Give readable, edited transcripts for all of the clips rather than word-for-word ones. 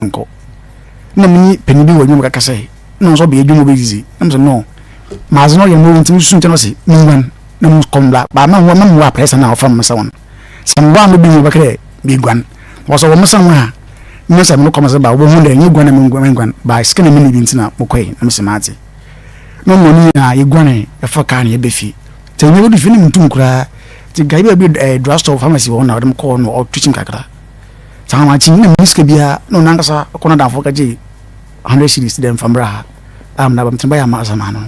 Nkɔ. Nna menye panyin bi wɔ edwuma mu kɛkɛsɛe, nna ɔno so ɔba edwuma mu obedzidzi. Nna mese no, Madze no ɔyɛ mberɛw ntsi mususu nkyɛn ɔse munguan na monkɔ mbra, but mma mma mowɔ aprɛsa no a ɔfa me nsa hɔ no. Sɛ mowɔ a mebɛn mu wɔbɛka dɛ meguan. Na sɛ ɔwɔ me nsa ho a, nna sɛ morokɔ medze ba a wobohu dɛ nnyɛ guan na menguan, but sika na minnyi bi ntsi na mokɔe na mese matse. Na ɔno ne nyinaa yeguanee, yɛfaa kaar na yɛbaa fie. Ntsi anwummere yedu fie no nna munntum koraa, ntsi guy bi a obi drug store pharmacy wɔ hɔ na ɔde me kɔɔ hɔ na ɔtwetwe me kakra. Saa no akyi na menni sika biara na ɔno ankasa kɔ n'adamfo kɔgye 100 cedis dɛ mfa mbra ha a mede aba metumi bɛyɛ ama asɛm ano.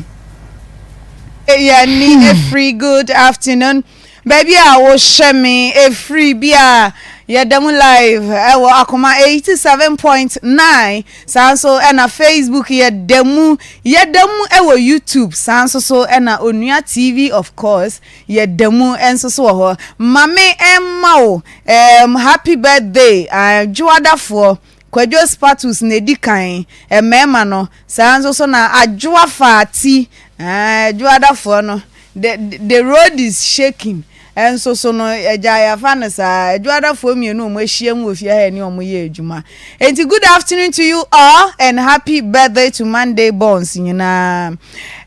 Yɛne ɛfiri good afternoon baabi a wohyɛ me ɛfiri bi a yɛda mu live ɛwɔ akoma 87.9 saa nso ɛna Facebook yɛda mu yɛda mu ɛwɔ YouTube saa nso so ɛna Onua TV of course yɛda mu nso so wɔ hɔ ma me ɛmma wo Erm happy birthday ah Dwoadafoɔ, Kwadwo Spatus na ɛdi kan, mmarima no, saa nso so na Adwoa Faati, ah Dwoadafoɔ no, the the road is shaking nso so no, agya yɛafa no saa, Dwoadafoɔ mmienu a wɔahyia mu wɔ fie ha yɛne wɔn yɛ adwuma. Enti good afternoon to you all and happy birthday to Monday borns nyinaa.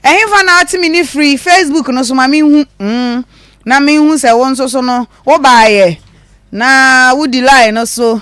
Ɛhefa na ate me ne firi Facebook no so ma menhu, mm, na menhu sɛ wo nso so no Wobaeɛ na wodi line no so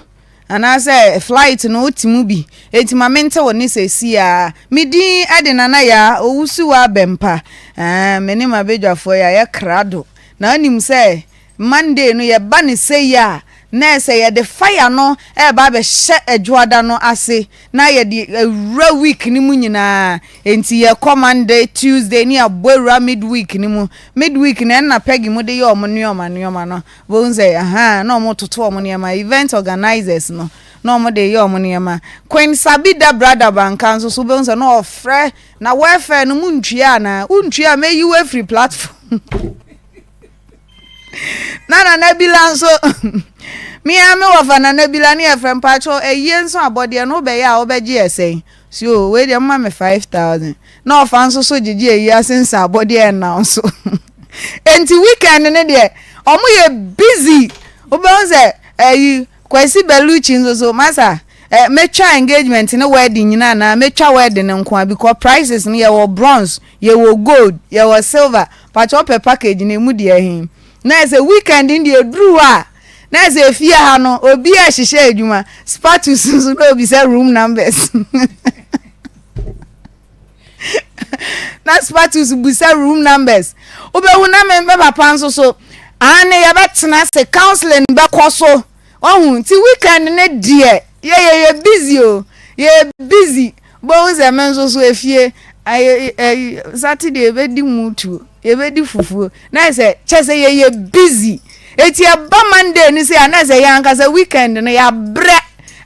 anaasɛ flight no wote mu bi, enti ma mente wo nne seesei ara. Me din de Nana Yaa Owusuwaa Bɛmpa. Ɛɛ, me ne m'abadwafoɔ yɛayɛ krado. Na wonim sɛ Monday no yɛba no sei a, na ɛsɛ yɛde fire no reba abɛhyɛ Adwoada no ase na yɛde awura week no mu nyinaa. Enti yɛkɔ Monday, Tuesday ne yɛabɔ awura midweek no mu. Midweek no ɛnna Peggy mo de yɛ wɔn nneɛma nneɛma no. Wobɛhu sɛ ahaa na wɔtoto wɔn nneɛma. Event organisers no na wɔde yɛ wɔn nneɛma. Queen Sabi da Brada Banka nso so wobɛhu sɛ na ɔfrɛ na welfare no montua anaa? Wontua a mɛyi wo afiri platform. Na Nana Bila nso me ara me wɔfa Nana Bila ne yɛfrɛ mpakyɛw ayie nso abɔdeɛ no wobɛyɛ a wobɛgye yɛ sɛn? Si o wei deɛ moma me 5000 na ɔfa nso so gyegye ayi ase nsa abɔdeɛ ɛnna nso. Enti weekend no deɛ ɔmo yɛ busy wobɛhu sɛ ayi Kwasi Bellucci nso so masa eh, mɛtwa engagement ne wedding nyinaa anaa mɛtwa wedding no nko a because prices no yɛwɔ bronze yɛwɔ gold yɛwɔ silver pakyɛ wopɛ package no emu deɛ he na ɛsɛ weekend no deɛ ɛduru hɔ a na ɛsɛ efie ha no obi a ɛhyehyɛ adwuma spatus nso na obisa room numbers na spatus busa room numbers wobɛhu na me me papa nso so ane yɛbɛtena se counseling bɛkɔ so Wahu? Nti weekend no deɛ, yɛ yɛyɛ busy o, yɛyɛ busy. Wobɛhu sɛ me nso so efie, ayɛ ɛyi Saturday yɛbɛdi mutuo, yɛbɛdi fufuo. Na ayɛ sɛ, kyɛ sɛ yɛyɛ busy. Eti ɛba Monday no sei a, na ayɛ sɛ yɛn ankasa weekend no yɛabrɛ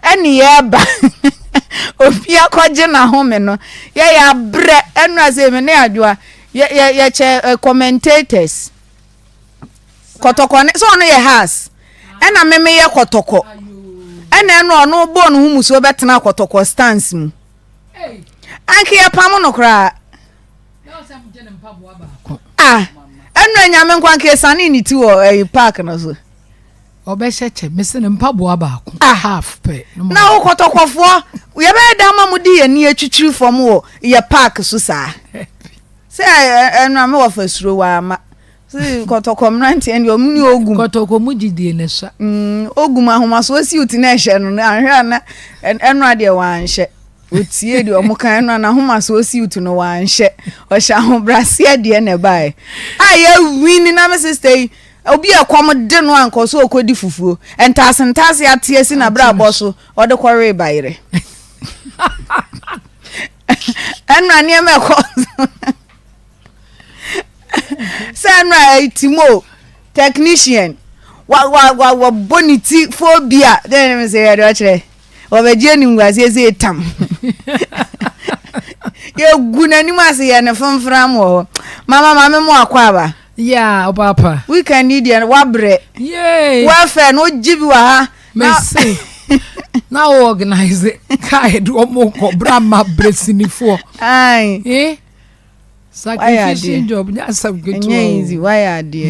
ɛne yɛreba. Obi akɔgye n'ahome no, yɛ yɛabrɛ. Ɛnora sei me ne Adwoa, yɛ yɛ yɛkyɛ commentators. Kɔtɔkɔ ne sɛ ɔno yɛ has ɛna me meyɛ kɔtɔkɔ ɛna ɛno ɔno bɔɔ ne ho musuo bɛtena kɔtɔkɔ stance mu anke yɛpam no koraa ah ɛno anyame nkwa anke ɛsane ne ti wɔ ɛyi park no so ɔbɛhyɛ kyɛ mese ne mpaboa baako ah. half pɛ na wo kɔtɔkɔfoɔ yɛbɛyɛ da ma mo de yɛn ni atwitwiri fam wɔ yɛ park so saa sɛ ɛno a me wɔ fa suro wɔ ama Si kɔtɔkɔ mmeranteɛ deɛ ɔmo ne ogum. Kɔtɔkɔ mu gyidie ne sa. Mm, ogum ahomasoɔ siwt na ɛhyɛ no no anhwɛ a na ɛno adeɛ wanhyɛ. Otie deɛ ɔmo kan ɛno a n'ahomasoɔ siwt no wanhyɛ. Ɔhyɛ ahobraseɛ deɛ na ɛbaeɛ. A yɛ wini na me sister yi obi a ɛkɔm de no ankɔ so ɔkɔdi fufuo. Ntaase ntaase ate asi n'abrabɔ so ɔde kɔwee bayerɛ. Ɛno a nneɛma ɛkɔ so. Sɛ ɛno a ɛyɛ timo technician wa wa wa wɔbɔ ne ti phobia dɛn ne sɛ yɛde ɔkyerɛ wɔbɛgye animguaseɛ sɛ ɛtam yɛgu n'anim ase yɛ ne fomfram wɔ hɔ mama maame mo akɔ aba Yeah, ɔpaapa. Weekend yi deɛ wabrɛ. Yay. Welfare no gye bi wɔ ha. Mese na wo organize kaa yɛde wɔn kɔ bra ma brɛsinifoɔ. Ayi. Eh? Sacrificial job nyɛ asɛm ketewa. Ɛnyɛ easy wayɛ adeɛ.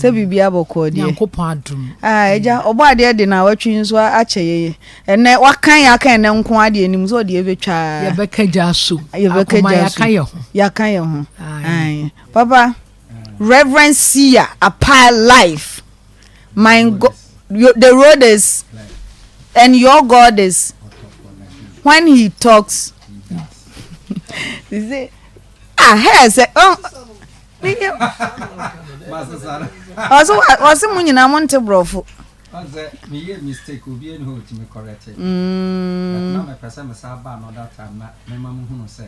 Sɛ biribiara bɔkɔɔ deɛ. Nyankopɔn adom. Ah, agya, ɔbɔ adeɛ de na watwi nso akyɛ yɛyɛ. Ɛnɛ wakan yɛ aka ɛnɛ nko adeɛ anim sɛ ɔde ɛbɛtwa. Yɛbɛka gya so. Yɛbɛka gya so. Akoma yɛaka yɛ ho. Yɛaka yɛ ho. Aye. Papa, Reverend Sia Apaa Life. My God, the road is and your God is when he talks. He say, ah, hey, sɛ, oh, ɔsɛ ɔsɛ mo nyinaa mo nte borɔfo. Meyɛ mistake obi ɛni hɔ otumi correct. But na mepɛ sɛ mesa ba another time na mema mo hunu sɛ.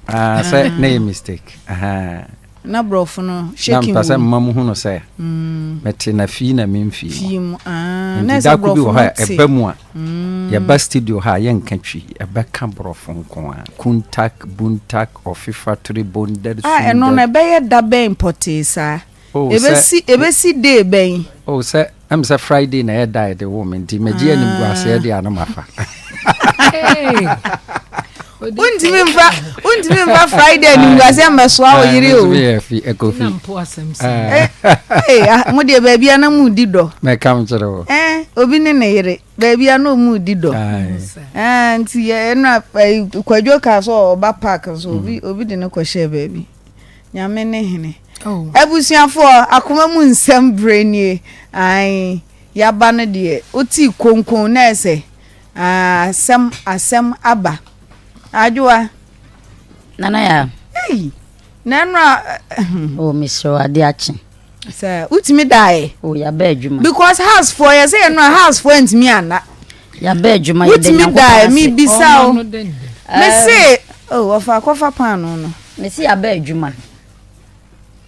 Ah, sɛ na yɛ mistake. Ahaa. Na borɔfo no shaking. Na mpɛ sɛ mma mu hunu sɛ mm. mete na fii na memfii mu. mu. Ah, Nti da ko bi wɔ hɔ a ɛba mu a mm. yɛba studio ha a yɛnka twi ɛbɛka borɔfo nko a kuntak buntak ɔfifatore bondad ah, ɛno no ɛbɛyɛ da bɛn pɔtee saa? Oh, Ebesi ebesi day bɛn? Oh, sɛ ɛm sɛ Friday na ɛyɛ da a yɛde woo me nti magye animguaseɛ deɛ ano mafa. Wontumi mfa wontumi mfa Friday animguaseɛ mmɛsoa wo yere o. Yɛ fi ɛkɔfi. Eh, eh, ah, mo deɛ baabi a na mo di dɔ. Mɛka m kyerɛ wo. Eh, obi ne ne yere baabi a na ɔmo di dɔ. Eh, nti ɛna kwadwo kaa sɛ ɔba park nso obi obi de ne kɔhyɛɛ baabi. Nyame ne hene. Oh. Abusuafoɔ, akoma mu nsɛm berɛ nie. Ae, yaba no deɛ, wotii konkon na ɛsɛ asɛm asɛm aba. Adwoa. Nana ya. Ei, na ɛno a. Oh, mesrɛ wo ade akye. Sɛ wotumi daeɛ. Oh, yaba adwuma. Because house foɔ yɛ sɛ yɛn no house foɔ ntumi anna. Yaba adwuma yɛda Wotumi Nyankopɔn daeɛ ase. mebisa o. Ɔma no dɛn dɛn. Mese oh ɔfa akɔfa paano no. Mese yaba adwuma.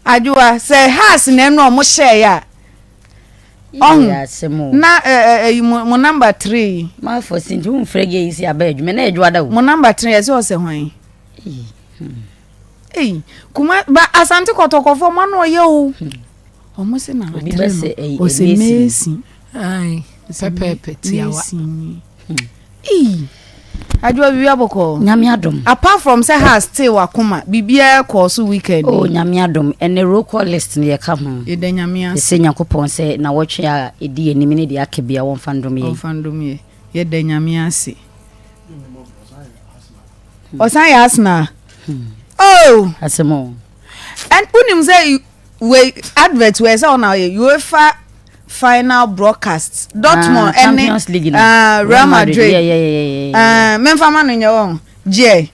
Adwoa sɛ house na ɛno ɔmo hyɛɛ a. Ɔho Yɛ asɛm o. na ɛyi mo mo number three yi. Mafo si nti womfrɛ gɛ yi sɛ yaba adwuma na adwoa da o. Mo number three yɛ sɛ ɔsɛ hwan. Ei, kuma ba Asante kɔtɔkɔfoɔ mo ano ɔyɛ o. Ɔmo se na atere no ɔsɛ Messi. Ayi pɛpɛɛpɛ tiawa. Ei, adwoa biribi abɔkɔ. Nyame adom. Apart from sɛ has tee wakoma biribiara kɔɔ so weekend. Oh nyame adom ɛnɛ roll call list no yɛka ho. Yɛda nyame ase. Yɛsɛ Nyankopɔn sɛ na wɔtwe a ɛdi anim ne deɛ aka bia wɔmfa ndom yɛn. Wɔmfa ndom yɛn. Yɛda nyame ase. Ɔsan yɛ Arsenal. Oh. Asɛm o. And wonim sɛ wei advert wei sɛ ɔna ɔyɛ UEFA final broadcast Dortmund ah, ɛne Champions League no. Uh, Real Madrid. Yeah, yeah, yeah, yeah. Uh, memfa ma no nyɛ wɔn. Gyeɛ.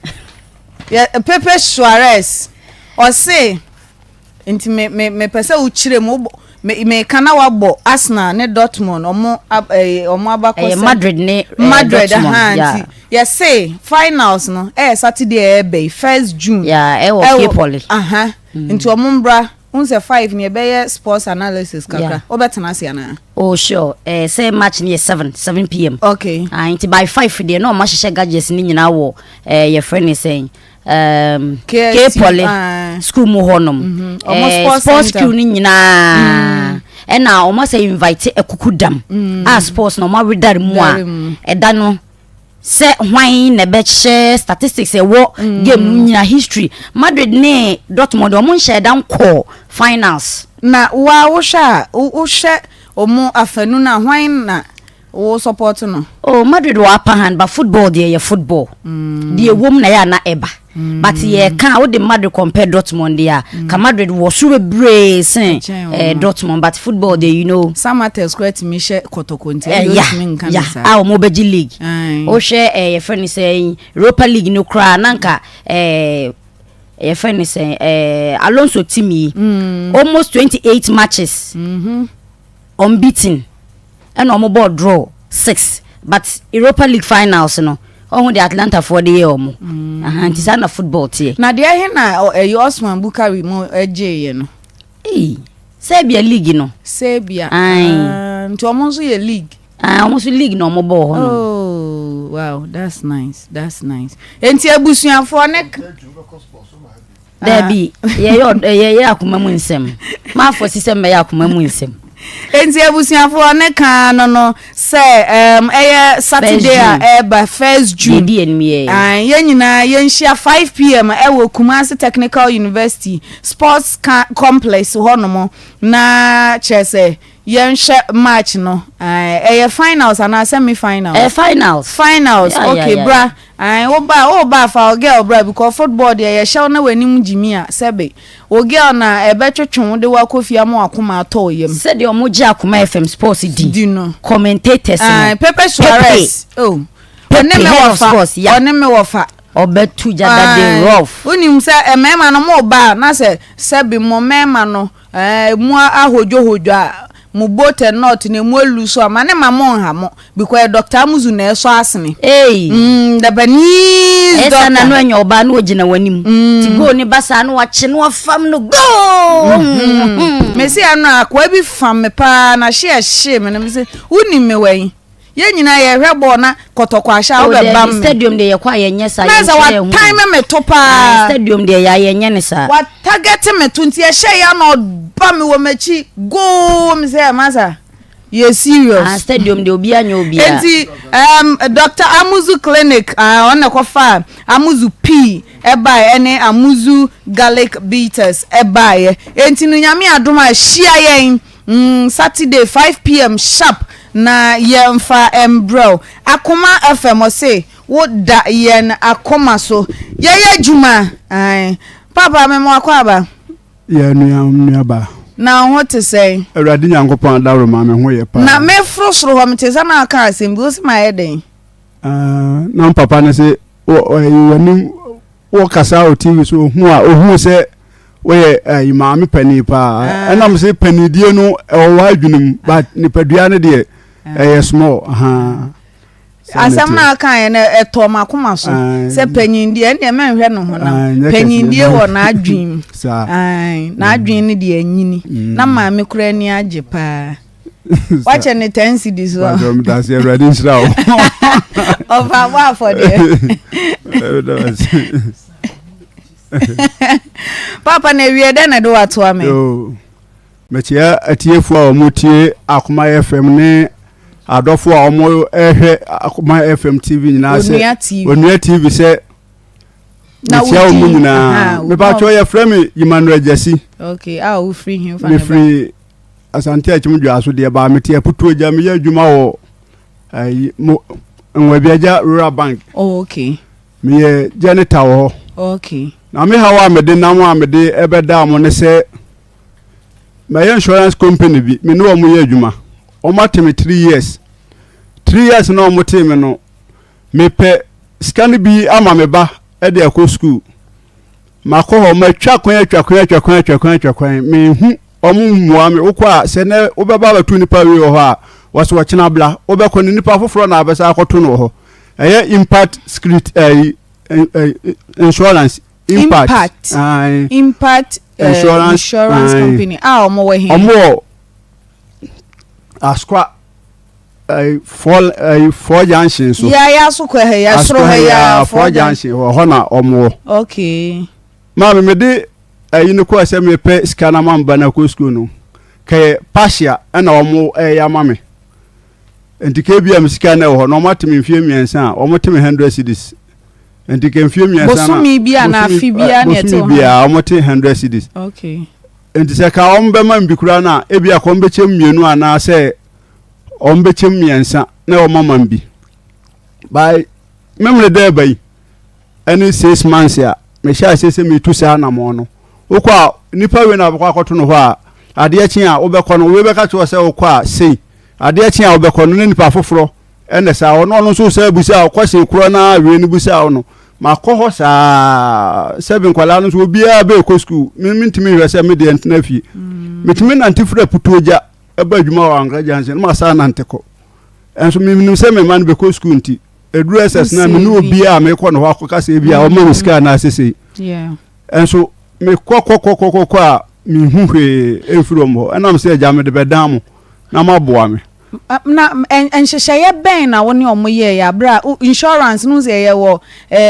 Pepe Suarez ɔse Nti me me mepɛ sɛ wokyerɛ mu wobɔ me meka na wabɔ Arsenal ne Dortmund ɔmo ab ɛɛ ɔmo abakɔsɛm. Ɛyɛ Madrid ne eh, Madrid Dortmund. ahan Yeah. nti yɛse finals no ɛyɛ Saturday a ɛɛba yi first June. Yeah, ɛwɔ Cape Poly. Aha nti ɔmo mbra wohu sɛ five no yɛbɛyɛ sports analysis kakra Yeah. wobɛtena ase anaa? Oh sure, eh, sɛ match no yɛ 7 7 pm. Okay. Ah, nti by 5 deɛ na ɔmo ahyehyɛ gadgets no nyinaa wɔ eh, yɛfrɛ ne sɛn um, K Poly ah. school mu hɔ nom mhm. eh, sports school no nyinaa mm. ɛna wɔn asɛ invite akuku dam mm. a sports na wɔn awedare mu a ɛda no sɛ hwan na ɛbɛhyɛ statistics ɛwɔ mm. game no nyinaa history Madrid ne Dortmund wɔn nhyɛ ɛda nkɔɔ finals. na wa wohwɛ a wohwɛ wɔn afanu na hwan na Wo support no? Oh Madrid wɔ upper hand but football deɛ yɛ football. Mm. Deɛ ɛwom na yɛ ana ɛba. Mm. But yɛ ka wode Madrid compare Dortmund deɛ a mm. ka Madrid wɔ soro bebree sen eh, Dortmund but football deɛ you know. Samatex kura tumi hyɛ kɔtɔkɔ nti ɛyɛ eh, otumi nka ne saa. A wɔn bɛgye league. Wohwɛ eh, yɛfrɛ no sɛ Europa League no koraa nanka eh, yɛfrɛ no sɛ eh, Alonso team yi. Mm. Almost 28 matches. Mm -hmm. Unbeaten ɛna ɔmo bɔɔ draw six but Europa League finals no ɔho deɛ Atlanta foɔ de yɛɛ ɔmo ahaa nti saa na football teɛ. Na deɛ he na ɛyi Osman Bukari mo gyeeɛ no? Ei Serbia league no. Serbia Ae. Ah, nti ɔmo nso yɛ league. Ah, ɔmo nso league na ɔmo bɔɔ hɔ no. Oh, wow, that's nice, that's nice. Nti abusuafoɔ ne. Dabi, yɛyɛ yɛyɛ akoma mu nsɛm. Maafɔ si sɛ mmɛyɛ akoma mu nsɛm. Enti abusuafoɔ ne kaa no no sɛ um, ɛyɛ Saturday a ɛreba first June. Yɛdi anim yɛ. Yɛn nyinaa yɛnhyia 5 pm ɛwɔ Kumasi Technical University Sports Complex hɔnom na kyerɛ sɛ yɛnhwɛ match no. Ɛyɛ finals anaa semi finals? Ɛyɛ finals. Finals, Yeah, yeah, okay, yeah. bra. Ae, wo ba, wo ba fa wo girl bra because football deɛ yɛhyɛ wo na w'anim gyimi a, sɛbe. Wo girl na ɛbɛtwetwe wo de wo akɔ fie ama w'akoma atɔ wo yam. Sɛdeɛ ɔmo gye Akoma FM sports di. Di no. Commentators no. Ae, Pepe Suarez. Oh. Pepe, Ɔne me head of wɔfa. sports, yeah. Ɔne me wɔfa. Ɔbɛto gya that day Ae, rough. Wonim sɛ mmarima no mo ba a na sɛ sɛbe mo mmarima no Ɛɛ emu ahodwohodwo a mo boat and knot no emu alu so a ma ne ma mo nha mo because ɛyɛ Doctor Amuzu na ɛsɔ asene. Ei. Mm, Lebanese Ɛyɛ doctor. saa na no anya ɔbaa na ogyina w'anim. Ti goal ne ba saa na wakye na wafam no goal. Mesi ano akoa bi fam me paa na hye ɛhye me no mesi wonim me wɛn. Yɛn nyinaa yɛhwɛ bɔɔl na kɔtɔkɔ ahyɛ a Oh, wobɛbam daabi, me. stadium deɛ yɛkɔ a yɛnyɛ saa Na sɛ yɛnkyerɛ yɛn ho. watan me me to Ah, paa. stadium deɛ yɛ a yɛnyɛ ne saa. Watagɛte me to nti ɛhyɛ yɛ na ɔba me wɔ m'akyi goo me sɛ masa yɛ serious. Ah, stadium deɛ obiara nyɛ obiara. Nti um, Dr. Amuzu Clinic uh, ɔno na ɛkɔfaa Amuzu pii ɛbaeɛ ɛne Amuzu garlic bitters ɛbaeɛ. Nti no Nyame adom a hyia yɛn Mm Saturday 5pm sharp na yɛnfa mbrɛ wo. Akoma FM ɔse wo da yɛn akoma so. Yɛyɛ adwuma ae. Papa mema wakɔ aba. Yɛ nua nua ba. Na wo ho te sɛn? Awurade Nyankopɔn adaworo ma me ho yɛ paa. Na me foro soro hɔ mete sɛ na aka asɛm bi wo se mayɛ dɛn? Ah, na papa no se w'anim wɔkasa wɔ tv so ohu a ohuu sɛ woyɛ ɛyi maame panin paa ah. ɛnam sɛ panidie no ɛwɔ w'adwene mu but nipadua no deɛ ah. ɛyɛ small asɛm no aka yɛ no ɛtɔ m'akoma so sɛ panyindie ɛndeɛ mɛnhwɛ no honam panyindie wɔ n'adwene mu n'adwene no deɛ anyini mm. na maame koraa ani agye paa wakyɛ ne ten cedis hɔ. Bàjọ́ mi dasi Awurade nhyira o. Ɔfa abɔ afɔdeɛ. Papa na ewie dɛ na ɛde watoa me. Mɛkyia atiefoɔ a wɔn tie Akoma FM ne adɔfoɔ a wɔn ɛhwɛ Akoma FM TV nyinaa sɛ Onua TV. Onua TV sɛ mekyia wɔn nyinaa. Mepatwɛ yɛfrɛ me Emmanuel Gyasi. Okay, a wofiri hin fa ne ba. Mefiri Asante Akyem Dwaso deɛ baa mete Aputuo gya meyɛ adwuma wɔ ayi mo Nwabiagya Rural Bank. Oh, okay. Meyɛ janitor wɔ hɔ. Okay. Na me haw a mede nam a mede ɛbɛdaa mo ne sɛ mɛyɛ insurance company bi me ne wɔn yɛ adwuma. Wɔn ate me 3 years. 3 years na wɔn tee me no mepɛ sika no bi ama me ba de akɔ school. Makɔ hɔ matwa kwan atwa kwan atwa kwan atwa kwan atwa kwan menhu Wɔn mmoa me. Wokɔ a, sɛ nnɛ wobɛba abɛto nipa wei wɔ hɔ a, wɔsɛ ɔkyena bla. Wobɛkɔ no, nipa foforɔ na abɛsa akɔto no wɔ hɔ. Ɛyɛ impact security ɛyi ɛyi insurance. Impact. Impact. Aye. Impact uh, insurance, insurance company. A wɔn wɔ he? Wɔn wɔ Asukwa ɛyi four ɛyi four junction so. Yɛ ayɛ asokwa ha yi, asoro ha yi a four junction wɔ hɔ na wɔn wɔ. Okay. Maame mede ayi no kɔɛ sɛ mepɛ sika na ma mba no akɔ sukuu no kɛyɛ pahyia ɛna wɔn ɛyɛ ama me nti kɛ bia me sika na ɛwɔ hɔ na wɔn ate me mfie mmiɛnsa a wɔn te me hundred cedis nti kɛ mfie mmiɛnsa na bosomi bi a na afi bi a na ɛte bosomi bi a wɔn te hundred cedis okay nti sɛ ka wɔn bɛma me bi koraa na ebi a kɔn bɛkyɛm mmienu anaasɛ wɔn bɛkyɛm mmiɛnsa na wɔn ama me bi by memene dɛ ba yi. ɛne 6 months a mehyɛ aseɛ sɛ metu saa anammɔn no wokɔ a nipa wei na wobɛkɔ akɔto no hɔ a adeɛ kye a wobɛkɔ no wei bɛka kyerɛ sɛ wokɔ a sei adeɛ kye a wobɛkɔ no ne nipa foforɔ ɛna saa ɔno ɔno nso sɛ busa a kɔsen korɔ na wei no busa wo no makɔ hɔ saa sɛbi nkwadaa no nso obiara bɛɛkɔ sukuu me mentumi nhwɛ sɛ me deɛ ntena fie metumi nante firi aputuo gya ɛba adwuma wɔ Ankara Junction na masan nante kɔ ɛnso menim sɛ me mma no bɛkɔ sukuu nti ɛduru ss na mene obiaa a mekɔ no hɔ akɔka sɛ bi a ɔma me sika anaasɛ sei ɛnso mekɔkɔkɔkɔkɔ a mehu hwee ɛmfiri wɔn hɔ ɛnam sɛ agya mede bɛdan mo na moaboa me. Na nhyehyɛeɛ bɛn na wo ne wɔn yɛeɛ aberɛ a insurance no sɛ yɛwɔ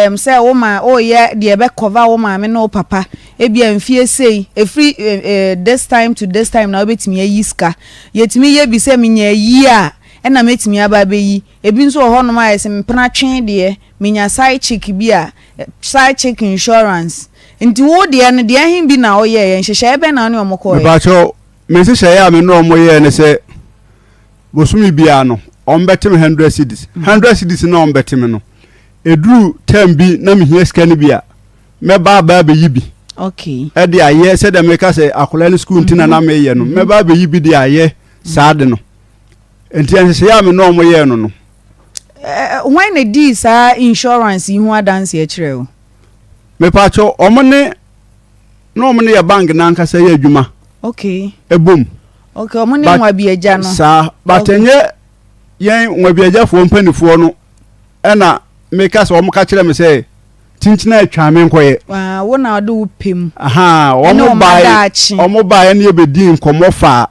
um, sɛ wo ma woyɛ deɛ ɛbɛ cover wo maame ne wo papa. Ebia mfie sei, ɛfiri this time to this time na wobɛtumi ayi sika. Yɛtumi yɛ bi sɛ menya ayie a, ɛna mɛtumi aba abɛyi. Ebi nso wɔ hɔnom a yɛse mpena twe deɛ, menya side chick bi a, side chick insurance. Nti wo deɛ no, deɛ he bi na woyɛeɛ? Nhyehyɛeɛ bɛn na wo ne wɔn kɔeɛ? Mepakyɛw, me nhyehyɛeɛ a me ne wɔn yɛɛ ne sɛ, bosome biara no, wɔbɛte me hundred cedis. Hundred cedis no a wɔbɛte me no, ɛduru term bi na mehia sika no bi a, mɛba aba abɛyi bi. Okay. Ɛde ayɛ sɛdeɛ meka sɛ akwadaa no sukuu nti na na meyɛ no, mɛba abɛyi bi de ayɛ saa de no. Nti nhyehyɛeɛ a me ne wɔn yɛɛ no no. Hwan na dii saa insurance yi ho adanseɛ kyerɛɛ wo? Mepaakyɛw, wɔn ne na wɔn ne yɛ bank n'ankasa yɛ adwuma. Okay. Ɛbom. Okay, wɔn ne Nwabiagya no. Saa, but ɛnyɛ yɛn Nwabiagyafoɔ mpanimfoɔ no ɛna meka sɛ wɔn ka kyerɛ me sɛ kyinkyin atwa me nkɔyɛ. Waa, wo na ɔde wo pɛ mu. Ahaa, wɔn baae, wɔn baae ne yɛbɛdi nkɔmmɔ faa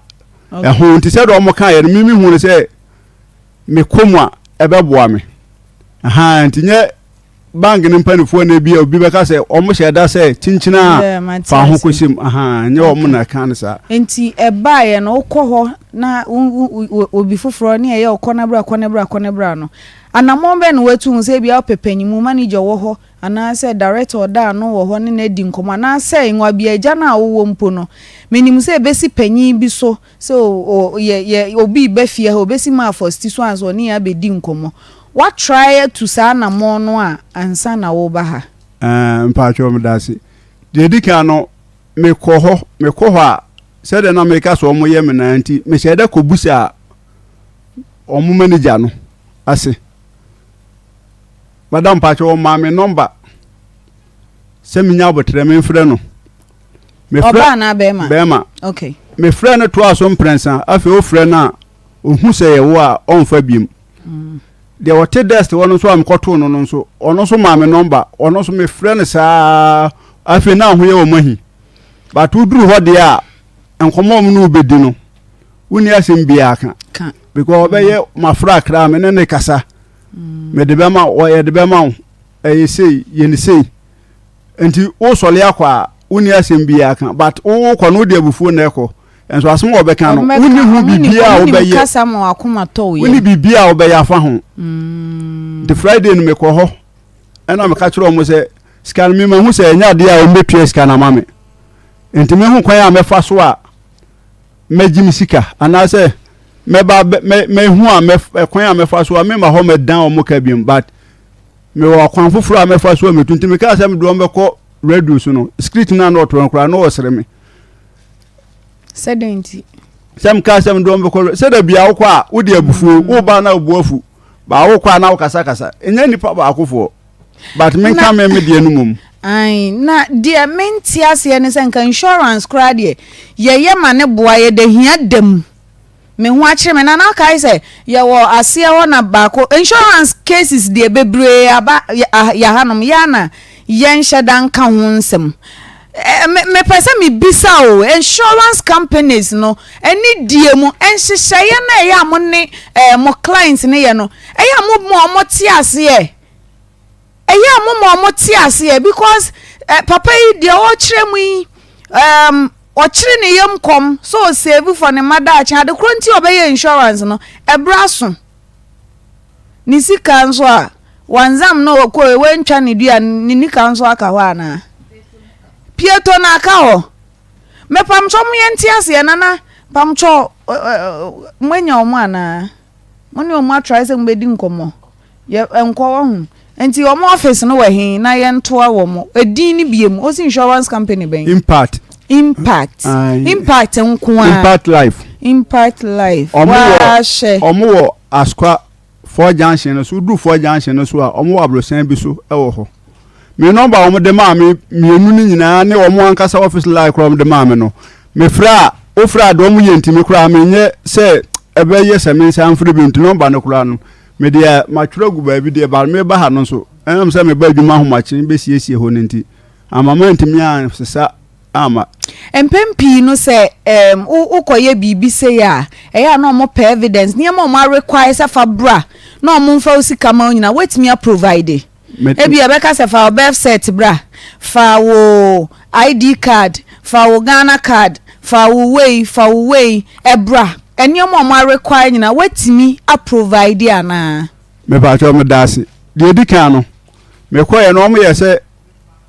ɛho nti sɛdeɛ wɔn kaeɛ no mimi hu no sɛ mekɔ mu a ɛbɛboa me. Ahaa, nti nyɛ bank no mpanimfoɔ na ebi a obi bɛka sɛ wɔn hyɛ da sɛ kyinkyin a fa ho kɔhyɛ mu. Ahaa, nyɛ wɔn na ɛka no saa. Nti ɛbaeɛ no wokɔ hɔ na obi foforɔ ne ɛyɛ ɔkɔ na bra kɔ na bra kɔ na bra no Anammɔn bɛn na woatu hu sɛ ebia wopɛ panyin, manager wɔ hɔ, anaasɛ director a ɔda ano wɔ hɔ ne no adi nkɔmmɔ, anaasɛ nwabea agya no a wowɔ mpo no? Minim sɛ ebesi panyin bi so sɛ o, o, yɛ, yɛ, obi reba fie ha, obesi Marfos ti so ansa ɔne yɛn abedi nkɔmmɔ. Woatrae atu saa anammɔn no a ansa na woreba ha? Ɛɛ, mpakyɛw medase. Deɛ edi kan no, mekɔ hɔ, mekɔ hɔ a, sɛdeɛ na meka sɛ wɔyɛ me no ara nti, mehyɛɛ da kɔbusaa wɔn manager no ase. Madam mpakyɛ wɔn maa me nɔmba sɛ menya abotrɛ memfrɛ no. Mefrɛ Ɔbaa anaa bɛrima? Bɛrima. Okay. Mefrɛ no toa so mprɛnsa afei ofrɛ no a ohu sɛ yɛwo a ɔmfa biem. Mm. Deɛ ɔte desk hɔ no nso a mekɔtoo no no nso ɔno nso maa me nɔmba ɔno nso mefrɛ no saa afei na ahoyɛ wɔn ahi. But woduru hɔ deɛ a nkɔmmɔ a wɔn ne wobɛdi no wonni asɛm biara ka because ɔbɛyɛ mafra akra me ne ne kasa mm. mede bɛma ɔyɛ de bɛma wo ɛyɛ sei yɛ ne sei nti wosɔle akɔ a wonni asɛm biara ka but wokɔ no wode abufuo na ɛkɔ nso asɛm a wɔbɛka no wonni ho biribiara a wobɛyɛ wonni biribiara a wobɛyɛ afa ho mm. nti friday no mekɔ hɔ ɛna meka kyerɛ wɔn sɛ sika no mema hu sɛ ɛnyɛ adeɛ a wɔbɛtua sika no ama me nti mehu kwan a mɛfa so a mɛgye me sika anaasɛ mɛba mɛ mɛhu a mɛ kwan a mɛfa so a mɛma hɔ mɛdan wɔn ka biom but mewɔ akwan foforɔ a mɛfa so a mɛtu nti mekaa sɛ mede wɔn bɛkɔ radio so no script no a na ɔtoɔ no koraa na ɔsere me. Sɛ dɛn nti? Sɛ mekaa sɛ mede wɔn bɛkɔ sɛ da bia wokɔ a wode abufuo mm. woba na wobu afu baa wokɔ a na wokasakasa ɛnyɛ nnipa baakofoɔ But me nka me me deɛ no mmom. Ae, na deɛ mente aseɛ ne sɛ nka insurance koraa deɛ yɛyɛ ma ne boa yɛ da hia da mu. Me ho akyere me na na kae sɛ yɛwɔ aseɛ hɔ na baako insurance cases deɛ bebree aba yɛ hanom yɛ a na yɛnhyɛ da nka ho nsɛm. Me mepɛ sɛ mebisa o, insurance companies no ɛne die mu nhyehyɛeɛ no a ɛyɛ a mo ne eh, mo clients no yɛ no ɛyɛ a mo ma wɔn te aseɛ? Ɛyɛ a mo ma ɔmo te aseɛ because eh, papa yi deɛ ɔrekyerɛ mu yi um, ɔkyere ne yam kɔm sɛ ɔsave for ne mma daakye ade korɔ nti ɔbɛyɛ insurance no ɛberɛ aso ne sika nso a wanzam no ɔkɔ wantwa ne dua ne nika nso aka hɔ anaa pieto na aka hɔ mepamkyɛ mo yɛnte aseɛ nana pamkyɛ moanya ɔmo anaa mo ne ɔmo atrae sɛ mobɛdi nkɔmmɔ Yɛ nkɔ wahu. Nti wɔn office no wɔ he na yɛntoa wɔn. Edin no biem, wosi insurance company bɛn? Impact. Impact. Aye. Impact nko ara. Impact Life. Impact Life. Wɔn wɔ Waahwɛ. wɔn wɔ Asukwa Four Junction no so. Woduru Four Junction no so a, wɔn wɔ aborosan bi so wɔ hɔ. Me nɔmba a wɔde maa me mmienu no nyinaa ne wɔn ankasa office line koraa wɔde maa me no, mefrɛ a, wofrɛ a deɛ wɔyɛ nti me koraa menyɛ sɛ ɛbɛyɛ sɛ me nsa mfrɛ bio nti nɔmba no koraa no, me deɛ matwerɛ agu baabi deɛ ba meba ha no nso ɛnam sɛ meba adwuma ahomakye bɛsiesie hɔ no nti ama mantumi ansesa amma. Mpɛn pii no sɛ ɛɛm wo wokɔyɛ biribi sei a, ɛyɛ a na wɔpɛ evidence, nneɛma a wɔn a require sɛ fa bra na wɔn mfa wo sika ma wo nyinaa, woatumi a provide. Ebia ɛbɛka sɛ fa wo birth cert bra, fa wo. ID card, fa wo Ghana card, fa wo wei, fa wo wei bra. Nneɛma a wɔn require nyinaa woatumi a provide anaa? Mepaakyɛw medaase. Deɛ edi kan no, mekɔɛ no wɔn yɛ sɛ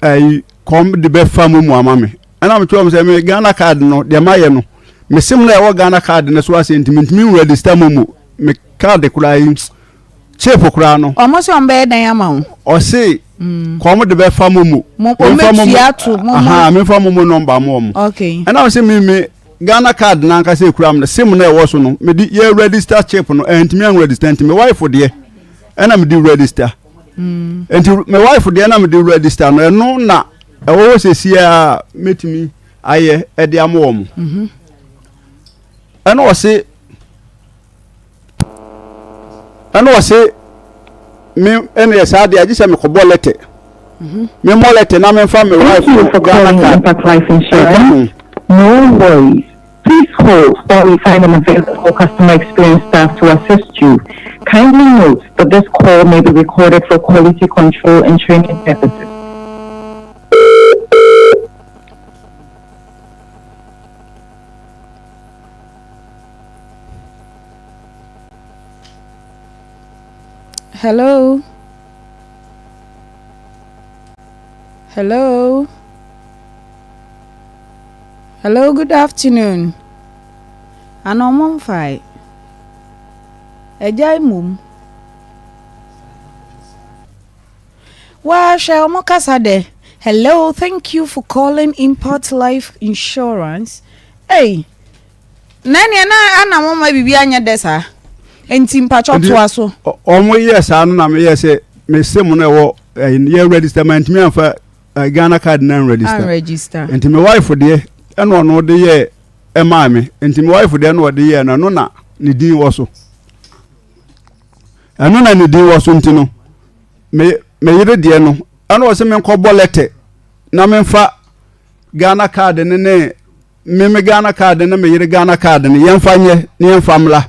ɛyi kɔm de bɛfa mu mu ama me. Ɛna mekyerɛ wɔn sɛ me Ghana card no deɛ mayɛ no, me sim na ɛwɔ Ghana card no so ase nti mentumi nregister mu mu. Me card koraa yi chip koraa no. Ɔmo sɛ ɔmo bɛyɛ dɛn ama wo? Ɔse mm. kɔm de bɛfa momo. Mo ɔmo bɛtua to momo. Aha mefa momo nɔmba mo ɔmo. Okay. Ɛna ɔse mi mi Ghana card n'ankasa ekura mi no sim na ɛwɔ so no me de yɛ register chip no ɛntumi an register nti me wife deɛ ɛna me de register. Mm. Nti me wife deɛ na me de register no ɛno na ɛwɔ hɔ sɛsi a metumi ayɛ ɛde ama wɔn. Mhm. Ɛna ɔse. Ɛna ɔse me ɛna yɛ saa deɛ agye sɛ mekɔbɔ lɛtɛ memmɔ lɛtɛ na memfa me Thank wife you for Ghana calling card Impact Life ɛnka Insurance. ho. No worries. Please hold while we find an available customer experience staff to assist you. Kindly note that this call may be recorded for quality control and training purposes. Hello. Hello. Hello, good afternoon. Ana ɔmo mfae. Agyae mmom. Waa hwɛ ɔmo kasa dɛ. Hello, thank you for calling Impact Life Insurance. Ei, Na ɛneɛ na ana mo ma biribi anyɛ dɛ saa nti mpakyɛ toa so. Ɔmo yɛ saa no na meyɛ sɛ me sim no ɛwɔ yɛ register ma ntumi anfa Ghana card na register nti me wife deɛ ɛna ɔno de yɛ ɛmaa me nti me wife deɛ ɛna ɔde yɛ no ɛno na ne din wɔ so ɛno na ne din wɔ so nti no me me yere deɛ no ɛna ɔsɛ menkɔ bɔ lɛtɛ na memfa Ghana card ne ne Me me Ghana card ne me yere Ghana card no yɛmfa nyɛ na yɛmfa mmra.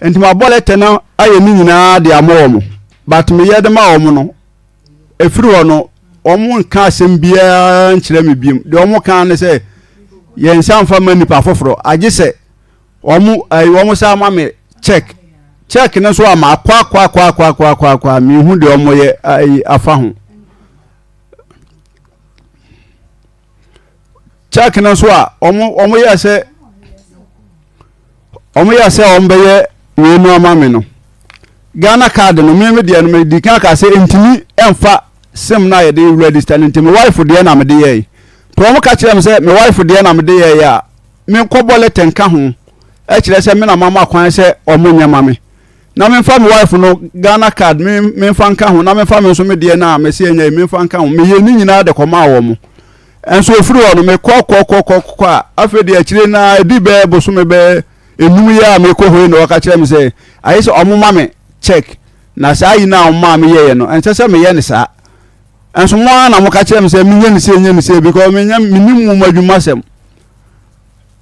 Nti mabɔ lɛtɛ no ayɛ ne nyinaa de ama wɔn. But meyɛ de ma wɔn no, ɛfiri hɔ no, wɔn nka asɛm biara nkyerɛ me biom. Deɛ wɔn ka ne sɛ yɛn nsa mfa ma nipa foforɔ agye sɛ wɔn ɛyi wɔn sa ama me check. Check no nso ama akɔ akɔ akɔ akɔ akɔ akɔ akɔ a mehu deɛ wɔn yɛ ayi afa ho. Check no nso a wɔn wɔn yɛ sɛ wɔn yɛ sɛ wɔn bɛyɛ wei no ama me no Ghana card no me me deɛ no me di kan ka sɛ ntumi nfa sim na yɛde register no nti me wife deɛ na me de yɛe to wɔn ka kyerɛ me sɛ me wife deɛ na me de yɛe a me nkɔ bɔ lɛtɛ nka ho ɛkyerɛ sɛ me na mama kwan sɛ wɔn nyɛ ma me. Na memfa me wife no Ghana card me memfa nka ho na memfa me nso me deɛ no a mese ɛnyɛ yi memfa nka ho meyɛ ne nyinaa de kɔmaa wɔn nso ofiri hɔ no mekɔ kɔ kɔ kɔ kɔ a afei deɛ akyire na ɛdi bɛɛ bosome bɛɛ enum yi a mekɔ hɔ yi na wɔka kyerɛ me sɛ ayɛ sɛ wɔn ma me check na saa yi na wɔn maa me yɛyɛ no ɛnsɛ sɛ meyɛ ne saa nso mo ara na mo ka kyerɛ me sɛ menyɛ ne sɛ nyɛ ne sɛ because menyɛ menim mo adwuma sɛm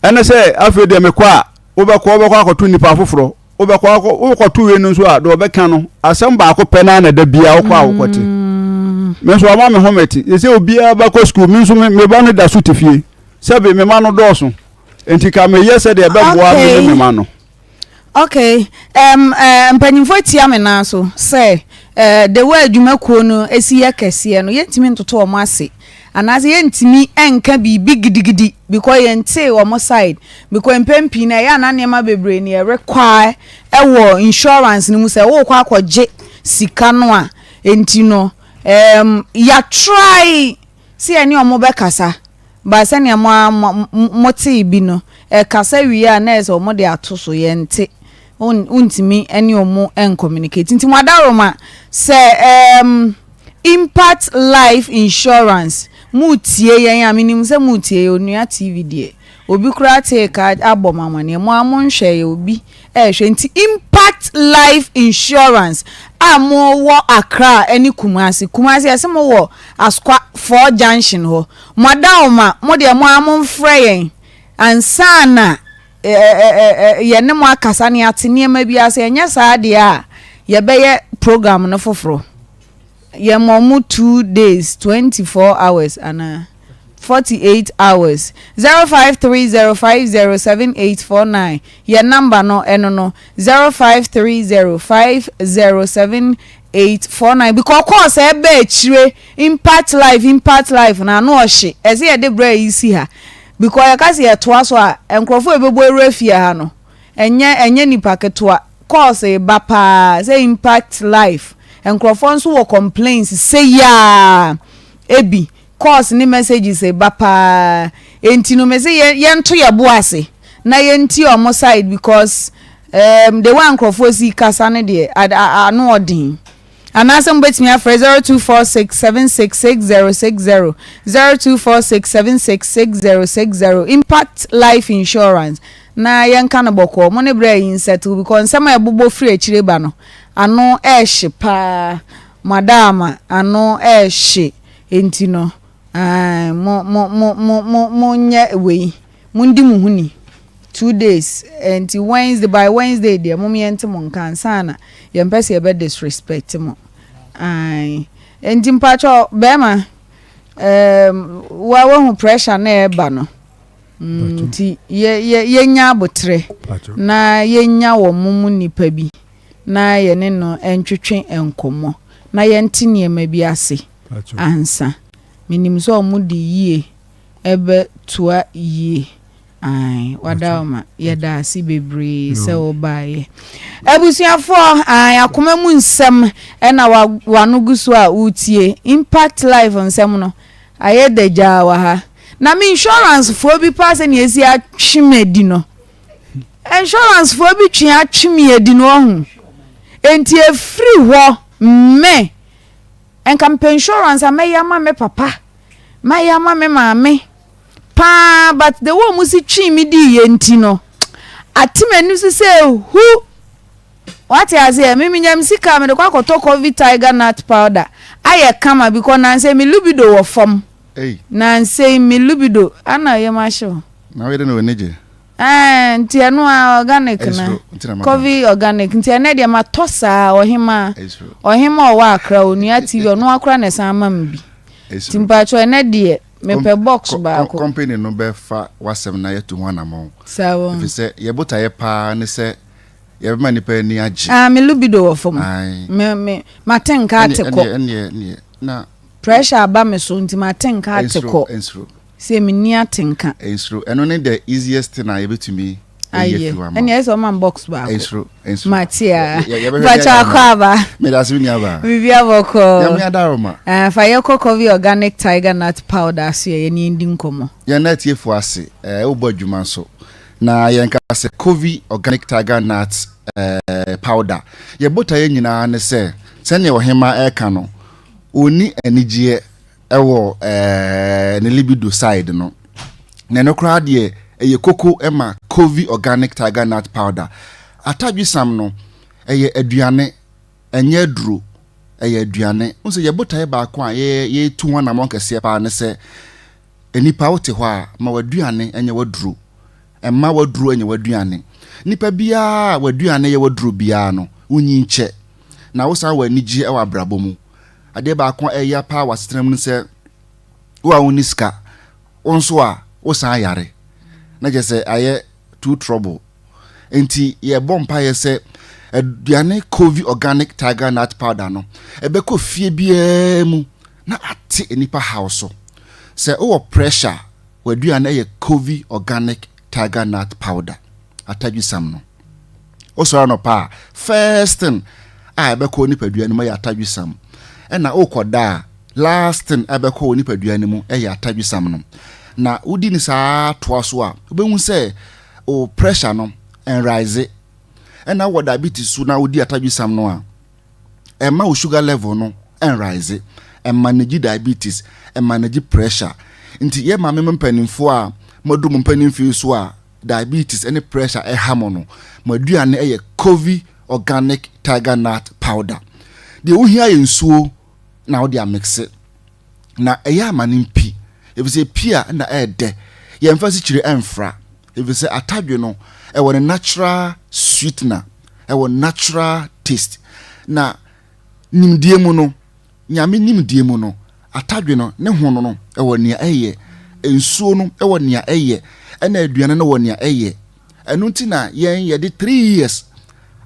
ɛne sɛ afei deɛ mekɔ a wobɛkɔ wobɛkɔ akɔto nipa foforɔ Wobɛkɔ akɔ wokɔto wei no nso a deɛ ɔbɛka no asɛm baako pɛ naa na da biara wokɔ a wokɔte. Mm. Me nso ama me ho mete. Yɛ sɛ obiara bɛkɔ sukuu me nso me ba no da so te fie. Sɛbe me ma no dɔɔso. Nti ka meyɛ sɛdeɛ ɛbɛboa me ne me ma no. Okay. Um, uh, mpanyimfoɔ atia me nan so sɛ uh, the way adwumakuo no si yɛ kɛseɛ no yɛntumi ntoto wɔn ase anaasɛ yɛntumi nka biribi gidigidi because yɛntee wɔn side Because mpɛn pii no ɛyɛ a na nneɛma bebree na yɛ require wɔ insurance no mu sɛ wokɔ akɔgye sika no a nti no um, yɛ try sɛ yɛne ɔmo bɛkasa ba sɛnea mo a motee bi no ɛkasa wie a na ɛsɛ ɔmo de ato so yɛnte wontumi ne ɔmo ncommunicate nti mo adaworoma sɛ um, impact life insurance mutie yɛn a menim sɛ mutie yɛn onua tv deɛ Obi koraa tee ka abɔ mo amaneɛ, mo ara monhwɛ yɛ obi ɛrehwɛ nti impact life insurance a mo wɔ Accra ɛne Kumasi, Kumasi yɛse mo wɔ Asokwa four junction hɔ, mo adaoma mo deɛ mo ara monfrɛ yɛn ansa na yɛne mo akasa na yɛate nneɛma bi ase, ɛnyɛ saa deɛ a yɛbɛyɛ program no foforɔ, yɛma ɔmo 2 days 24 hours anaa. 48 hours. 0530507849 yɛ number no ɛno no 0530507849 because course ɛbɛ akyire impact life impact life na ano ɔhye ɛsɛ yɛde brɛ yi si ha because yɛka sɛ yɛtoa so a nkurɔfoɔ ɛbɛbɔ awura fie ha no ɛnyɛ nipa ketewa course ba paa sɛ impact life nkurɔfoɔ nso wɔ complaints sɛ yaa ebi calls ne messages ba paa enti no mɛ sɛ yɛnto yɛ bo ase na yɛnti ɔmo side because the one nkurɔfoɔ si kasa no deɛ ano ɔden anaasɛ mobɛtumi afrɛ 0246766060 0246766060 Impact Life Insurance na yɛnka no bɔkɔɔ mo ne berɛ yi nsettle because nsɛm a ɛbobɔ firi akyire ba no ano ɛɛhye paa madama ano ɛɛhye enti no mo mo mo mo mo mo nyɛ wei mo ndi mo ho ni 2 days nti Wednesday by Wednesday deɛ mo yɛnte mo nka ansa na yɛmpɛ sɛ yɛbɛ disrespect mo nti mpakyɛ bɛrima wa wahu pressure na ɛba no nti yɛ yɛ yɛnya abotrɛ na yɛnya wɔ mo mu nipa bi na yɛne no ntwetwe nkɔmmɔ na yɛnte nneɛma bi ase ansa menim sɛ ɔmo de yie ɛbɛtoa yie ae wadaoma yɛda ase bebree sɛ wobaeɛ abusuafoɔ ae akoma mu nsɛm ɛna wano gu so a wotie Impact Life nsɛm no ayɛ dagyaa wɔ ha na me insurance foɔ bi paa sɛ nea esi atwe me adi no insurance foɔ bi twe atwe me adi no ɔho enti efiri hɔ mme nka mpɛ insurance a mɛyɛ ama me papa mɛyɛ ama me maame paa but the way ɔmo si twe mi di yɛ nti no ate m'ani so sɛ hu wate aseɛ mimi nyam sika mede kɔ akɔtɔ Coffee Tiger Nut Powder ayɛ kama because nansɛ me libido wɔ fam. Ei. Nansɛ me libido ana yɛm ahyew. Na woyɛ dɛ na w'ani gye. Ɛɛ nti ɛno a organic na Ɛsuro, nti na maba. Coffee organic nti ɛnɛ deɛ matɔ saa ɔhema Ɛsuro. ɔhema ɔwɔ Akra Onua TV ɔno akora na ɛsan ama me bi nti Ɛsuro. mpatsɔ ɛnɛ deɛ mepɛ box baako. Company no bɛfa w'asɛm na yɛtu ho anammɔn. Saa wɔ. Ɛfiri sɛ yɛbotaeɛ paa ne sɛ yɛbɛma nnipa ani agye. Ah, me libido wɔ fam. Ae. Me mate nka ate kɔ. Ɛneɛ na pressure aba me so nti mate nka ate ɛnsuro kɔ. Ɛnsuro. Sɛ menni ate nka. Ɛnsuro, ɛno ne the easiest thing a yɛbɛtumi ɛyi ayɛ afiri hɔ ama. Ɛnea ɛsɛ ɔma me box baako. Ɛnsuro, ɛnsuro. Mate a Yɛbɛhwɛ mpatsɔ deɛ akɔ aba. Meda ase, me nua baa. Biribi abɔkɔ. Nyame adaroma. Fa yɛkɔ Coffee Organic Tiger Nut Powder so yɛ yɛne yɛndi nkɔmmɔ. Yɛn na atiefoɔ ase ɛɛ wobɔ adwuma nso na yɛnka sɛ Covi Organic Tiger Nut powder yɛ botaeɛ nyinaa ne sɛ sɛnea ɔhema ɛreka no ɔnni anigyeɛ ɛwɔ ɛɛ ne libido side no na ɛno koraa deɛ ɛyɛ koko ma Covi Organic Tiger Nut Powder atadwisam no ɛyɛ aduane ɛnyɛ aduro ɛyɛ aduane n sɛ yɛ botaeɛ baako a yɛ yɛtu ho anammɔn kɛseɛ paa ne sɛ nipa wote hɔ a ma w'aduane nyɛ w'aduro mma w'aduro nyɛ w'aduane nipa biara a w'aduane yɛ w'aduro biara no wonyi nkyɛ na wosan wɔ anigyeɛ wɔ abrabɔ mu adeɛ baako a ɛyɛ paa wɔ asetena mu no sɛ wo a wonni sika wo nso a wosan yare na kyerɛ sɛ ayɛ too trouble nti yɛbɔ mpaeɛ sɛ aduane Covi Organic Tiger Nut Powder no ɛbɛkɔ fie biara mu na ate nipa haw so sɛ wowɔ pressure w'aduane yɛ Covi Organic Tiger Nut Powder atadwisam no wosɔre anɔpa a first thing a ɛbɛkɔ wo nipadua no mu yɛ atadwisam ɛna wokɔda a last thing a ɛbɛkɔ wo nipadua no mu yɛ atadwisam no na wodi ne saa toa so a wobɛhu sɛ o pressure no ɛnrise ɛna wɔ diabetes so na wodi atadwisam no a ɛma wo sugar level no ɛnrise ɛmanage diabetes ɛmanage pressure nti yɛ maame mo mpanimfoɔ a moadu mo mpanimfie so a diabetes ne pressure ɛha mo no mo aduane ɛyɛ Covi Organic Tiger Nut Powder deɛ wohia yɛ nsuo na wode amix na ɛyɛ ama no mpi ɛfiri sɛ pi a na ɛɛdɛ yɛmfa sikyire ɛmfra ɛfiri sɛ atadwe no ɛwɔ ne natural sweetener ɛwɔ natural taste na nimdeɛ mu no nyame nimdeɛ mu no atadwe no ne ho no no ɛwɔ nea ɛyɛ. Nsuo no wɔ nea ɛyɛ ɛna aduane no wɔ nea ɛyɛ. Ɛno nti na yɛn yɛde 3 years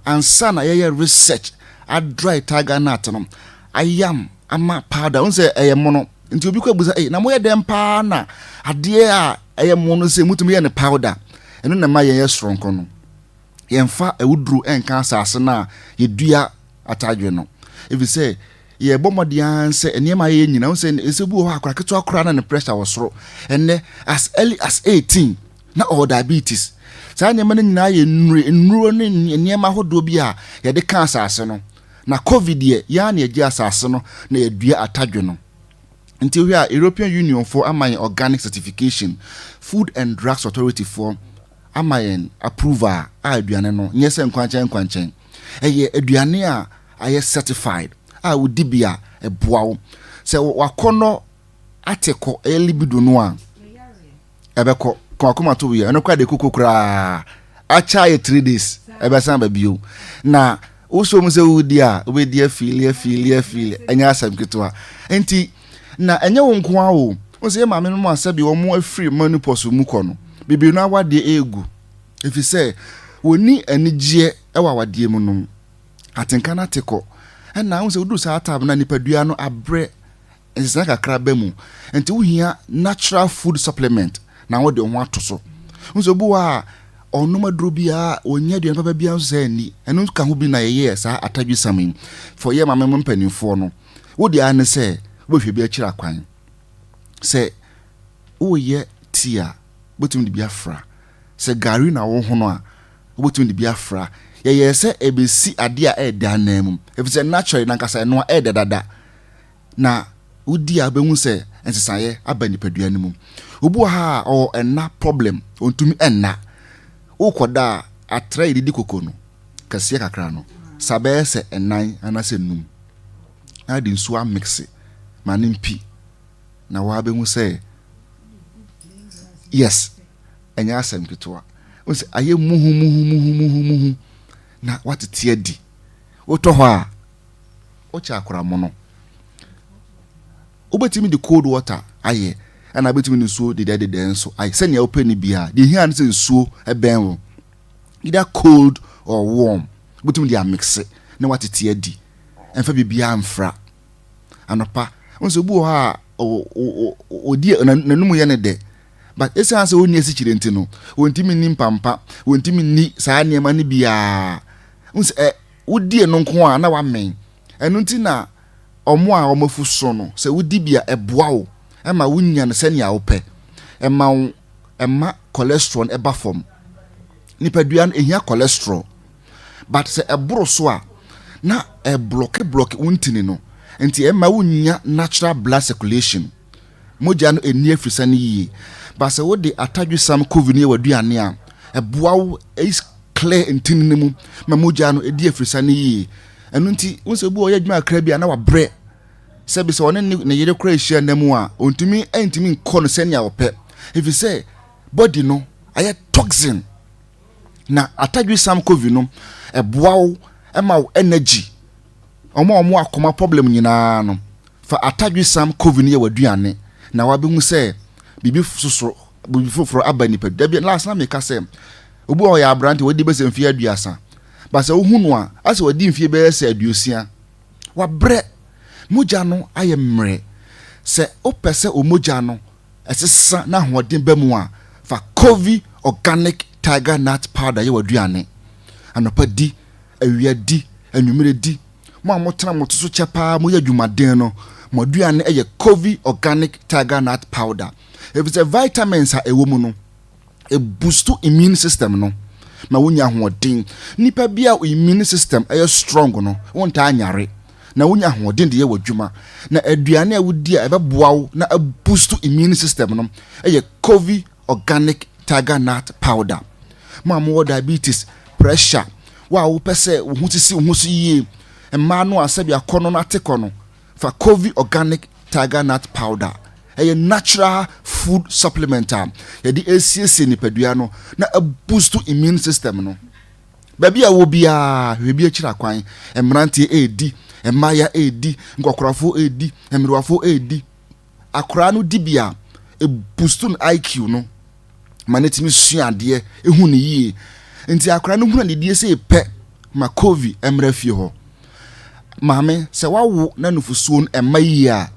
ansa na yɛyɛ research adry tiger nut no ayam ama powder. Wohu sɛ ɛyɛ mono nti obi kɔ abusa, "Ei, na moyɛ dɛn paa na adeɛ a ɛyɛ mono sɛ mutumi yɛ ne powder?" Ɛno na ɛma yɛn yɛ soronko no. Yɛmfa awuduro nka asase no a yɛdua atadwe no, ɛfiri sɛ yɛbɔ mmɔden ara sɛ nneɛma a yɛyɛ nyinaa wo sɛ ɛsɛ bi wɔ hɔ akora ketewa koraa na ne pressure wɔ soro. Ɛnnɛ as early as 18 na ɔwɔ diabetes. Saa nneɛma no nyinaa yɛ nnuro, nnuro ne nneɛma ahodoɔ bi a yɛde ka asase no. Na COVID deɛ, yɛa na yɛgye asase no na yɛdua atadwe no. Nti wohwɛ a, European Union foɔ ama yɛn organic certification, Food and Drugs Authority foɔ ama yɛn approval a aduane no nyɛ sɛ nkwankyɛn nkwankyɛn, ɛyɛ aduane a ayɛ certified a wodi bi a ɛboa wo. Sɛ wakɔnɔ ate kɔ, ɛyɛ libido no a ɛbɛkɔ kɔmakɔma to yɛ ɛno koraa de koko koraa akyɛ ayɛ 3 days ɛbɛsan ba bio. Na wosɔ mu sɛ wodi a, wobɛdi afeeli afeeli afeeli, ɛnyɛ asɛm ketewa. Nti na ɛnyɛ wo nko ara o. Wo sɛ yɛ maame no mu asɛbi wɔn afiri menopause mu kɔ no bebree no, awadeɛ egu ɛfiri sɛ wɔni anigyeɛ ɛwɔ awadeɛ mu no, atenka no ate kɔ. Ɛna wo sɛ woduru saa time na nipadua no abrɛ, nsesa kakra ba mu, nti wohia natural food supplement na wode wo ho ato so. Wo sɛ obi wɔ a ɔnom aduro biara, ɔnyɛ aduane papa biara nso sɛ ani ɛno ka ho bi na yɛyɛɛ saa atadwe sam yi for yɛ maame mo mpanimfoɔ no. Wode ara ne sɛ wobɛhwɛ bi akyiri akwan sɛ woyɛ tea a, wobɛtumi de bi afra. Sɛ gari na wo hono a, wobɛtumi de bi afra. Yɛyɛ sɛ ɛbɛsi adeɛ a ɛɛda anan mu, ɛfiri sɛ naturally nankasa ɛno a ɛɛda dada na wodi a, wobɛhu sɛ nsesaeɛ aba nipadua no mu. Obi wɔ ha a ɔwɔ ɛna problem, ɔntumi ɛnna, wokɔda a atra yɛdidi koko no kɛseɛ kakra no sa bɛyɛ sɛ ɛnan anaasɛ num na de nsuo amix ma ne mpi na waa bɛhu sɛ yes, ɛnyɛ asɛm ketewa. Wo sɛ ayɛ muhu muhu muhu muhu muhu na watete adi. Wotɔ hɔ a, wokyɛ akoramo no, wobɛtumi de cold water ayɛ, ɛna wobɛtumi de nsuo dedɛdedɛ nso ayɛ sɛnea wopɛ no biara. Deɛ hia ne sɛ nsuo ɛbɛn wo, either cold or warm, wobɛtumi de amix na watete adi. Ɛmfa biribiara mfra. Anɔpa wo nso, obi wɔ hɔ a ɔdi n'anum yɛ ne dɛ, but ɛsiane sɛ ɔnni asikyire nti no, wɔntumi nni mpampa, wɔntumi nni saa nneɛma no biara. Wo sɛ ɛ wodie no nko a na wamɛn. Ɛno nti na ɔmo a ɔmo afu so no, sɛ wodi bi a, ɛboa wo ɛma wonya no sɛnea wopɛ. Ɛma wo, ɛma cholesterol no ɛba fam. Nipadua no ehia cholesterol, but sɛ ɛboro so a, na ɛblocke blocke wo ntini no, nti ɛma wonya natural blood circulation, mogya no ɛni afirisa no yie. But sɛ wode atadwesam COVID no yɛ w'aduane a, ɛboa wo clear ntini no mu ma mogya no ɛdi afirisa no yie. Ɛno nti wo sɛ obi ɔyɛ adwuma kakra bi a na wabrɛ, sɛbi sɛ ɔne ne yere kora ahyia nna mu a, ɔntumi ntumi nkɔ no sɛnea ɔpɛ, ɛfiri sɛ body no ayɛ toxin. Na atadwesam COVID no ɛboa wo, ɛma wo energy. Ɔmo a ɔmo akoma problem nyinaa no, fa atadwesam COVID no yɛ w'aduane na wabɛhu sɛ biribi soso, biribi foforɔ aba nipa dabi. Last na meka sɛ obi a ɔyɛ aberante, wadi bɛsɛ mfeɛ 30, ba sɛ wohu no a, asɛ wadi mfeɛ bɛyɛ sɛ 60, wabrɛ, mogya no ayɛ mmerɛ. Sɛ wopɛ sɛ o mogya no ɛsesa na ahoɔden ba mu a, fa Covi Organic Tiger Nut Powder yɛ w'aduane. Anɔpa di, awia di, anwummerɛ di. Mo a motena mo to so kyɛ paa, moyɛ adwumaden no, mo aduane yɛ Covi Organic Tiger Nut Powder, ɛfiri sɛ vitamins a ɛwɔ mu no ɛboost immune system no ma wonya ahoɔden. Nipa bi a immune system ɛyɛ strong no, wontaa nyare na wonya ahoɔden de yɛ w'adwuma. Na aduane a wodi a ɛbɛboa wo na aboost immune system no ɛyɛ Covi Organic Tiger Nut Powder. Mo a mowɔ diabetes, pressure, wo a wopɛ sɛ wo ho sisi wo ho so yie, mmaa no a sɛbi akɔnɔ no ate kɔ no, fa Covi Organic Tiger Nut Powder. Ɛyɛ natural food supplement a yɛde esiesie nipadua no na aboost immune system no. Baabi a wɔ biara, hwehwɛ bi akyiri akwan. Mmeranteɛ ɛredi, mmaaya ɛredi, nkɔkorafoɔ ɛredi, mmerewafoɔ ɛredi. Akoraa no di bi a, Ɛbustu no IQ no ma no tumi sua adeɛ, ɛhu no yie. Nti akwadaa no hunu anidie sei pɛ ma Kovi mmra fie hɔ. Maame, sɛ woawo na nufosuo no ɛmma yie a,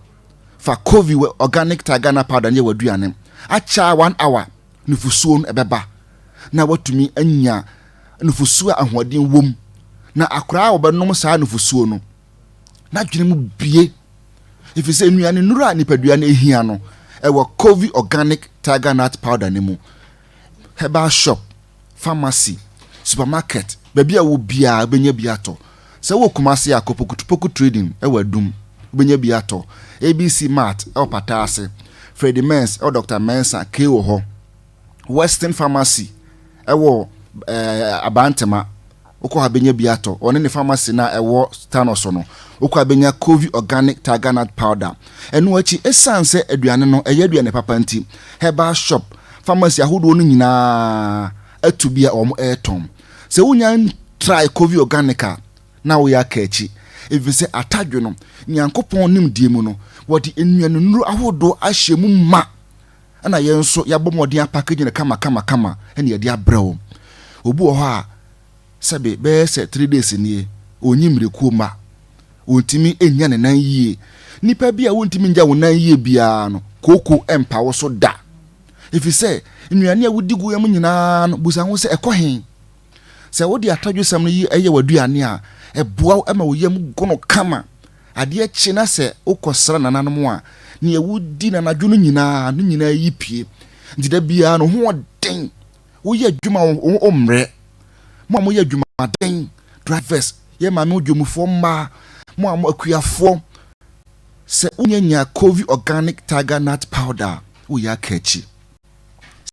fa Kovi organic tiger nut powder no yɛ w'aduane. Akyɛ a one hour, nufosuo no ɛbɛba na watumi anya nufosuo a ahoɔden wom. Na akwadaa a wɔbɛnom saa nufosuo no, n'adwene mu bie ɛfiri sɛ nnuane nnuro a nipadua no hia no ɛwɔ Kovi organic tiger nut powder no mu. Herbal shop, pharmacy, supermarket, baabi a wɔ biara wobɛnya bi atɔ. Sɛ wowɔ Kumasi a, kɔ Pokutupoku Trading wɔ Adum, wobɛnya bi atɔ. ABC Mart wɔ Pata ase, Freddie Mens wɔ Doctor Mensah, K wɔ hɔ. Western Pharmacy wɔ eh, Abantema, wokɔ hɔ a bɛnya bi atɔ. Ɔne ne pharmacy no a ɛwɔ Tano so no, wokɔ a bɛnya Kovi Organic Tiger Nut Powder. Ɛno akyi, ɛsiane sɛ aduane no ɛyɛ aduane papa nti, herbal shop, pharmacy ahodoɔ no nyinaa atu bi a wɔn ɛretɔn. Sɛ wonya try Kovi Organic a, na woyɛ aka akyi. Ɛfiri sɛ atadwe no, Nyankopɔn nimdeɛ mu no, wɔde nnuanennuro ahodoɔ ahyɛ mu ma. Ɛna yɛn nso yɛabɔ mmɔden apackage no kama kama kama ɛna yɛde abrɛ wo. Obi wɔ hɔ a, sɛbe bɛyɛ sɛ three days nie, ɔnyi mmirikuo mma. Ɔntumi nnya ne nan yie. Nipa bi a wontumi nnya wo nan yie biara no, kooko mpa wo so da. Ɛfiri sɛ, nnuane a wodi gu yam nyinaa no, busa ho sɛ ɛkɔ he? Sɛ wode atadwesɛm no yi yɛ w'aduane a, ɛboa wo ma wo yam gono kama. Adeɛ kye na sɛ wokɔsra nananom a, nea wodi no anadwo no nyinaa, no nyinaa yi pue. Nti da biara no, ho ɔden. Woyɛ adwuma a, wo ho mmrɛ. Mo a moyɛ adwumaden, drivers, yɛ maame odwamufoɔ mmaa, mo a mo akuafoɔ, sɛ wonya nya Kovi Organic Tiger Nut Powder a, woyɛ aka akyi.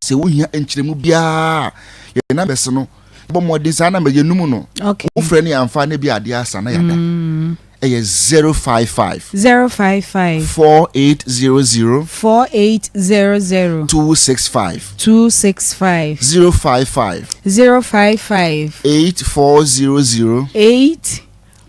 Sɛ wohia nkyerɛmu biara a, yɛn numbers no, bɔ mmɔden saa number yɛnum no. Okay. Wofrɛ no yɛamfa na bi adeɛ asa na yɛada. Ɛyɛ 055 055 4800 4800 265 265 055 055 8400 8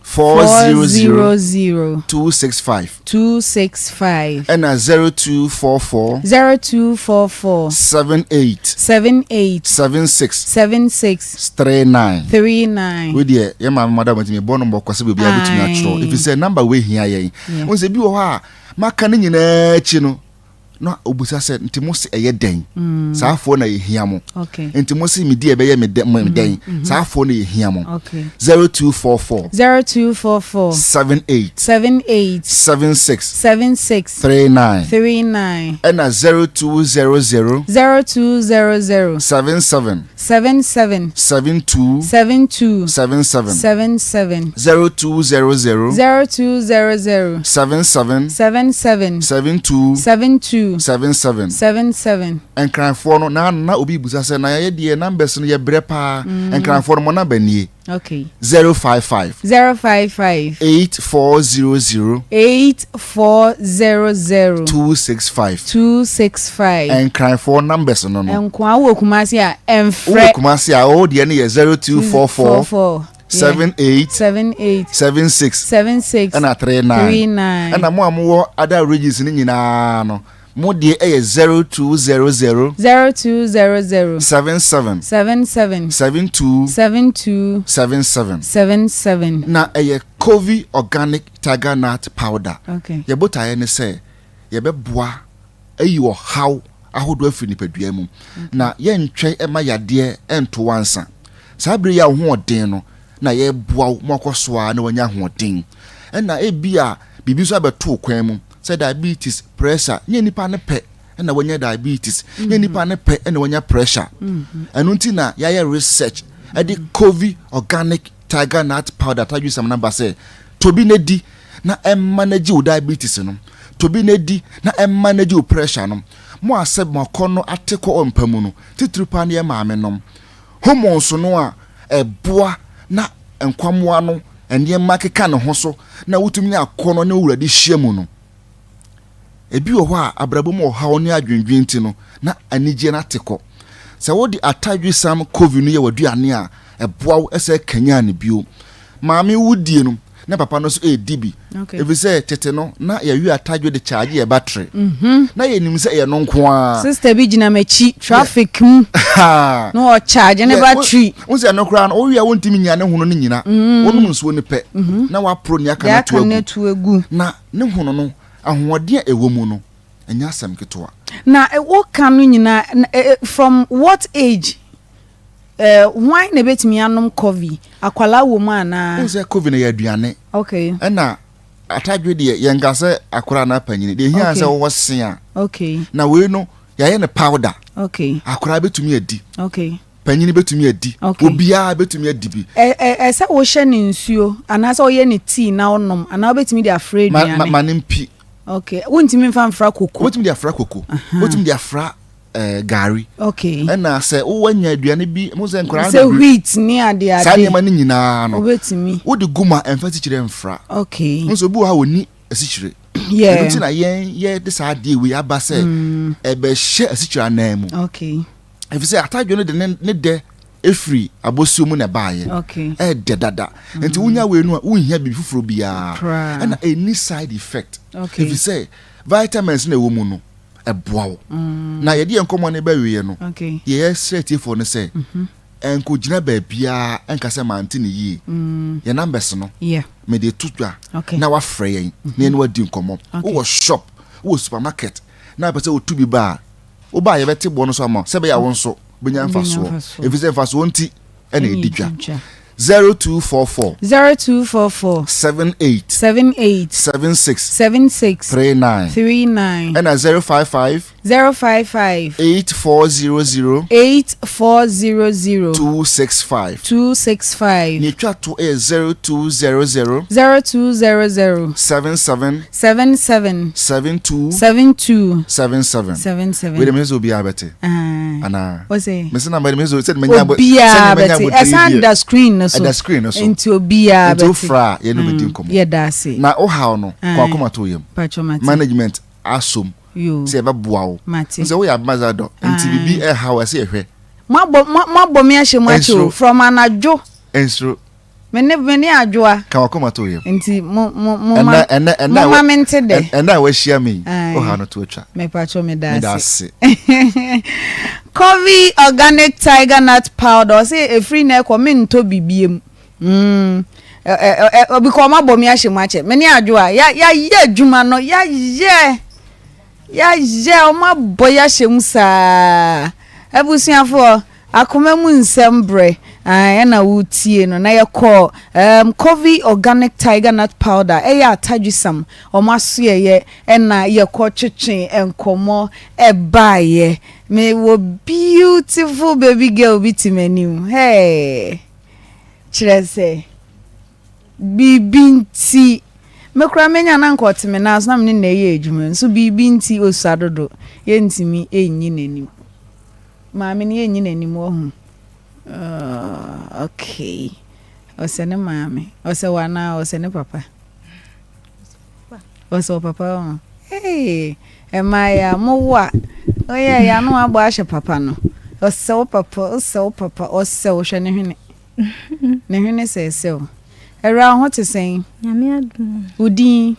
400 0 265 265 ɛna 0244 0244 78 78 76 76 39. 39. Wei deɛ yɛ maame madam nti mebɔ no mbɔkɔ sɛ baabi a wobɛtumi atwerɛ ɛfiri sɛ namba wei hia yɛn. Wohu sɛ bi wɔ hɔ a maka ne nyinaa akyi no na obisa sɛ nti mo se ɛyɛ dɛn? Mm. Saa afoɔ na yɛhia mo. Nti mo se medi ɛbɛyɛ me dɛn? Mm-hmm. Saa afoɔ na yɛhia mo. 0244 0244 78 78 76 76 39 39 ɛna 0200 0200 77 77 72 72 77 77 0200 0200 77 77 72 72 77 77. Nkranfoɔ no na na obi bisa sɛ na yɛyɛ deɛ numbers no yɛ brɛ paa. Nkranfoɔ no mo number nie. Okay. 055 055 8400 8400 265 265. Nkranfoɔ numbers no no. Nkoa wɔ Kumasi a ɛnfrɛ. Wowɔ Kumasi a wo deɛ no yɛ 0244 78 78 76 76 ɛna 39 39. Ɛna mo a mowɔ other regions no nyinaa no mo deɛ ɛyɛ 0200 0200 77 77 72 72 77 77. Na ɛyɛ Kovi Organic Tiger Nut Powder. Okay. Yɛ botaeɛ ne sɛ yɛbɛboa ayi ɔhaw ahodoɔ afiri nipadua mu na yɛntwɛn mma yadeɛ nto wo ansa. Saa berɛ yi a wo ho ɔden no na yɛreboa wo ma wakɔ so ara na wanya ahoɔden. Ɛna ebia biribi nso abɛto wo kwan mu sɛ diabetes, pressure, nyɛ nipa no pɛ na wanya diabetes, nyɛ nipa no pɛ na wanya pressure. Ɛno nti na yɛayɛ research ɛde Kovi Organic Tiger Nut Powder atadwesɛm no aba sɛ tɔ bi na di na ɛmmanage wo diabetes no, tɔ bi na di na ɛmmanage wo pressure no. Mo a sɛ mo akɔnnɔ ate kɔ mpa mu no, titiriw paa ne yɛn maamenom. Hormones no a ɛboa na nkwammoa no nneɛma keka ne ho so na wotumi nya akɔnnɔ ne owurade hyia mu no. Ebi wɔ hɔ a, abrabɔ mu ɔhaw ne adwendwen nti no, na anigyeɛ no ate kɔ. Sɛ wode atadwesam Kovi no yɛ w'aduane a, ɛboa wo sɛ kanyan no bio. Maame wodie no, Na papa no nso redi bi. Ɛfiri sɛ tete no, na yɛwe atadwe de kyaagye yɛ battery. Na yɛnim sɛ ɛyɛ no nko ara. Sister bi gyina m'akyi traffic mu na ɔkyaagye ne battery. Wo sɛ ɛno koraa no, wowe a wontumi nnya ne hono no nyina. Wonom nsuo no pɛ na woaporo nea aka no ato agu. Na ne hono no, ahoɔden a ɛwɔ mu no, ɛnyɛ asɛm ketewa. Na woka no nyinaa, from what age? Eh, hwan na ebetumi anom coffee? Akwadaa wɔ mu anaa? Wohu sɛ coffee no yɛ aduane. Okay. Ɛna atadwe deɛ yɛnka sɛ akwadaa anaa panyini. Deɛ ehia sɛ wɔwɔ se a. Okay. Na wei no yɛayɛ no powder. Okay. Akwadaa betumi adi. Okay. Panyini betumi adi. Okay. Obiara betumi adi bi. Ɛ ɛ ɛsɛ wohyɛ ne nsuo anaasɛ woyɛ ne tea na wonom anaa wobetumi de afra aduane. Ma ma ma ne mpi. Okay. Wontumi nfa nfra koko. Wobetumi de afra koko. Wobetumi de afra eh, gari. Okay. Ɛna sɛ wowanya aduane bi, mo sɛ nkwadaa sɛ wheat ne ade ade. Saa nneɛma no nyinaa no. Wobɛtumi. Wode gu ma ɛmfa asikyire mfra. Okay. Nso obi wɔ ha wɔni asikyire. Yeah. Ɛno nti na yɛn yɛde saa adeɛ wei aba sɛ mm. ɛbɛhyɛ asikyire anan mu. Okay. Ɛfiri sɛ atadwe no de ne ne dɛ efiri abosuo mu na ɛbaayɛ. Okay. Ɛɛdɛ dada. Mm. Nti wonya wei no a wonhia biribi foforɔ biara. Ɛna ɛni side effect. Okay. Ɛfiri sɛ vitamins na ɛwɔ mu no. ɛboa wo. Na yɛde yɛn nkɔmmɔ no bɛwieɛ no, deɛ yɛsrɛ atiefoɔ no sɛ, ɛnkɔgyina baabiara ɛnka sɛ mante no yie. Yɛn numbers no, mede to dwa na wafrɛ yɛn na yɛne wadi nkɔmmɔ. Wowɔ shop, wowɔ supermarket na wopɛ sɛ wotu bi ba a, woba a yɛbɛte boɔ no so ama wo sɛ ɛbɛyɛ a wo nso wobɛnya mfasoɔ. Ɛfiri sɛ mfasoɔ nti ɛna ɛdi dwa. 0244. 0244. 78. 78. 76. 76. 39. 39. Ɛna 055. 055. 8400. 8400. 265. 265. Nea etwa to yɛ 0200. 0200. 77. 77. 72. 72. 77. 77. Wei de mese obiara bɛte. Anaa. Ɔsɛ. Mese na mese sɛ menya abo. Obiara bɛte. Ɛsan da screen no so. Ɛda screen no so. Nti obiara bɛte. Nti ofra a yɛn no bɛdi nkɔmɔ. Yɛda ase. Na ohaw no kɔ akoma to yam. Patro mate. Management asom. Yo. Sɛ yɛbɛboa wo. Mate. Sɛ woyɛ abemaza dɔ. Nti bibi ɛhaw ɛsɛ yɛhwɛ. Moabɔ moabɔ me ahyɛ mu akyɛ o from anadwo. Nsuro. Me ne me ne adwoa. Ka wakoma to yam. Nti mo mo mo ma ɛnɛ ɛnɛ mo ma me nte dɛ. Ɛnɛ a wahyia me yi. O ha no to atwa. Me patro me da ase. Covey organic tiger nut powder ɔsɛ efiri na ɛkɔ me ntɔ bibiem. Mm. Ɛ ɛ because ɔmo abɔ me ahyɛ mu akyɛ. Me ne adwoa ya ya yɛ adwuma no ya yɛ. Yɛayɛ, wɔabɔ yɛn ahyɛ mu saa. Abusuafoɔ, akoma mu nsɛm berɛ, ae, ɛna woretie no. Na yɛkɔɔ um, Covey Organic Tiger Nut Powder, ɛyɛ atadwisam, wɔn asoɛeɛ, ɛna yɛkɔ twetwe nkɔmmɔ ɛbaeɛ. Mewɔ beautiful baby girl bi te m'anim, hey, kyerɛ sɛ. Biribi nti, me koraa menya na anka ɔte me nan so na me ne no reyɛ adwuma nso biribi nti osua dodo, yɛntumi nyi n'anim. Maame no yɛnyi n'anim wahu. Oh, okay. Ɔsɛ ne maame. Ɔsɛ wo anaa ɔsɛ ne papa? Ɔsɛ wo papa wahu. Hey, mmaa a mowo a, ɔyɛ yɛ ano abɔ ahyɛ papa no. Ɔsɛ wo papa, ɔsɛ wo papa, ɔsɛ wo hwɛ ne hwene. Ne hwene sɛɛsɛw. Awuraa wo ho te sɛn? Nyame adom o. Wo din?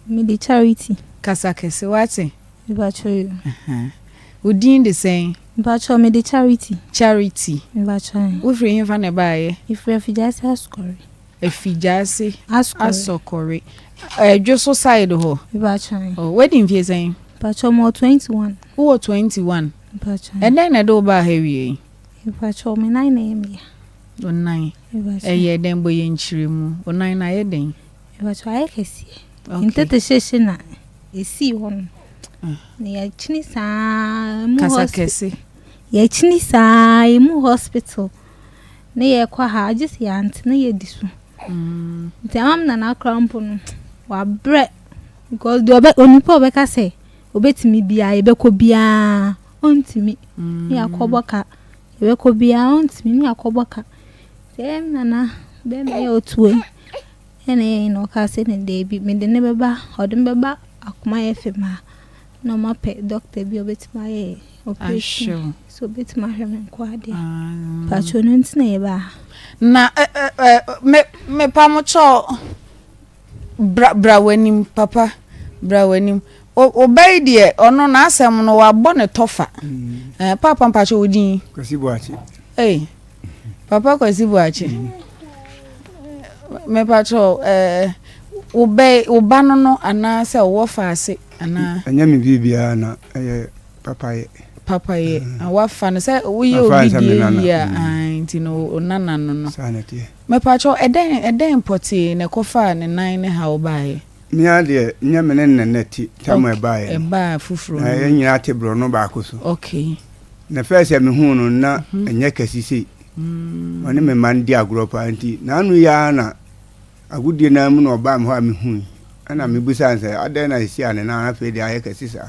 Me de Charity. Kasa kɛse wate? Mepakyɛw yo. Wo din de sɛn? Mepakyɛw me de Charity. Charity. Mepakyɛw. Wo firi hefa na ɛbaayɛ? Me firi Afigyaase Asokɔre. Afigyaase Asokɔre. Asokɔre. Ɛdwo so side hɔ? Mepakyɛw. Oh, wadi mfie sɛn? Mepakyɛw mewɔ 21. Wowɔ 21? Mepakyɛw. Ɛdɛn na ɛde wo baa ha awie yi? Mepakyɛw me nan na ɛyɛ me ya. Wo nan ɛyɛ dɛn bɔ yɛn nkyerɛmu wo nan no ayɛ dɛn? Mepakyɛw ayɛ kɛseɛ. Okay. Ntete hyehye na esii hɔ no. Ah. Na yɛakyini saa emu Kasa kɛse. Yɛakyini saa emu hospital. Ne yɛkɔ ha agye sɛ yɛante na yɛdi so. Mm. Nti ama me nana koraa mpo no wabrɛ because deɛ ɔbɛ onipa ɔbɛka sɛ obetumi biara yɛbɛkɔ biara. Ɔntumi ne yɛakɔbɔ ka. Yɛbɛkɔ biara ɔntumi ne yɛakɔbɔ ka. Nti ɛyɛ me nana bɛrima yi a ɔtu yi ɛna ɛyɛ na ɔkaa sɛ ne daabi mede ne bɛba ɔde me bɛba Akoma FM ha na ɔmapɛ dɔkta bi a ɔbɛtumi ayɛ operation so ɔbɛtumi ahwɛ me nko adeɛ. Patrɔ no nti na yɛbaa ha. Na me mepa mo kyɛw. Bra bra w'anim papa bra w'anim. Wo ba yi deɛ ɔno n'asɛm no wabɔ ne tɔfa. Mm. Eh, papa mpakyɛ wo din. Kwasi Boakye. Ei, papa Kwasi Boakye. Mm. Mepakyɛ eh, wo ba wo ba no no anaasɛ wowɔ faase anaa? Ɛnyɛ me biribiara na ɛyɛ papayɛ. Papayɛ. Mm. Wafa no sɛ woyɛ obi deɛ yie a mm. nti no wo nana no no. Saa na ɛteɛ. Mepakyɛ ɛdɛn ɛdɛn pɔtee na ɛkɔfaa ne nan ne haw baeɛ? Me ara deɛ, nyɛ me ne no na na ɛte tam a ɛbaeɛ no. Ɛbaa foforɔ no. Na yɛn nyinaa te borɔno baako so. Okay. Na first a mehuu no na mhm. ɛnyɛ kɛse sei. Mm. Ɔne me mma no di agorɔ paa nti n'ano yi ara na agodie no ara mu na ɔbaa me hɔ a mehui. Ɛna mebusaa no sɛ adɛn na ɛsi a ne nan afei deɛ ayɛ kɛse saa.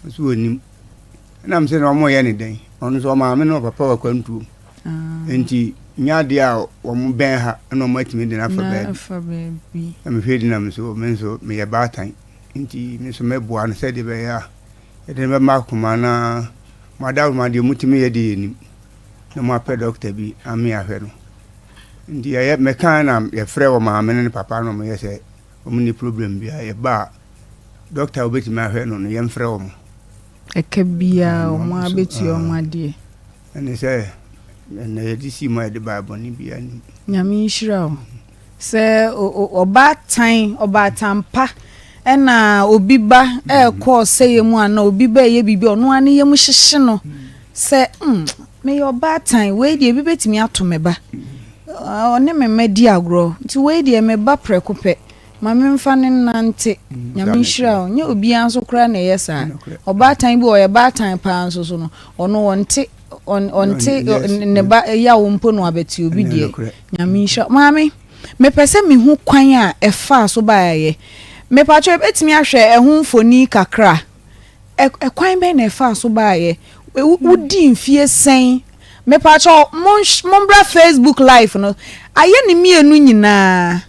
Ɔso ɔnim. Ɛna mesɛ na wɔyɛ ne dɛn. Ɔno nso ɔmaame ne ɔpapa wɔ akwantuom. Nti nyɛ adeɛ a wɔn bɛn ha na wɔn atumi de no afa baabi. Na mehwɛ di na me nso me nso meyɛ baatan nti me nso mɛboa no sɛdeɛ ɛbɛyɛ a yɛde no bɛma akoma na mo adawoma deɛ motumi yɛ deɛ yɛnim na moapɛ dɔkta bi ame ahwɛ no. Nti yɛyɛ mɛka na yɛfrɛ wɔ maame ne ne papa na wɔyɛ sɛ wɔn ni problem biara yɛba a dɔkta a wɔbɛtumi ahwɛ no no yɛmfrɛ wɔn. Ɛka biara wɔn abɛtua wɔn adeɛ. Ɛne sɛ, ɛnɛ yɛde sii mu a yɛde bae bɔne biara nnim. Nyame nhyira wo sɛ ɔbaatan ɔbaatan pa ɛna obi ba ɛɛkɔ ɔsɛeɛ mu anaa obi ba ɛyɛ biribi ɔno ara ne yam hyehye no sɛ mm meyɛ ɔbaatan wei deɛ ebi bɛtumi ato me ba ɔne me mma di agorɔ nti wei deɛ me ba prɛko pɛ ma memfa no nnante Nyame nhyira wo nyɛ obiara nso koraa na ɛyɛ saa ɔbaatan bi ɔyɛ baatan paa nso so no ɔno ɔnte ɔnte ne ba yaw mpo no abɛte obi deɛ Nyame nhyira maame mepɛ sɛ mehu kwan a ɛfaa so baeɛ mepatwɛ ɛbɛtumi ahwɛ ɛho mfoni kakra ɛkwan bɛn na ɛfaa so baeɛ wodi mfie sɛn mepatwɛ mombra Facebook live no ayɛ ne mmienu nyinaa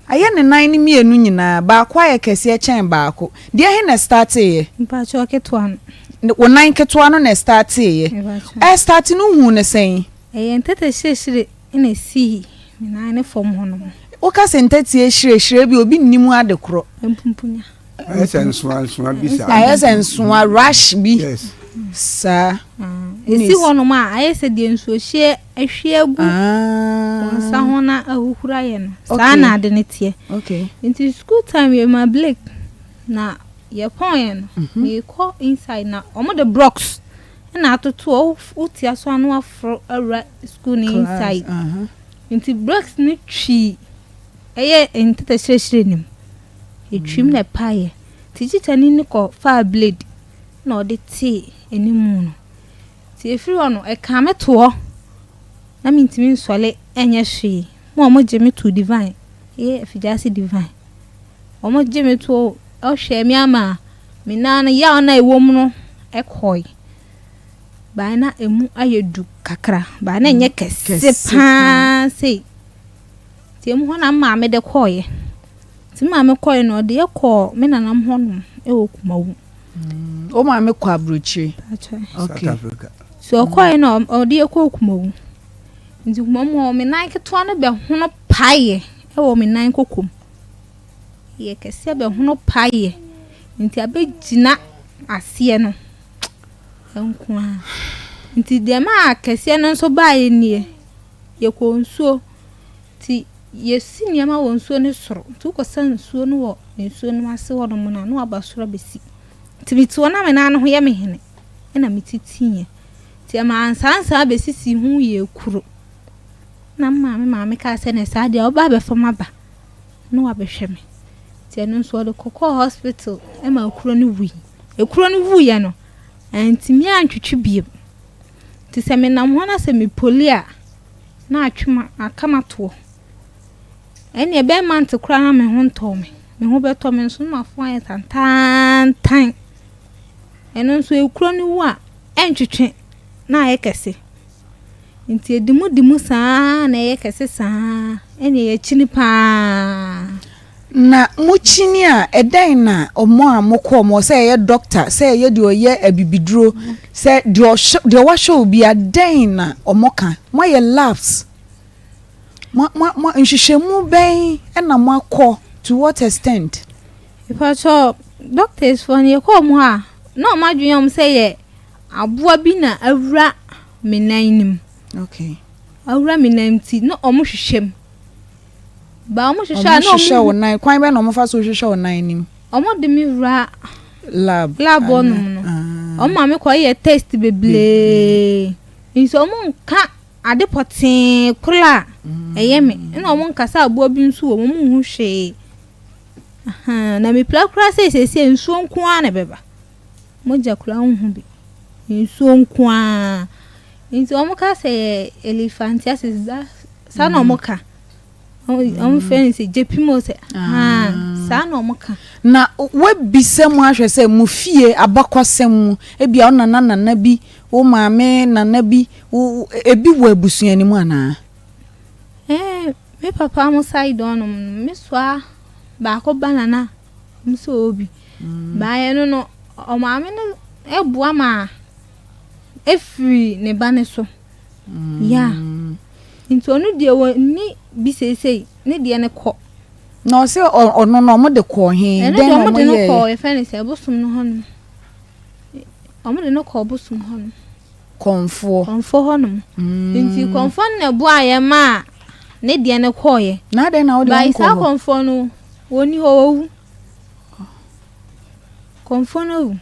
Ayɛ ne nan no mmienu nyinaa, baako ayɛ kɛseɛ kyɛn baako. Deɛ he na ɛstarteeɛ? Mpakyɛw ketewa no. Wo nan ketewa no na ɛstarteeɛ. Mepakyɛw. Ɛrestarte no wohuu no sɛn? Ɛyɛ ntɛtɛ hyirehyire na esii me nan no fam hɔ nom. Woka sɛ ntɛteɛ hyirehyire ebia obi nnim ade korɔ. Mpumpunya. Ayɛ sɛ nsoa nsoa bi saa. Ayɛ sɛ nsoa rush bi saa. Esi hɔnom a ayɛ sɛ deɛ nsuohyeɛ ahwie agu wɔn nsa ho na ahuhuro ayɛ no. Saa na ade no teɛ. Nti school time yɛ ma break na yɛpɔn yɛ no mekɔ inside na wɔn de blocks na atoto hɔ wotia so ano aforo awura school no inside. Nti blocks no twi ɛyɛ ntɛtɛ hyerɛhyerɛ nim. Etwim na ɛpaeɛ. Nti tikyani no kɔ faa blade na ɔde tee animu no. Nti ɛfiri hɔ no, ɛkaa me too hɔ. Na mentumi nsɔre nyɛ hwee. Ma wɔgye me too Divine, ɛyɛ Afigyase Divine. Wɔgye me too hɔ hwɛɛ me ama me nan no yaw no a ɛwɔ mu no kɔe. Bae na ɛmu ayɛ du kakra, bae na ɛnyɛ kɛse paa sei. Nti emu hɔ na me maame de kɔeɛ. Nti me maame kɔeɛ no, ɔde yɛ kɔɔ me nanam hɔnom wɔ Kumawu. Mm, wo maame kɔ aburokyire? Okay. South Africa. So ɔkɔeɛ no, ɔde yɛ kɔɔ Kumawu. Nti Kumawu hɔ, me nan ketewa no bɛhono paeɛ wɔ me nan kokom. Yɛ kɛseɛ bɛhono paeɛ. Nti abɛgyina aseɛ no nko ara. Nti deɛ maa kɛseɛ no nso baeɛ nie. Yɛkɔɔ nsuo, nti yɛsi nneɛma wɔ nsuo no soro. Nti wokɔsa nsuo no wɔ nsuo no ase hɔnom no a, na waba soro abɛsi. Nti mete hɔ na me nan no ho yɛ me hene, ɛna metitiiɛ. Nti ɛmaa nsaansaa bɛsisii ho yɛɛ kuro. Na me maame maame kaa sɛ ne saa deɛ ɔba abɛfa m'aba na wabɛhwɛ me. Nti ɛno nso ɔde kɔkɔɔ hospital ma kuro no wui. Ekuro no wuiɛ no, antumi antwetwe bio. Nti sɛ menam hɔ na sɛ mepoli a, na atwe ma aka m'atoɔ. Ɛnneɛ ɛbɛyɛ month koraa na me ho ntɔɔ me. Me ho bɛtɔ me nso na m'afo ayɛ tantaantan. Ɛno nso ekuro no wu a, ɛntwetwe na ayɛ kɛse. Nti ɛdi mu di mu saa na ɛyɛ kɛse saa ɛnneɛ yɛkyini paa. Na mokyini a, ɛdɛn na wɔn a mokɔ wɔn hɔ, sɛ ɛyɛ dɔkta, sɛ ɛyɛ deɛ ɔyɛ abibiduro, sɛ deɛ ɔhwɛ deɛ wahwɛ obi a, dɛn na wɔka? Moayɛ labs? Mo mo mo nhwehwɛmu bɛn na moakɔ? To what extent? Mepakyɛw, doctors foɔ no yɛkɔɔ wɔn hɔ a, na wɔn adwene yɛ wɔn sɛ yɛ aboa bi na awura me nan no mu. Okay. Awura me nan nti na wɔn hwehwɛ mu. Ba wɔn hwehwɛ a na wɔn hwehwɛ wo nan kwan bɛn na wɔn fa so hwehwɛ wo nan no mu? Wɔn de me wura lab lab hɔnom no. Ah. Wɔn ma me kɔ yɛ test bebree. Nso wɔn nka ade pɔtee koro a ɛyɛ me. Ɛna wɔn nka sɛ aboa bi nso wɔ mu, wɔn nhu hwee. Ahaa, na mepira koraa sɛ seesei nsuo nko ara na ɛbɛba. Mogya koraa nhu bi. Nsuo nko ara. Nti wɔn ka sɛ yɛ elephantiasis da saa na wɔn ka. Wɔn frɛ no sɛ gyepimo sɛ haa saa na wɔn ka. Na woabisa mu ahwɛ sɛ mo fie abakɔsɛm mu ebia wo nana nana bi, wo maame nana bi, wo ebi wɔ abusua no mu anaa? Ɛɛ me papa mo side hɔnom no, me soa baako ba na na ɔmo sɛ ɔwɔ bi. Baeɛ no no, ɔmaame no boa ma efiri ne ba no so. Yeah. Nti ɔno deɛ wɔnni bi seesei, ne deɛ no kɔ. Na ɔsɛ ɔno no ɔmo de kɔɔ he? Ɛno Dɛn deɛ na ɔmo ɔmo de no yɛɛ? kɔɔ yɛfrɛ no sɛ bosom no hɔnom. Ɔmo de no kɔɔ bosom hɔnom. Kɔmfoɔ. Kɔmfoɔ hɔnom. Nti kɔmfoɔ no na ɛboaa yɛn maa ne deɛ no kɔɔeɛ. Na adɛn na wode By ɔnkɔ saa hɔ? kɔmfoɔ no, wɔnni hɔ, wawu. Kɔmfoɔ no awu.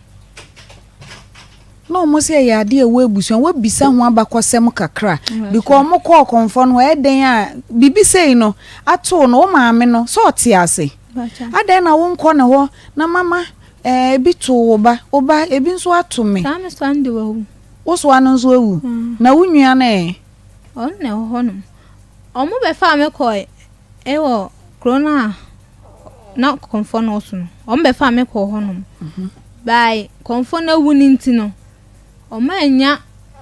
Na wɔn sɛ ɛyɛ adeɛ a ɛwɔ abusua, wɔabisa ho abakɔsɛm kakra. Because wɔn kɔɔ kɔmfoɔ no hɔ, ɛyɛ dɛn a biribi sei no atoo no, wo maame no, sɛ ɔte ase? Adɛn na wonkɔ ne hɔ na mama Ɛɛ, ebi too wo ba. Wo ba, ebi nso ato me. Saa me soa no de wawu. Wo soa no nso awu? Mm. Na wo nua no ɛ? Ɔno na ɛwɔ hɔnom. Wɔbɛfaa me kɔe wɔ kuro no a na kɔmfoɔ no wɔ so no. Wɔbɛfaa me kɔɔ hɔnom. Mhm. By kɔmfoɔ no awu no nti no, wɔannya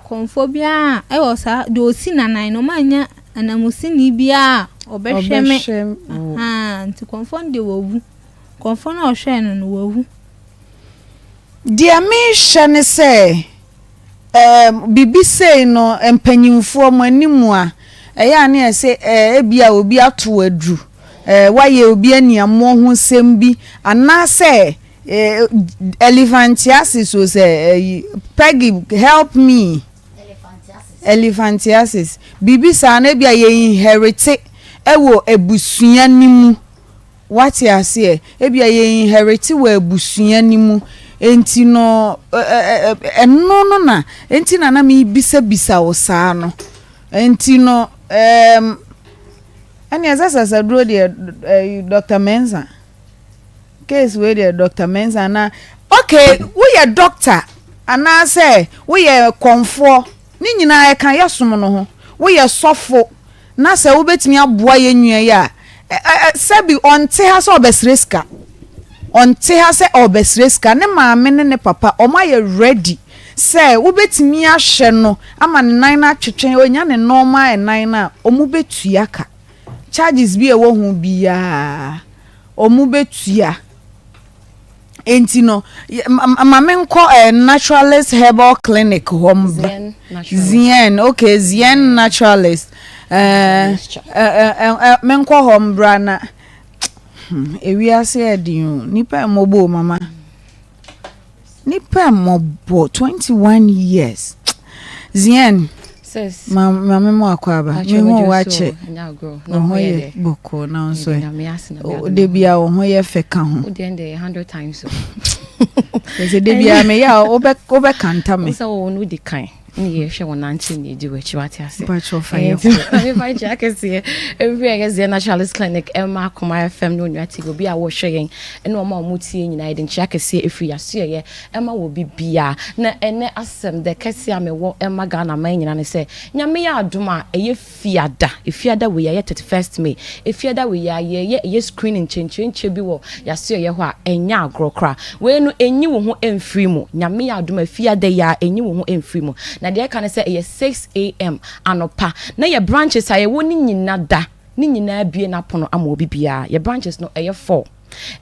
kɔmfoɔ biara wɔ saa deɛ ɔsi nanan no, wɔannya ananmusini biara a ɔbɛhwɛ me. Ɔbɛhwɛ wo. Ahaa, nti kɔmfoɔ no deɛ wawu. Kɔmfoɔ no a ɔhwɛɛ no no, wawu. Deɛ mehwɛ ne sɛ, ɛɛm, biribi sei no, mpanyimfoɔ, mo anim a, ɛyɛ a na yɛse ɛɛ, ebia obi ato wo aduru, ɛɛ, woayɛ obi aniammɔ ho nsɛm bi, anaasɛ ɛɛ, elephantiasis o sɛ ɛyi, Peggy, help me. Elephantiasis. Biribi saa no, ebia yɛ inherite wɔ abusua no mu. Woate aseɛ? Ebia yɛ inherite wɔ abusua no mu, enti no, ɛno no na, enti na na merebisabisa wo saa no. Enti no, ɛɛm, ɛnneɛ sɛ sasaduro deɛ, ɛɛ, Doctor Mensah, case wei deɛ Doctor Mensah na, okay, woyɛ doctor anaasɛ woyɛ kɔmfoɔ, ne nyinaa ɛka yɛsom no ho, woyɛ sɔfo, Na sɛ wobɛtumi aboa yɛn nua yi a, ɛ, ɛ, sɛbi ɔnte ha sɛ ɔbɛsrɛ sika. Ɔnte ha sɛ ɔrebɛsrɛ sika. Ne maame ne ne papa, wɔayɛ ready sɛ wobɛtumi ahwɛ no ama ne nan no atwetwe, ɔnya ne normal nan no a, wɔbɛtua ka. Charges bi a ɛwɔ ho biara, wɔbɛtua. Enti no, ma menkɔ eh, Naturalist Herbal Clinic hɔ mbra. Zien, okay, Zien Naturalist. Eh, eh, eh, eh, menkɔ hɔ mbra na hmm, ewiase ɛden o. Nipa mmɔbɔ o, mama. Nipa mmɔbɔ 21 years. Zien. Sis. Ma maame mu akɔ aba. Pacho, Me hu medwo wa so kyɛ. ɛnyɛ agorɔ. Wo Na ho ho yɛ yɛ dɛ. bɔkɔɔ na wo nso Mede ɛ. Nyame ase na O me da adom bia wo ho yɛ fɛ ka ho. Wo deɛ ndɛ yɛ 100 times o. Sɛ da bia me yɛ a wobɛ wobɛkanta me. Wo sɛ wo no di kan ne yɛhwɛ wo nante ne yɛdi w'akyi wate ase. Mpacho fa yɛ Ɛnti kɔ. maame fa nkyɛ akɛseɛ ɛmfiri ɛyɛ Zen Naturalist Clinic ɛma Akoma FM ne Onua TV obi a wɔhwɛ yɛn ɛne wɔn a wɔtie nyinaa yɛde nkyɛ akɛseɛ ɛfiri yɛasoɛyɛ ɛma wɔ bibia na ɛnɛ asɛm dɛ kɛseɛ a mewɔ ɛma Ghana man nyinaa ne sɛ Nyame yɛ adom a ɛyɛ Fiada Efiada wei a ɛyɛ 31st May Efiada wei a yɛyɛ ɛyɛ screening nkyɛnkyerɛnkyerɛ bi wɔ yasoɛyɛ hɔ a ɛnyɛ agorɔ koraa wei no ɛnyi wo ho ɛmfiri mu Nyame yɛ adom a Fiada yi a ɛnyi wo ho ɛmfiri mu na deɛ ɛka ne sɛ ɛyɛ 6am anɔpa na yɛ branches a yɛwɔ ne nyina da ne nyinaa bue n'apono ama obi biara yɛ branches no ɛyɛ 4.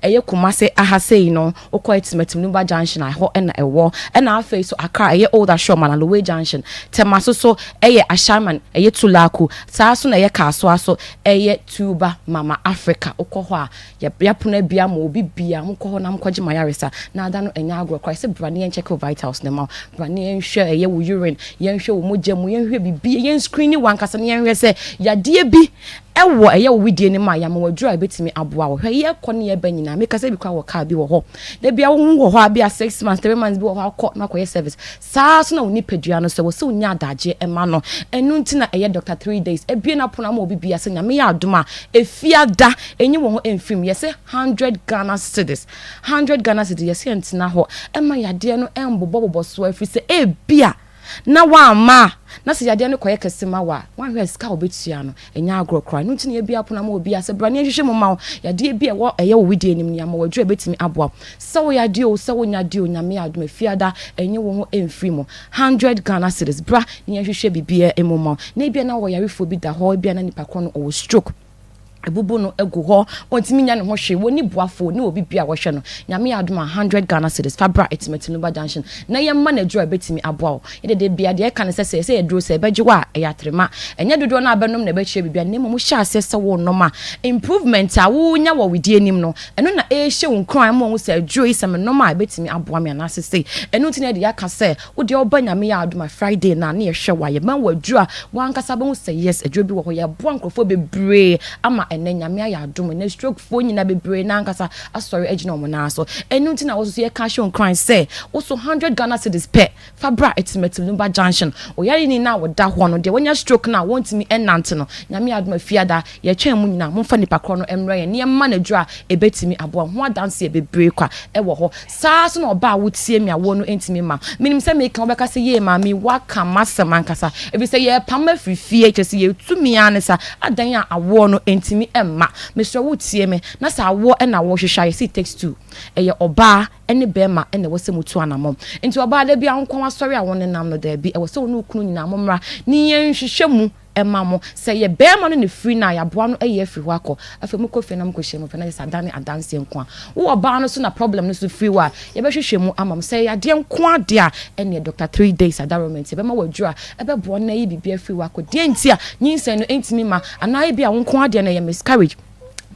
Ɛyɛ Kumase aha sei no, wokɔ Atimatim Numba Junction a, ɛhɔ na ɛwɔ. Ɛna afei so Accra, ɛyɛ Old Ashorman, Aloway Junction. Tema so so ɛyɛ Ashaiman, ɛyɛ Tulaku. Saa so na ɛyɛ Kasoa so, ɛyɛ Tuba Mama Africa. Wokɔ hɔ a, yɛ yɛapono abue ama obi biara. Monkɔ hɔ na monkɔgye mo ayaresa. Na ada no ɛnyɛ agorɔ koraa. Yɛse bra na yɛnkyɛke wo vitals no mma wo. Bra na yɛnhwɛ ɛyɛ wo urine, yɛnhwɛ wo mogya mu, yɛnhwɛ biribi, yɛn screen wo ankasa na yɛnhwɛ sɛ yadeɛ bi Ɛwɔ ɛyɛ wo wedeɛ no mu a, yɛama wo aduro a ɛbɛtumi aboa wo. Hwɛ, yɛkɔ ne yɛba nyinaa, meka sɛ bi koraa wɔ car bi wɔ hɔ. Da biara wo ho wɔ hɔ a, bi a 6 months, 3 months bi wɔ hɔ a, wokɔ na wakɔyɛ service. Saa ara nso na wo nipadua no nso, ɛwɔ sɛ wonya adagyeɛ ma no. Ɛno nti na ɛyɛ Doctor 3 Days abue n'apono ama obi biara sɛ Nyame yɛ adom a, Efiada, ɛnyi wo ho mfiri mu. Yɛse 100 Ghana cedis, 100 Ghana cedis, yɛse yɛntena hɔ mma yadeɛ no ɛmbobɔbobɔ so ɛfiri sɛ ebia, na woamma a, na sɛ yadeɛ no kɔyɛ kɛse ma wo a, woanhwɛ a sika a wobɛtua no, ɛnyɛ agorɔ koraa. Ɛno nti na yɛabue apono ama obiara sɛ bra na yɛnhwehwɛ mu mma wo. Yadeɛ bi a ɛwɔ ɛyɛ wo wedeɛ no mu no, yɛama wo aduro a ɛbɛtumi aboa wo. Sɛ woyɛ adeɛ o, sɛ wonyɛ adeɛ o, Nyame adom a, Fiada, ɛnye wo ho mfiri mu. Hundred Ghana cedis, bra na yɛnhwehwɛ biribiara mu mma wo. Na ebia na ɔyarefoɔ bi da hɔ, ebia na nipa korɔ no ɔwɔ stroke. Abubu no agu hɔ, ɔntumi nya ne ho hwee, wɔnni boafo, ne obi bia wɔhwɛ no. Nyame yɛ adom a, 100 Ghana cedis, fa bra Atimatimnuba junction na yɛmma no aduru a ɛbɛtumi aboa wo. Yɛde da bia deɛ ɛka ne sɛ, sɛ yɛsɛ aduro sɛ ɛbɛgye wo a, ɛyɛ atrema. Ɛnyɛ dodoɔ no a bɛnom na ɛbɛkyerɛ biribi a, na mmom wohyɛ aseɛ sɛ worenom a, improvement a wonya wɔ wo die nim no, ɛno na ɛrehyɛ wo nkuran ma woahu sɛ aduro yi sɛ menom a ɛbɛtumi aboa me anaasɛ sei. Ɛno nti na yɛde yɛaka sɛ, Wo deɛ woba Nyame yɛ adom a Friday no a na yɛhwɛ wo a yɛma wo aduro a wankasa bɛhu sɛ yes aduro bi wɔ hɔ yɛboa nkurɔfoɔ bebree ama ɛnɛ Nyame ayɛ adom ɛnɛ stroke foɔ nyina bebree no ankasa asɔre agyina wɔn nan so ɛno nti na wo nso yɛka ahyɛ wo nkuran sɛ wo so 100 Ghana cedis pɛ fa bra Atimatim Lumba Junction oyareni no a wɔda hɔ no deɛ wanya stroke no a wɔntumi ɛnante no Nyame yɛ adom a fiada yɛtwɛn mo nyina momfa nipa korɔ no mmrɛ yɛn na yɛmma no aduro a ɛbɛtumi aboa ho adanseɛ bebree kwa ɛwɔ hɔ Saa ara nso na ɔbaa a wotie me awoɔ no ntumi mma. Menim sɛ meka a wobɛka sɛ, Yee maame yi, woaka m'asɛm ankasa. Ɛfiri sɛ yɛrepam afiri fie, kyerɛ sɛ yɛretu me ara ne saa. Adɛn a awoɔ no ntumi mma? Mesrɛ wo tie me, na sɛ awoɔ na worehwehwɛ a, yɛse it takes two. Ɛyɛ ɔbaa ne barima na ɛwɔ sɛ motu anammɔn. Nti ɔbaa da biara wo nko ara wasɔre a wonenam no, daabi, ɛwɔ sɛ wo ne wo kunu nyinaa mommra na yɛnhwehwɛ mu ma mo. Sɛ ɛyɛ barima no na ɛfiri no a, yɛaboa no ayi afiri hɔ akɔ. Afei mokɔ fie na mokɔhyia mu pɛ na kyerɛ sɛ adane adanseɛ nko a. Wo ɔbaa no so na problem no so firi wo a, yɛbɛhwehwɛ mu ama mo. Sɛ ɛyɛ adeɛ nko ara deɛ a, ɛnneɛ Doctor 3 Days Adaroment, yɛbɛma wo aduro a ɛbɛboa no na ayi biribi afiri hɔ akɔ. Deɛ nti a nyinsɛn no ntumi mma, anaa ebia wo nko ara deɛ no ɛyɛ miscarriage.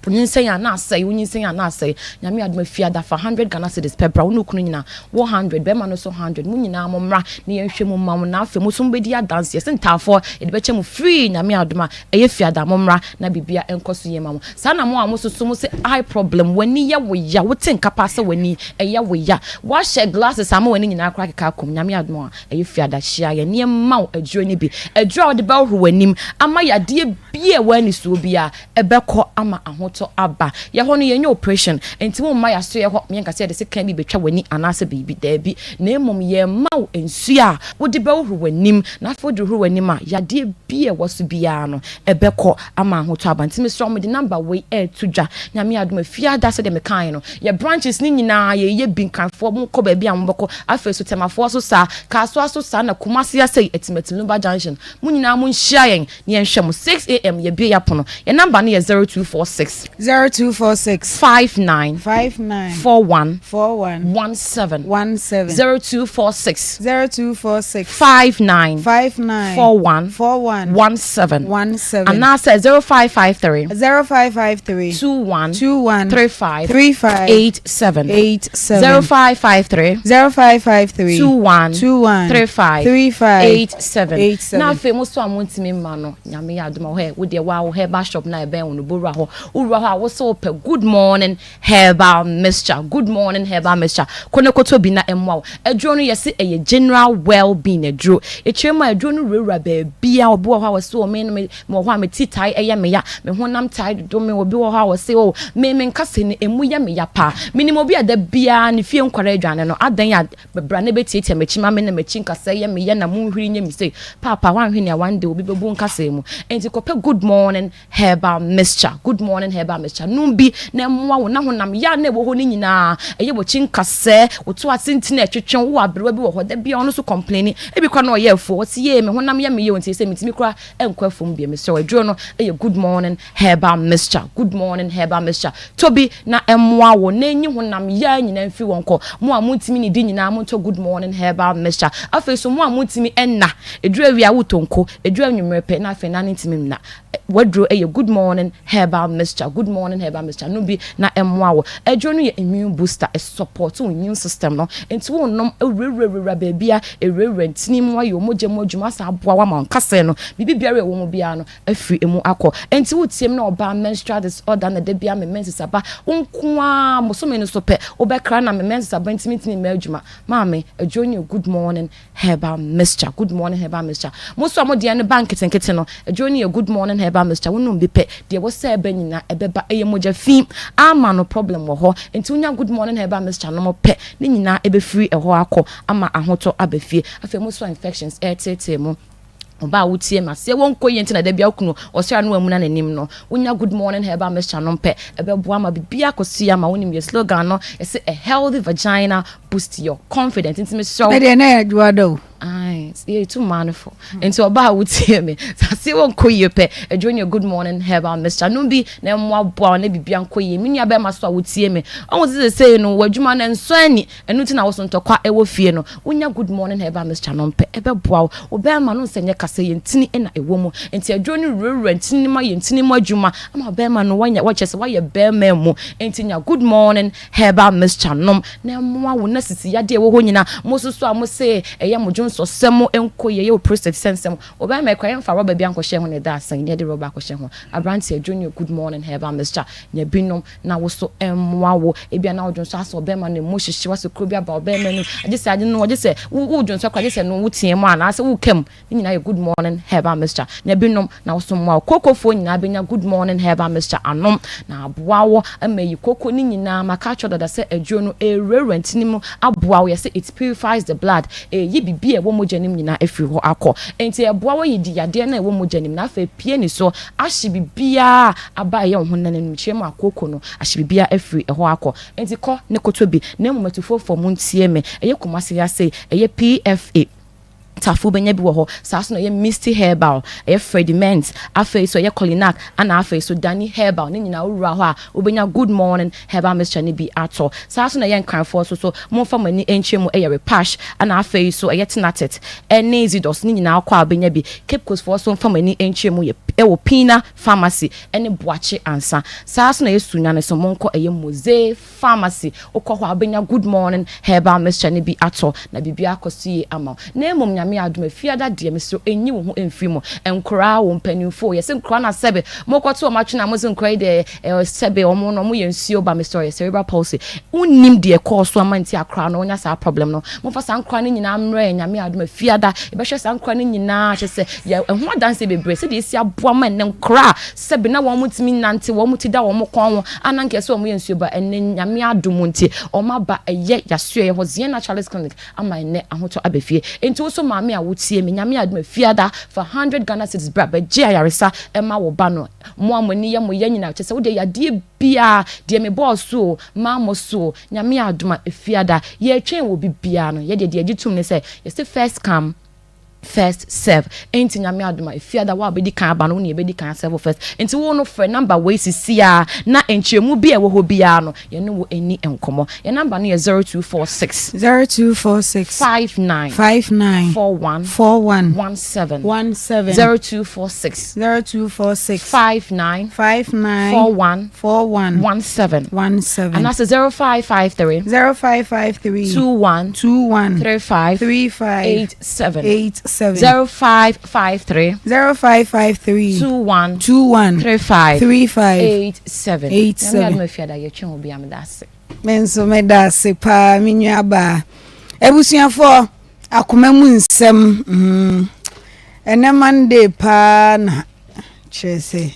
Nyinsɛn a na asɛe, wo nyinsɛn a na asɛe. Nyame adom afie ada fa 100 Ghana cedis pɛ bra, wo ne wo kunu nyinaa, wo 100, bɛrima no nso 100, mo nyinaa mo mmra na yɛnhwɛ mu mma mo, na afei mo nso mobɛdi adanseɛ. Sɛ ntaafoɔ yɛde bɛkyɛ mo free, Nyame adom a ɛyɛ fiada, mo mmra na biribia nkɔ so yie ma mo. Saa na mo a mo soso mo se eye problem, w'ani yɛ wo ya, wote nka paa sɛ w'ani ɛyɛ wo ya, woahyɛ glasses ama w'ani nyinaa koraa keka akɔ mu, Nyame adom a ɛyɛ fiada, hyia yɛn na yɛmma wo aduro no bi, aduro a wode bɛhohoro w'anim ama yadeɛ bi a ɛwɔ anisoɔ biara ɛbɛkɔ ama ahotɔ aba. Yɛ hɔ no yɛnyɛ operation, nti wo mma yɛasoɛ hɔ, yɛnka sɛ yɛde sekan bi bɛtwa w'ani anaasɛ biribi, daabi, na mmom yɛma wo nsuo a wode bɛhohoro w'anim, na afei wode hohoro w'anim a, yadeɛ bi a ɛwɔ so biara no, ɛbɛkɔ ama ahotɔ aba. Nti mesrɛ wo, mede number wei ɛreto dwa, Nyame adom a, Fiada sɛdeɛ mekaeɛ no, yɛ branches no nyinaa yɛyɛ bi, Nkranfoɔ monkɔ baabi a mobɛkɔ, afei so Tɛmafoɔ so saa, Kasoa so saa, na Kumasi asɛi, Atimatim Lumba Junction, mo nyinaa monhyia yɛn na yɛnhwɛ mo 6am yɛbue yɛapono. Yɛn number no yɛ 0246. 0246. 59. 59. 41. 41. 17. 17. 0246. 0246. 59. 59. 41. 41. 17. 17. Anaasɛ 0553. 0553. 21. 21. 35. 35. 87. 87. 0553. 0553. 21. 21. 35. 35. 87. 87. Na afei mo so a montumi mma no, Nyame yɛ adom a, hɛ, wo deɛ waa wo herbal shop no a ɛbɛn wo no, bɔwura hɔ. Wowura hɔ a, wo se wopɛ Good Morning Herbal Mixture, Good Morning Herbal Mixture. Kɔ na kɔtɔ bi na ɛmmoa wo. Aduro no, yɛse ɛyɛ general well-being aduro. Ɛkyerɛ mu a, aduro no wurawura baabiara. Obi wɔ hɔ a, ɔse, oh, me no, me, mewɔ hɔ a, me ti tae ɛyɛ me ya, me honam tae dodo me. Obi wɔ hɔ a, ɔse, oh, me, me nkasɛɛ no, ɛmu yɛ me ya paa. Menim obi a da biara ne fie nkwadaa aduane no, adɛn a Bra na bɛtiatia m'akyi ma me na m'akyi nkasɛɛ yɛ me ya na monhwiri nyɛ me sei. Paapa woanhwɛ nea one day obi bɛbu nkasɛɛ mu. Enti kɔpɛ Good Morning Herbal Mixture, Good Morning Herbal. Herbal Mixture. Nom bi na ɛmmoa wo na honam yaw na ɛwɔ hɔ no nyinaa. Ɛyɛ w'akyi nkasɛɛ, wo to ase ntini a ɛtwetwe wo, wowɔ aberewa bi wɔ hɔ, da biara ɔno nso complaini. Ebi koraa na ɔyɛ afuo, ɔse yee me honam yɛ me yɛ o nti seesei mentumi koraa nkɔ afuom bio. Mesrɛ wo aduro no yɛ Good Morning Herbal Mixture, Good Morning Herbal Mixture. Tɔ bi na ɛmmoa wo na ɛnyi honam yaw nyinaa mfiri hɔ nkɔ. Mo a montumi nnidi nyinaa montɔ Good Morning Herbal Mixture. Afei nso mo a montumi nna, ɛduru awia wotɔ nko, ɛduru anwummerɛ pɛ na afei nna no ntumi nna. W'aduro yɛ Good Morning Herbal Mixture, Good Morning Herbal Mixture, nom bi na ɛmmoa wo. Aduro no yɛ immune booster, ɛsupporte wo immune system no, nti wonom awurawurawura baabi a ɛwurawura ntini mu, ayɛ wo mogya mu adwuma, asan aboa wo ama wo nkasɛɛ no, biribi biara a ɛwɔ mu biara no afiri emu akɔ. Nti wotie me na ɔbaa menstrual disorder na da biara me menses aba, wo nko ara bosome no so pɛ wobɛkra na me menses aba nti mentumi mmɛ adwuma. Maame, aduro no yɛ Good Morning Herbal mixture, good morning herbal mixture. Mo nso a mo deɛ no ba nketenkete no, aduro no yɛ good morning herbal mixture. Wonom bi pɛ, deɛ ɛwɔ sɛ ɛba nyinaa ɛbɛba. Ɛyɛ mogya fi ama no problem wɔ hɔ. Nti wonya good morning herbal mixture nom pɛ, ne nyinaa ɛbɛfiri ɛhɔ akɔ ama ahotɔ aba fie. Afei mo nso a infections ɛreteetee mo, ɔbaa a wotie me aseɛ wɔ nkɔ yie nti na da bia wokunu ɔsɔre a na wamuna n'anim no, wonya good morning herbal mixture nom pɛ, ɛbɛboa ama biribiara akɔ so yie ama wo. Wonim yɛ slogan no, yɛse a healthy vagina boost your confidence nti mesrɛ wo. Ɛdeɛ na yɛ adwoa da o. Ae, yɛ tu mmaa no fo. Nti ɔbaa a wotie me, sɛ aseɛ wɔ nkɔ yie pɛ, adwo ne good morning herbal mixture nom bi na ɛmmoaboa wo na biribiara nkɔ yie. Me nua bɛrima so a wotie me, ɔhu sɛ sesei no w'adwuma no ɛnsɔ ani, ɛno nti na wo so ntɔkwa ɛwɔ fie no, wonya good morning herbal mixture nom pɛ, ɛbɛboa wo. Wo bɛrima no nsɛ nyɛ kasa, yɛ ntini na ɛwɔ mu. Nti aduro no wurawura ntini no mu ayɛ ntini mu adwuma ama bɛrima no wanya, wakyerɛ sɛ wayɛ bɛrima mu. Nti nya good morning herbal mixture nom na ɛmmoa wo na sisi yadeɛ ɛwɔ hɔ nyina. Mo nso so a mo se ɛyɛ mo dwonsɔ sɛ mo nkɔ yie, ɛyɛ wo prostate sɛ nsɛm. Ɔbaa mɛ kora yɛmfa rɔba bi ankɔhyɛ ho na ɛda asan na yɛde rɔba akɔhyɛ ho. Abranteɛ Junior good morning herbal mixture nya bi nom na wo so ɛmmoa wo. Ebia na wo dwonsɔ asɛ ɔbɛrima no emu hyehye wo asɛ kuro bi aba ɔbɛrima anim agye sɛ ade no agye sɛ wo wo dwonsɔ kora agye sɛ no wo teɛ mu anaasɛ wo ka mu. Ne nyinaa yɛ good morning herbal mixture. Nya bi nom na wo so mmoa wo. Kokofoɔ nyinaa bɛnya good morning herbal mixture anom na aboa wo ama ayi koko no nyinaa. Maka akyerɛ wo dada sɛ aduro no ɛrewurawura ntini mu aboa wo. Yɛse it purifies the blood. Ɛreyi biribi a ɛwɔ mogya no mu nyinaa afiri hɔ akɔ. Enti ɛboa wo ayi di yadeɛ no a ɛwɔ mogya no mu na afei apue ne so ahye biribiara a aba a ɛyɛ wo honam no mu. Kyerɛ mu a kooko no ahye biribiara afiri ɛhɔ akɔ. Enti kɔ ne kɔtɔ bi. Na mmom atufoɔfoɔ montie me. Ɛyɛ Kumasi ha sei, ɛyɛ PFA. Tafo wobɛnya bi wɔ hɔ, saa nso na ɛyɛ Misty Herbal, ɛyɛ Freddie Mint, afei nso ɛyɛ Colinak, ɛna afei nso Dani Herbal, ne nyinaa wowura hɔ a wobɛnya Good Morning Herbal Mixture no bi atɔ. Saa nso na ɛyɛ Nkranfoɔ nso so, momfa mo ani nkyerɛ mu, ɛyɛ Repash, ɛna afei nso ɛyɛ Tenatit, ɛne Zidos, ne nyinaa wokɔ a wobɛnya bi. Cape Coast foɔ nso mfa mo ani nkyerɛ mu, yɛ ɛwɔ Pina Pharmacy ɛne Boakye Ansa. Saa nso na ɛyɛ Sunyani nso, monkɔ ɛyɛ Mose. Pharmacy, wokɔ hɔ a wobɛnya Good Morning Herbal Mixture no bi atɔ na biribiara akɔ so yie ama wo. Na mmom Nyame adom a, Fiada deɛ mesrɛ wo nyi wo ho mfiri mu. Nkoraa o, mpaninfoɔ o, yɛse nkoraa na sɛbe mokɔto wɔn atwene a mose nkoraa yi deɛ ɛɛ sɛbe wɔn no wɔn yɛ nsuo ba, mesrɛ wo ɛyɛ cerebral palsy. Wonnim deɛ ɛkɔɔ so ama nti akoraa no wanya saa problem no. Momfa saa nkoraa no nyinaa mmrɛ yɛn Nyame adom a, Fiada yɛbɛhwɛ saa nkoraa no nyinaa kyerɛ sɛ yɛ ɛho adanseɛ bebree sɛdeɛ ɛsi aboa ma ɛnnɛ nkoraa a Sɛbe na wɔn ntumi nnante, wɔn ti da wɔn kɔn ho, a na anka ɛsɛ wɔn yɛ nsuo ba, ɛnnɛ Nyame adom nti wɔn aba ɛyɛ yasoɛeɛ hɔ, Zion Naturalist Clinic ama ɛnnɛ ahotɔ aba fie. Enti wo nso maame a wotie me, Nyame adom a, Fiada fa hundred Ghana cedis bra bɛgye ayaresa ma wo ba no. Mo a mo ani yɛ mo ya nyinaa, kyerɛ sɛ wodeɛ yadeɛ biara, deɛ mebɔɔ so o, mammɔ so o, Nyame adom a, Fiada yɛretwɛn wɔ obibiara no, yɛdeɛ deɛ yɛgye tom ne sɛ, yɛse first come, first serve enti Nyame adom a efiada wo a wobɛdi kan aba no wo ne yɛbɛdi kan asɛvo first enti wo no frɛ number wei sisi a na nkyerɛmu bi a ɛwɔ hɔ biara no yɛne wo ɛni nkɔmmɔ yɛn number no yɛ 0246 0246 59 59 41 41 17 17 0246 0246 59 59 41 41 17 17 anaasɛ 0553 0553 21 21 35 35 87 87 0553 0553 21 21 35 35 87 87. Nyame adom afiada yɛtwe ho bia meda ase. Me nso meda ase paa me nuabaa. Abusuafoɔ akoma mu nsɛm mm. Ɛnɛ Monday paa na kyerɛ sɛ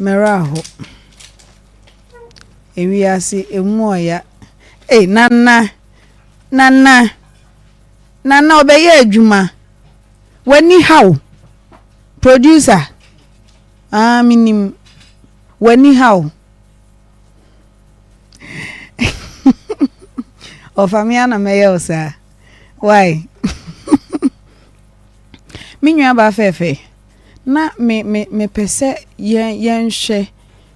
Mɛrɛ aho. Ewiase emu ɔya. Ei Nana, Nana, Nana ɔbɛyɛ adwuma. W'ani ha wo. Producer, ah menim. W'ani ha wo. Ɔfa me ara na mɛyɛ wo saa. Why? Me nuabaa fɛɛfɛ, na me me mepɛ sɛ yɛn yɛnhwɛ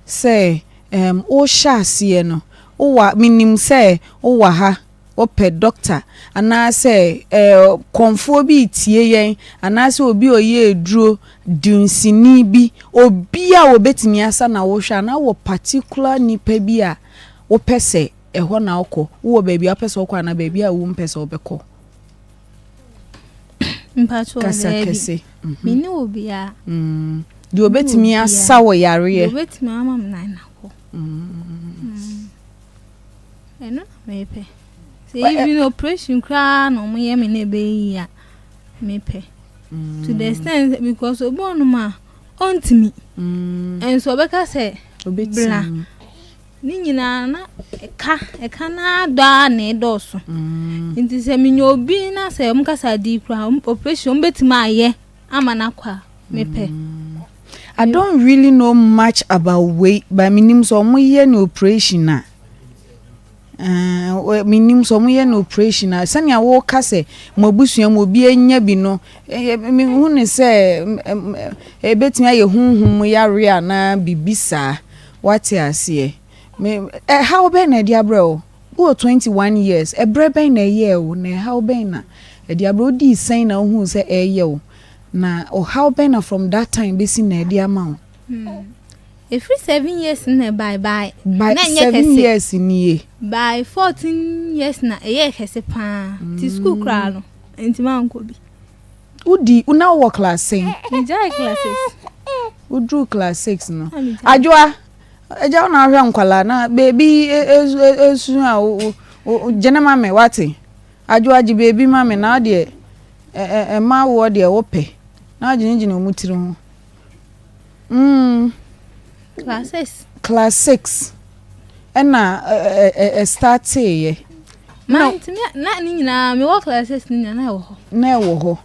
sɛ um, wohyɛ aseɛ no, wowɔ menim sɛ wowɔ ha wopɛ dɔkta anaasɛ eh, kɔmfoɔ bi retie yɛn anaasɛ obi a ɔyɛ aduro dunsini bi, obi a wɔbɛtumi asa na wohwɛ anaa wɔ particular nipa bi a wopɛ sɛ ɛhɔ na wokɔ, wowɔ baabi a wopɛ sɛ wokɔ anaa baabi a wompɛ sɛ wobɛkɔ. Mpakyɛw, Kasa daabi. kɛse. Mhm. Menni obiara. Mm. Deɛ obɛtumi asa wɔ yareɛ. Deɛ obɛtumi ama me nan akɔ. Mm. Ɛno na mepɛ. Sɛ even operation koraa na wɔn yɛ me na ɛbɛyɛ yie a, mepɛ. To the extent because obi wɔ nom a ɔntumi. Nso ɔbɛka sɛ bra. Ne nyinaa na ɛka ɛka no ara dɔ ara na ɛdɔɔso. Nti sɛ menya obi na sɛ wɔn kasa adi koraa operation wɔn bɛtumi ayɛ ama no akɔ a mepɛ. I don't really know much about wei but menim sɛ ɔmo yɛ no operation a uh, menim sɛ ɔmo yɛ no operation a sɛnea woka sɛ mo abusua mu obi anya bi no mehu ne sɛ ebetumi ayɛ honhom mu yare anaa biribi saa wate aseɛ me ɛhaw bɛn na ɛde abrɛ wo wowɔ 21 years ɛbrɛ bɛn na ɛyɛɛ wo na ɛhaw bɛn na ɛde abrɛ wo dii sɛn na wohuu sɛ ɛyɛ wo Na ɔhaw bɛn na from that time besi nnɛ ɛde ama wo? Ɛfiri 7 years no na ɛbae by By na ɛnyɛ 7 kɛse. years nie. By 14 years na ɛyɛɛ kɛse paa. Nti school koraa no nti mankɔ bi. Wodi na wowɔ class sɛn? Megyae class 6. Woduru class 6 no. Na megyae. Adwoa, agya wo na ahwɛ nkwalaa na beebi esu a wo wo gyene ma me wate. Adwoa gye beebi ma me na wo deɛ Ɛ-ɛ mma woɔ deɛ wopɛ na wogyinagyina wɔn tiri ho. Mm. Class 6. Class 6. Ɛna ɛ-ɛ-ɛ-ɛstarteeɛ. Na ntumi na ne nyinaa mewɔ class 6 ne nyinaa na ɛwɔ hɔ. Na ɛwɔ hɔ.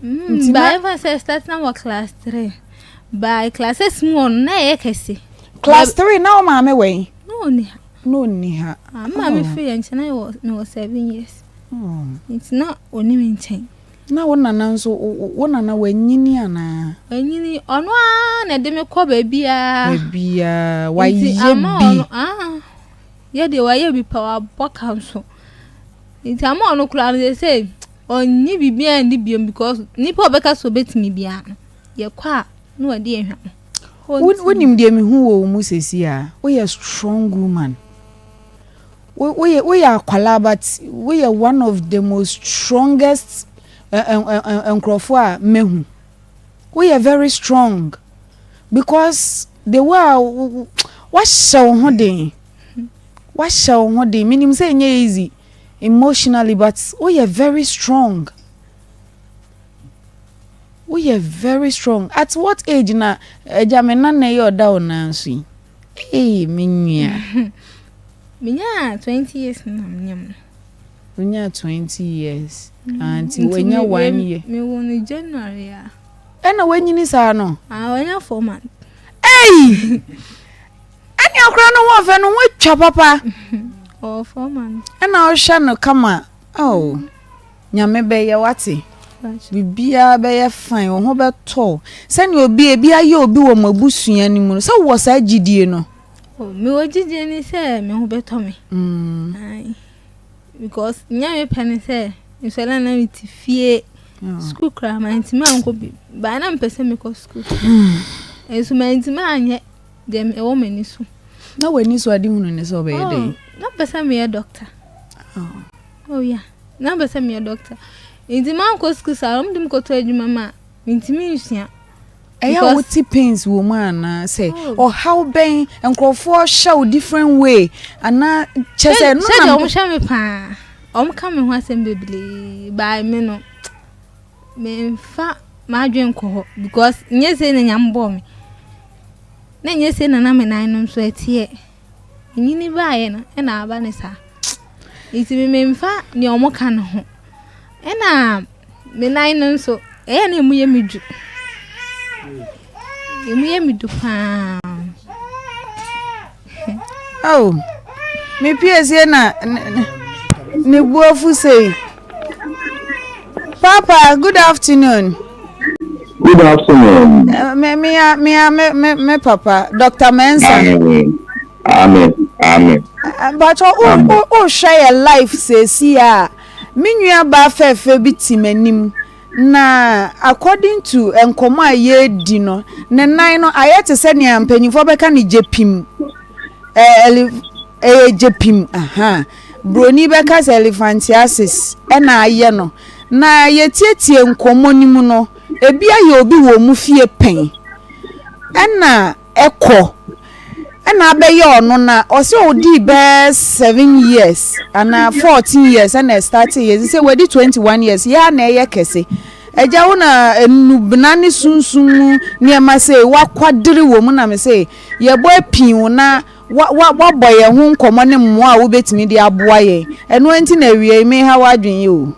Mm, ba ɛfa sɛ start na wɔ class 3. By class 6 mu hɔ no na ɛyɛ kɛse. Class 3 na wo maame wɔ yi? Na ɔnni ha. Na ɔnni ha. Ah, me maame firi yɛn nkyɛn na mewɔ 7 years. Nti na ɔnni me nkyɛn. Na wo nana nso, wo nana wanyini anaa? Wanyini, ɔno ara na ɛde me kɔ baabiara. Baabiara, wayɛ bi. Nti ama ɔno, ah, yɛ deɛ wayɛ bi pa, wabɔ ka nso. Nti ama ɔno koraa no sɛ ɔnyi biribiara nni biom because nipa a ɔbɛka sɛ ɔbɛtumi biara no, yɛkɔ a na wɔde yɛn hwɛ. Wonim deɛ mehu wɔ wo mu seesei a, woyɛ strong woman. Wo woyɛ woyɛ akwadaa but woyɛ one of the most strongest nkurɔfoɔ a mahu. Woyɛ very strong because the way a wahyɛ wo ho den wahyɛ wo ho den menim sɛ ɛnyɛ easy emotionally but woyɛ very strong. Woyɛ very strong. At what age na agya me nana yi ɔda wo nan so yi? Ei me nua. Menyaa 20 years na menyam no. Wonyaa 20 years. Mm. Ah, nti wanya one year. Me wo no January a. Ɛna wanyini saa no? Ah, wanya 4 months. Ei! Ɛne akora no ho ɔfɛ no ho atwa papa. Ɔwɔ 4 months. Ɛna ɔhwɛ no kama. Oh. Mm. Nyame bɛyɛ wate. Biribiara bɛyɛ fine, wo ho bɛtɔ wo. Sɛnea obi ebi ayɛ obi wɔ mo abusua no mu no, sɛ wowɔ saa gyidie no. Oh, mewɔ gyidie ne sɛ me ho bɛtɔ me. Mm. Because nyɛ me pɛ ne sɛ nsɔre na me ti fie. Oh. School koraa mantumi ankɔ bi. Baa na mepɛ sɛ mekɔ school. Mm. Nso mantumi anyɛ deɛ ɛwɔ m'ani so. Na w'ani so ade hunu ne sɛ ɔbɛyɛ dɛn? Oh, na mepɛ sɛ meyɛ doctor. Oh. Oh yeah, na mepɛ sɛ meyɛ doctor. Nti mankɔ school saa, wɔn de me kɔtɔ adwuma mu a, mentumi nsua. Ɛyɛ a wote pains wɔ mu anaa sɛ oh. ɔhaw bɛn nkurɔfoɔ hyɛ wo different way anaa kyɛ sɛ no na wɔn hyɛ me paa wɔn ka me ho asɛm bebree baa me no memfa m'adwene nkɔ hɔ because nyɛ sei na nyame bɔɔ me na nyɛ sei na na me nan no nso ɛteɛ Enyini baeɛ no na aba no saa. Nti me memfa nea wɔka no ho. Ɛna me nan no nso, ɛyɛ na emu yɛ me du. Emu yɛ me du paa. Oh, me piesie na ne bu afu sei. Papa, good afternoon. Good afternoon. Eh, me me me me me me papa, Dr. Mensah. Amen. Amen. Amen. Eh, but o o o hwɛ yɛ life sɛsi a me nua baa fɛɛfɛ bi ti m'anim. Na according to nkɔmmɔ a yɛredi no, ne nan no ayɛ te sɛ nea mpanyinfoɔ bɛka no gyepim. Ɛɛ ɛyɛ gyepim aha. Broni bɛka sɛ elephantiasis ɛna ayɛ no. Na yɛtietie nkɔmmɔ no mu no, ebi ayɛ obi wɔ wɔn fie pɛn. Ɛna ɛkɔ ɛna abɛyɛ ɔno na ɔsɛ ɔdii bɛɛ 7 years anaa 14 years ɛna ɛstarte yɛ sɛ wadi 21 years yɛ a na ɛyɛ kɛse. Agya wo na nnubena ne sunsum mu nneɛma sɛ wakwadere wɔ mu na me sɛ yɛbɔ apii wo na wa wa wabɔ yɛn ho nkɔmmɔ ne mmoa a wobɛtumi de aboa yɛn. Ɛno nti na awie yi meha w'adwene yi o.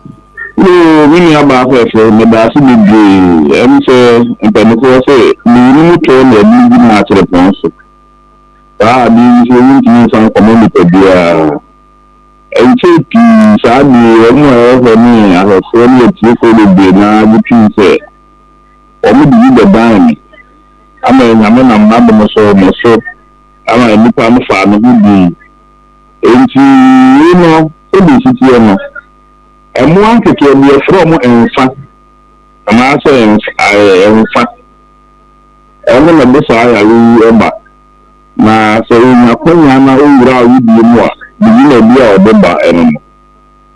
Yoo, me nua baa fɛfɛ, meda ase bebree. Ɛm sɛ mpaninfoɔ se, meyini mu tɔ na ɛde me gyina akyerɛpɔn so. Saa adeɛ yi nso wontumi nfa nkɔma nipa biara. Ɛnkyɛɛ pii saa adeɛ yi wɔn a ɛwɔ hɔ ne ahwɛfoɔ ne atiefoɔ bebree no ara gye tom sɛ wɔn de bi bɛdan me ama Nyame nam n'adom so me so ama nnipa no faa me ho dii. Enti wei no sɛdeɛ ɛsi teɛ no, mmoa nketewa bi yɛfrɛ wɔn mfa anaasɛ mfa, ɛno na ɛde saa yare yi ba. Na sɛ ɔnya kwanya na ɔwura awudie mu a, ne dwumadie a ɔde ba ɛno no.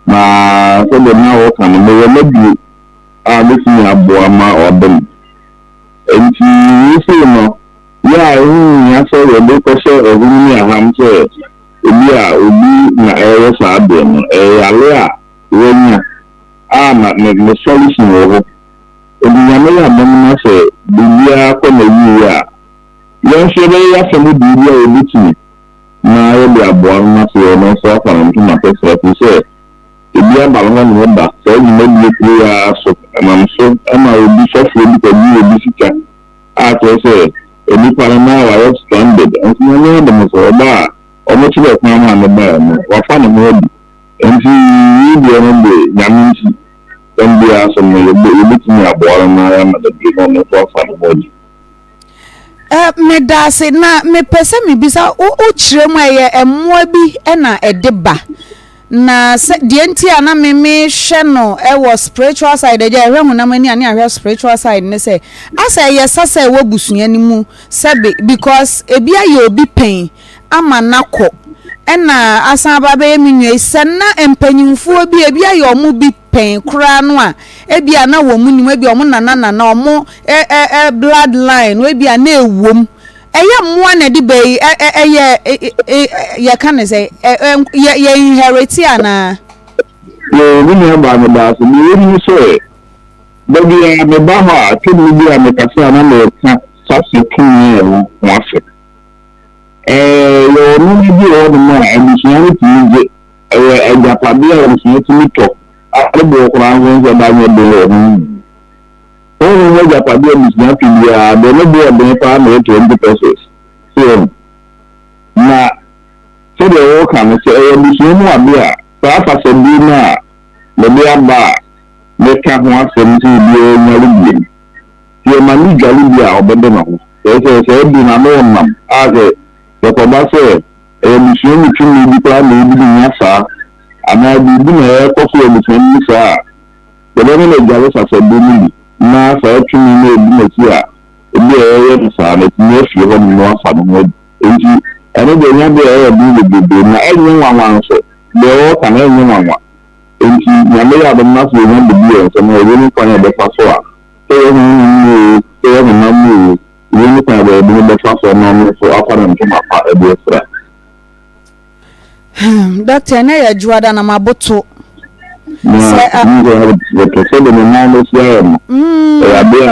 Na sɛdeɛ na wɔka no, mewɔ m'aduro a mɛtumi aboa ma waba mu. Enti wei sei no, yɛ a ɛho nhia sɛ yɛde kɔhyɛ ɔhene ne aham sɛ ebia obi na ɛreyɛ saa adeɛ no. Ɛyɛ yare a wanya a na ne ne solution wɔ hɔ. Enti Nyame yɛ adom na sɛ biribiara kɔ n'awieɛ a, yɛn nso yɛbɛyɛ yɛafa mu biribi a yɛbɛtumi na yɛde aboa no na afei ɔno nso afa ne ntoma pɛsrɛ ɛfiri sɛ ebi aba no hɔ na ɛba saa dwumadie koro yi ara so ɛnam so ma obi sɔfoɔ bi kɔgye obi sika a kyerɛ sɛ onipa no na wayɛ stranded nso Nyame adom sɛ ɔba a wɔkyerɛ kwan maa no baeɛ no wafa ne ho adi nti wei deɛ no de Nyame nti kwan biara so no yɛbɛtumi aboa no na yɛama no aduro na ɔno nso afa ne ho adi. Eh, medaase na mepɛ sɛ mebisa wo wokyerɛ mu a ɛyɛ mmoa bi na ɛde ba na sɛ deɛ nti a na me mehwɛ no ɛwɔ spiritual side agya ɛhwɛ honam ani a ne ahwɛ spiritual side ne sɛ asɛ ɛyɛ sasa ɛwɔ abusua no mu sɛbe because ebi ayɛ obi pɛn ama nakɔ ɛna asan aba abɛyɛ me nua yi sɛ na mpanyinfoɔ bi ebi ayɛ ɔmo bi pɛn koraa no a, ebia na wɔn nim, ebia wɔn nana nana, wɔn ɛ ɛ ɛ blood line no, ebia na ɛwom. Ɛyɛ mmoa na ɛde bɛ yi, ɛ ɛ ɛyɛ ɛ ɛ yɛka ne sɛ ɛ ɛ yɛ yɛ inherit anaa? Yoo, me nua baa meda ase. Deɛ ɛwɔ mu ne sɛ, da biara meba hɔ a, tumi bi a mekasa a na meka sase tumi a ɛwɔ ho asɛm. Ɛɛ, yɛwɔ nneɛma bi wɔ hɔnom a abusua no tumi gye. Ɛyɛ agyapade a abusua tumi tɔ a ne boɔ koraa nso nhyɛ da nyɛ den wɔ honhom mu. Honhom mu agyapade a abusua tɔ biara, deɛ ne boɔ yɛ den paa na ɛyɛ 20 pesos. So wahu? Na sɛdeɛ wɔreka no, sɛ ɛyɛ abusua mu ade a, saa afahyɛdeɛ no a mede aba a meka ho asɛm sɛ obiara nnware bi no, sɛ yɛma no dware bi a, ɔbɛde ne ho. Kyerɛ sɛ, saa aduru no ano nnam a sɛ ɛkɔba sɛ ɛyɛ abusua mu tumi bi koraa na ɛredi ne nya saa, anaa biribi na ɛrekɔ so wɔ abusua no mu saa a, yɛbɛma no agyare sasɛde no bi na saa tumi no a ɛdi n'akyi a ebi a ɛreyɛ no saa no atumi afiri hɔnom na wafa ne ho adi. Enti, ɛno deɛ ɛnyɛ adeɛ a ɛyɛ den bebrebe, na ɛnyɛ nwanwa nso. Deɛ wɔreka no, ɛnyɛ nwanwa. Enti, Nyame yɛ adom na sɛ yɛnya biribi wɔ yɛn nsam a, yɛbɛhu kwan a yɛbɛfa so a, sɛ ɛyɛ honhom mu oo, sɛ ɛyɛ honam mu oo, Wei ne kwan a wɔde no bɛfa so ama no nso afa ne ntoma pa de afira. Hmm, Doctor, ɛnɛ yɛ adwoada na maboto. Na sɛ sɛde ne nan no si ayɛ no, mm. ɛyɛ ade a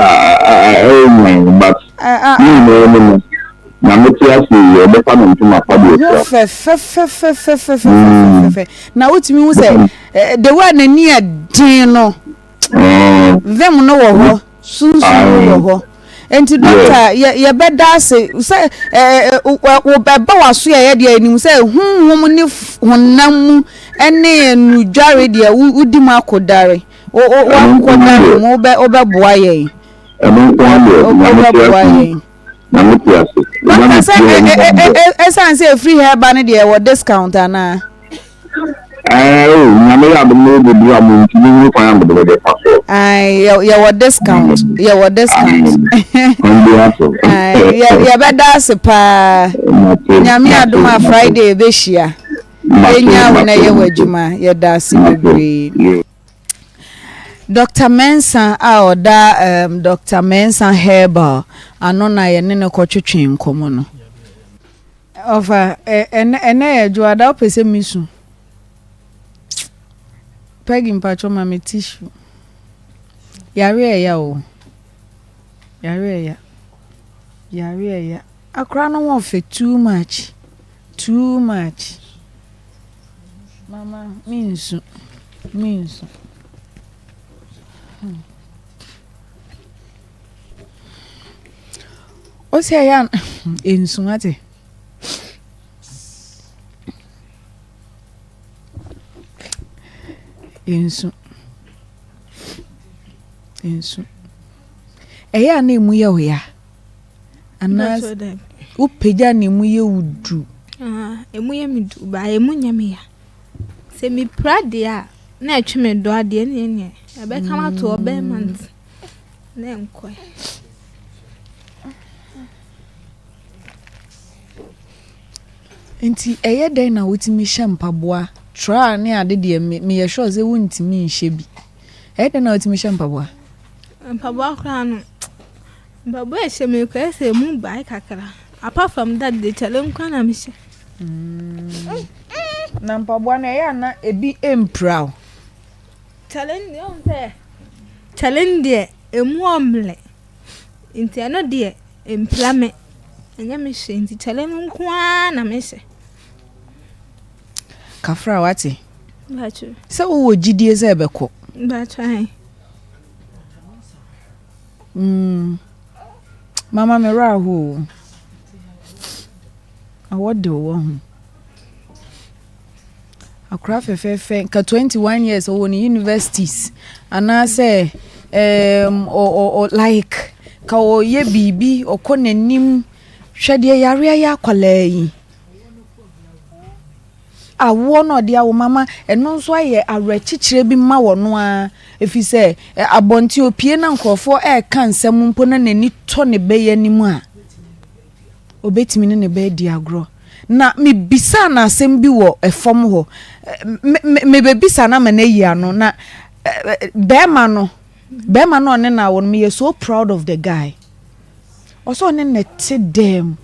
ɛyɛ nyan but ne nyinaa mu no, na mete ase yi ɔbɛfa ne ntoma pa de afira. Ho fɛfɛfɛfɛfɛfɛfɛfɛ mm. na wotumi hu sɛ eh, the way a n'ani yɛ den no, mm. vim no wɔ hɔ, sunsun no wɔ hɔ. Nti dɔkta yɛ yɛbɛda ase sɛ ɛɛ ɛba w'aso yɛ deɛ anim sɛ honhom ne honam mu ɛne nudware deɛ wodi mu akodare wakɔdare mu wobɛ wobɛboa yɛn. Ɛno nko ara deɛ nyame te ase nyame te ase. Dɔkta sɛ ɛsan sɛ efiri ha ɛba no deɛ ɛwɔ discount anaa. Ɛɛ o, Nyame yɛ adom na wobɛduru a mo nti menhunu kwan a mede bɛfa so. Ae, yɛwɔ discount, yɛwɔ discount. Kwan biara so. Ae, yɛbɛda ase paa. Nyame adom a Friday yɛbɛhyia. Yɛnya wo na yɛ w'adwuma, yɛda ase bebree. Dr. Mensah a ɔda um, Dr. Mensah Herbal ano na yɛne no kɔtwetwe nkɔmmɔ no. Ɔfa, ɛ, ɛnɛ, ɛnɛ yɛ dwoada, wopɛ sɛ mesu? Peggy mpakyɛ ma me tissue. Yare ɛya o. Yare ɛya. Yare ɛya. Akora no ho ɔfɛ too much. Too much. Mama, me nsu. Me nsu. Hmm. Ose ɛyɛ a nsu ate. Nsu. Nsu. Ɛyɛ a na emu yɛ wo ya. Anaa wopagya na emu yɛ wo du. Emu yɛ me du ba emu nyɛ me ya. Sɛ mepira deɛ a na ɛtwe me dɔ adeɛ ne ɛneɛ ɛbɛka mato ɔbɛrima nti. Na ɛnkɔe. Nti ɛyɛ dɛn na wotumi hyɛ mpaboa? Tra ne ade deɛ me meyɛ sure sɛ wontumi nhyɛ bi. Ɛyɛ dɛn na wotumi hyɛ mpaboa? Mpaboa koraa no, mpaboa a ɛhyɛ me koraa sɛ emu bae kakra. Apart from that de kyale nkoa na mehyɛ. Mm. Na mpaboa no ɛyɛ a na ebi mpira wo? Kyale deɛ wohu sɛ kyale no deɛ ɛmu ɔmmerɛ nti ɛno deɛ ɛmpira me ɛnyɛ me hwee nti kyale no nko ara na mehyɛ. Kafra wate? Sɛ wowɔ gyidie sɛ ɛbɛkɔ. Mm. Mama me werɛ aho o. Awɔ de wɔ ho. Akora fɛfɛɛfɛ nka 21 years ɔwɔ ne universities anaasɛ um, ɔ, ɔ, ɔ, like ka ɔyɛ biribi ɔkɔ n'anim hwɛ deɛ yareɛ yɛ akwadaa yi awoɔ na ɔde awo mama ɛno nso ayɛ awerɛkyekyerɛ bi ma wɔn ara ɛfiri sɛ abɔnten opie na nkurɔfoɔ ɛreka nsɛm mpo na n'ani tɔ ne bɛyɛ anim a Obetumi ne ne ba adi agorɔ. Na mebisaa no asɛm bi wɔ fam hɔ. Me, me, mebɛbisa no ama no ayi ano. Na bɛrima no, bɛrima no ɔne no awo no, meyɛ so proud of the guy. Ɔsɛ ɔne ne te dɛm.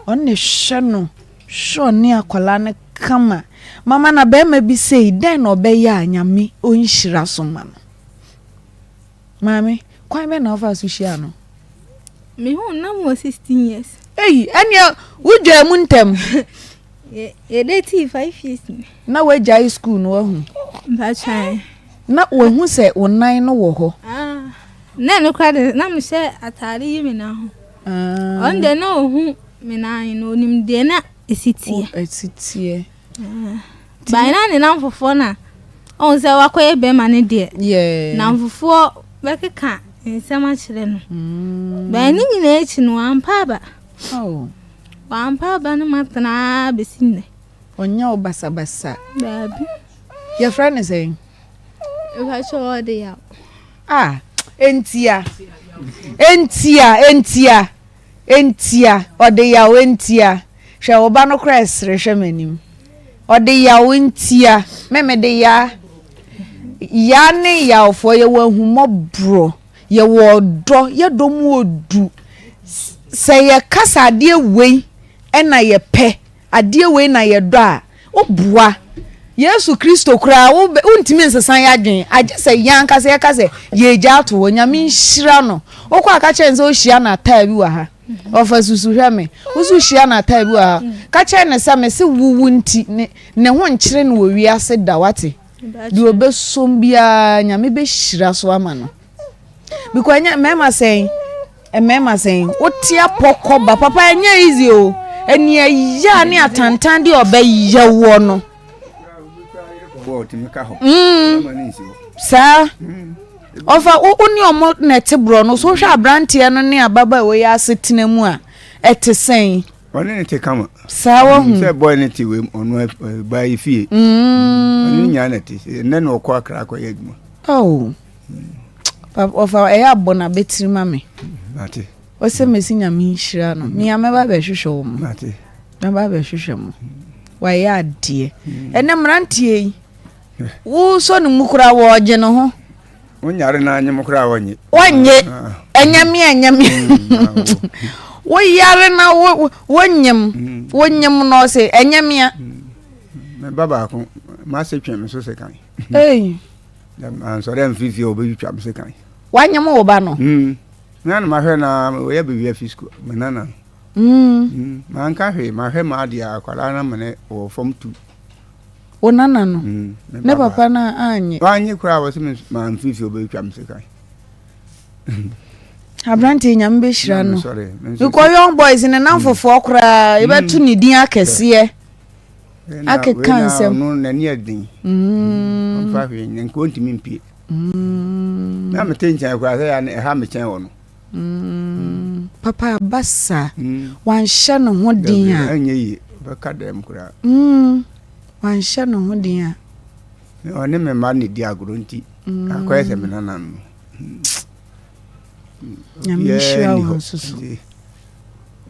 Ɔne ne hwɛ no, hwɛ ɔne akwadaa no kama. Mama na bɛrima bi sei, dɛn na ɔbɛyɛ a Nyame ɔnhyira so ma no? Maame, kwan bɛn na wofaa so hyiaa no? Mehuu no na mewɔ 16 years. Ei, ɛneɛ wodwaa mu ntɛm. Yɛdatii 5 years ni. Na woagyae sukuu no wahu? Mpatwan. Na wahu sɛ wo nan no wɔ hɔ? Ah, na ɛno koraa de na mehyɛ ataade yi me nan ho. Ah. Ɔno deɛ na ɔhu me nan no, onim deɛ na ɛsi teɛ. Ɛsi teɛ. By na ne namfofoɔ na ɔhu sɛ wakɔyɛ bɛrima no deɛ namfofoɔ bɛkeka nsɛm akyerɛ no mm. by ne nyinaa akyi no wampa aba oh. wampa aba no ma tenaa bɛsi nnɛ ɔnyɛ wo basabasa daabi yɛfrɛ no sɛn ɛfakyɛ ɔde yaw ah entia entia entia Ntia, ɔde yaw ntia. Hwɛ wo ba no koraa ɛsere hwɛ m'anim. Ɔde yaw ntia. Me mede yaa. Yaa ne yawfoɔ yɛwɔ ahummɔborɔ, yɛwɔ ɔdɔ, yɛdɔ mu odu. Sɛ yɛka sɛ adeɛ wei ɛna yɛpɛ, adeɛ wei na yɛdɔ a, Woboa. Yesu Kristo koraa, wontumi nsesa yɛn adwene, agye sɛ yɛn ankasa yɛka sɛ yɛregya ato hɔ. Nyame nhyira no. Wokɔ a ka kyerɛ no sɛ wohyia no ataa bi wɔ ha. Ɔfa susu hwɛ me. Wo so hyia no ataa bi wɔ ha. Ka kyerɛ no sɛ mese wo wo nti ne ne ho nkyere no wɔ wiase da wate. Deɛ ɔbɛsom biara Nyame bɛhyira so ama no. Because ɛnyɛ mmarima sɛn. Mmarima sɛn? Wote apɔ kɔ ba papa ɛnyɛ easy o. Ɛni ɛyɛ ne atantan deɛ ɔbɛyɛ woɔ no. Mm. Saa. Ɔfa wo ne ɔmo na ɛte borɔ no so wohwɛ aberanteɛ no ne ababaawa yi asetena mu a ɛte sɛn? Ɔne ne te kama. Saa wahu. Sɛ bɔy ne te wei ɔno baa yi fie. Ɔne ne nyinaa na te. Ɛnɛ na ɔkɔ akra akɔyɛ adwuma. Oh. Ɔfa ɛyɛ abɔ na bɛtiri ma me. Mate. Ɔsɛ mesi nyame nhyira no. Mia mɛba bɛhwehwɛ wo mo. Mate. Mɛba bɛhwehwɛ mo. Wayɛ adeɛ. Ɛnɛ mmeranteɛ yi. Wosɔ ne mu koraa wɔɔgye ne ho. Wonyare na anyem koraa wɔnye. Wɔnye. Ɛnyɛ me ɛnyɛ me. Woyare na wonyem. Wonyem na ɔse ɛnyɛ mea. Me ba baako m'ase twe me so sekan. Ei. Ansɔre amfiri fie a wɔbɛtwitwa me sekan. Wanyem wo ba no? Mm. Na na mahwɛ na wɔyɛ baabi afi sukuu me nana no. Mm. Manka hwee mahwɛ m'adeɛ akwadaa no amene wɔ fam tu. Wo nana no? Mm, ne papa no anye? Wanye koraa wɔ sɛ mamfiri fie wɔbɛtwitwa me sekan. Aberanteɛ nyame bɛhyira no. Mekɔ young boys ne namfofoɔ koraa yɛbɛto ne din akɛseɛ. Akeka nsɛm. Ɔno n'ani ɛden. Ɔmfa hwee nyɛ nka ɔntumi mpie. Na mete nkyɛn koraa sɛ ɛha me kyɛn wɔ no. Papa aba saa. Wanhyɛ ne ho den a. Ɛnyɛ yie ɔbɛka dɛm koraa. Wanhyɛ ne ho den a. Ɔne me mma na ɛdi agorɔ nti akɔyɛ sɛ me nana no. Nyame nhyira wo nso so.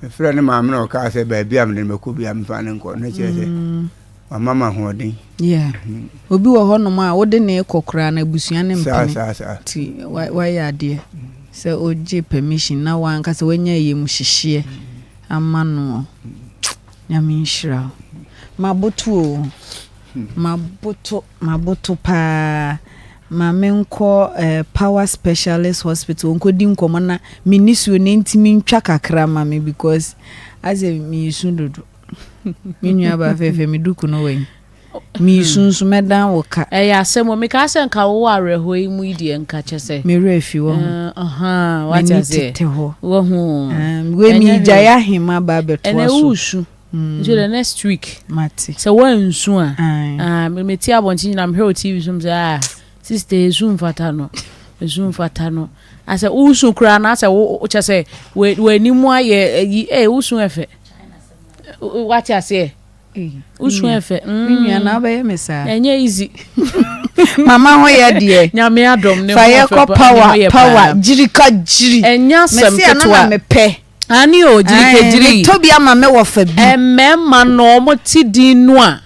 Mefrɛ ne maame na ɔkaa sɛ baabi a mede no bɛkɔ biara memfa no nkɔ na kyerɛ sɛ mm. wama ma ahoɔden. Yeah. Mm. Obi wɔ hɔnom a wode ne kɔ koraa na abusua ne mpene nti wayɛ adeɛ sɛ ogye permission na wankasa wanya yam hyehyeɛ ama no. Nyame nhyira wo. Maboto o. Maboto, maboto paa. Ma menkɔ eh, Power Specialist Hospital nkɔdi nkɔmmɔ na me nisuo no ntumi ntwa kakra ma me because asɛ meresu dodo. Me nua baa fɛfɛ me duku no wɔ yi. Meresu nso mɛdan wo ka. Ɛyɛ asɛm o, mekaa sɛ nka wowɔ awerɛhoɔ yi mu yi deɛ nka kyɛ sɛ. Me werɛ afi wɔ ho. Wate M'ani aseɛ. tete hɔ. Wahu. Wei Ɛnyɛ meregyae hwee. ahema aba abɛtoa Ɛnɛ so. woresu. Nti the next week. Mate. Sɛ woansu a. Ah, me mete abɔnten nyina mehwɛ wɔ TV so sɛ ah, sister esu mfata no. Esu mfata no. Asɛ wosu koraa na asɛ wo kyɛ sɛ w'anim ayɛ ayi eh wosu ɛfɛ. Wate aseɛ? Wosu ɛfɛ. Me nua na wobɛyɛ me saa. Ɛnyɛ easy. Mama ho yɛ deɛ. Nyame adom ne ho Fa yɛ ɔfɛ kɔ pa- ne power ho yɛ power paa. gyirika gyiri. Ɛnyɛ asɛm Mese ɛno ketewa. na mepɛ. Aane o, gyirikegyiri. Metɔ bi ama me wɔfa bi. Mmarima no wɔn te din no a,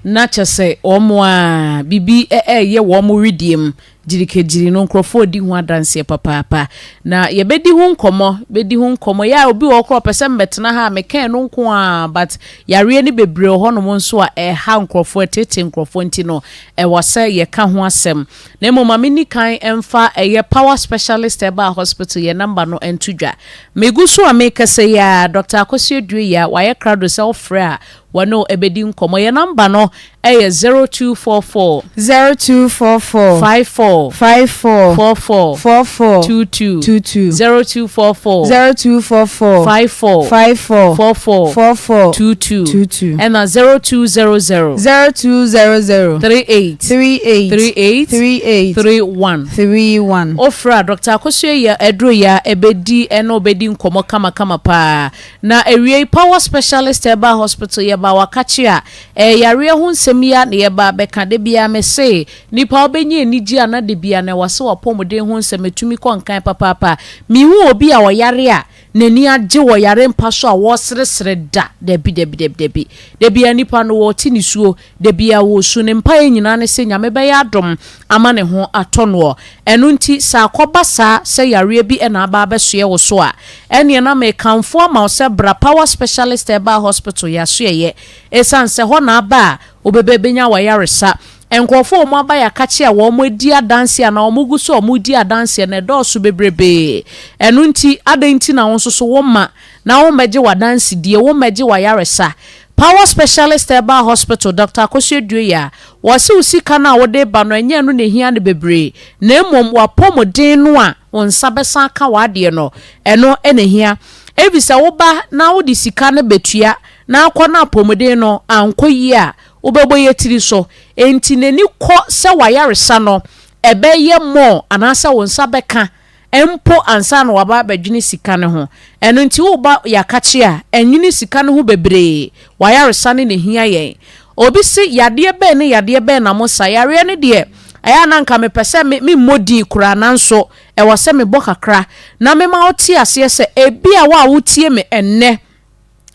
na kyɛ sɛ wɔn a biribi ɛreyɛ wɔn wedeɛ mu. Gyirikegyiri no nkurɔfoɔ redi ho adanseɛ papaapa. Na yɛbɛdi ho nkɔmmɔ, bɛdi ho nkɔmmɔ. Yɛ a obi wɔ hɔ koraa ɔpɛ sɛ mmɛtena ha a meka ɛno nko ara but yareɛ no bebree wɔ hɔnom nso a ɛha nkurɔfoɔ, ɛtete nkurɔfoɔ nti no ɛwɔ sɛ yɛka ho asɛm. Na mmom ma menni kan mfa ɛyɛ Power Specialist Herbal Hospital yɛn number no nto dwa. Megu so a merekasa yi ara, Doctor Akosua Duah, wayɛ krado sɛ wofrɛ a wɔne wo bɛdi nkɔmmɔ. Yɛn number no yɛ 0244. 0244. 54. 54. 44. 44. 22. 22. 0244. 0244. 54. 54. 44. 44. 22. 22. Ɛna 0200. 0200. 38. 38. 38. 38. 31. 31. Wofrɛ a, Dɔkta Akosua yi aduro yi a ɛbɛdi ɛne wo bɛdi nkɔmmɔ kamakama paa. Na awiei Power Specialist Herbal Hospital yɛbaa wakakye a, ɛyɛ yareɛ ho nsɛm yi ara na yɛba abɛka. Da biara mese, nnipa wobɛnya anigyeɛ a na da biara na ɛwɔ sɛ w'apɔmuden ho nsɛm ɛtumi kɔ nkan papaapa. Menhuu obi a ɔyare a n'ani agye wɔ yare mpa so a wɔreseresere da. Dabi, dabi, dabi, dabi. Da biara nnipa no wɔrete nisuo, da biara wɔresu. Ne mpaeɛ nyinaa ne sɛ Nyame bɛyɛ adom ama ne ho atɔ noɔ. Ɛno nti sɛ akɔba saa sɛ yareɛ bi na aba abɛsoɛ wo so a, ɛneɛ na mekamfo ama wo sɛ bra Power Specialist Herbal Hospital yɛasoɛeɛ. Ɛsiane sɛ hɔ na aba a wobɛbɛnya w'ayaresa. Nkurɔfoɔ a wɔn aba yɛ akakye a wɔn adi adanseɛ anaa wɔn gu so a wɔn redi adanseɛ no ɛdɔɔso bebrebee. Ɛno nti, adɛn nti na wo nso so womma na wommɛgye w'adansedie, wommɛgye w'ayaresa? Power Specialist Herbal Hospital, Doctor Akosua Duoye a, wɔse wo sika no a wode ba no ɛnyɛ ɛno na ɛhia no bebree na mmom w'apɔmuden no a wo nsa bɛsan aka w'adeɛ no, ɛno na ɛhia. Efisɛ woba na wode sika no bɛtua na akɔ na apɔmuden no ankɔ yie a, wobɛbɔ yɛ tiri so. Enti n'ani kɔ sɛ w'ayaresa no ɛbɛyɛ more anaasɛ wo nsa bɛka mpo ansa na waba abɛdwene sika no ho. Ɛno nti woreba Yakakye a, ɛnnwene sika no ho bebree. W'ayaresa no na ɛhia yɛn. Obi se, yadeɛ bɛn ne yadeɛ bɛn na mosa? Yareɛ no deɛ, ɛyɛ a na anka mepɛ sɛ me memmɔ din koraa nanso ɛwɔ sɛ mebɔ kakra na mema wote aseɛ sɛ ebia wo a wotie me ɛnnɛ,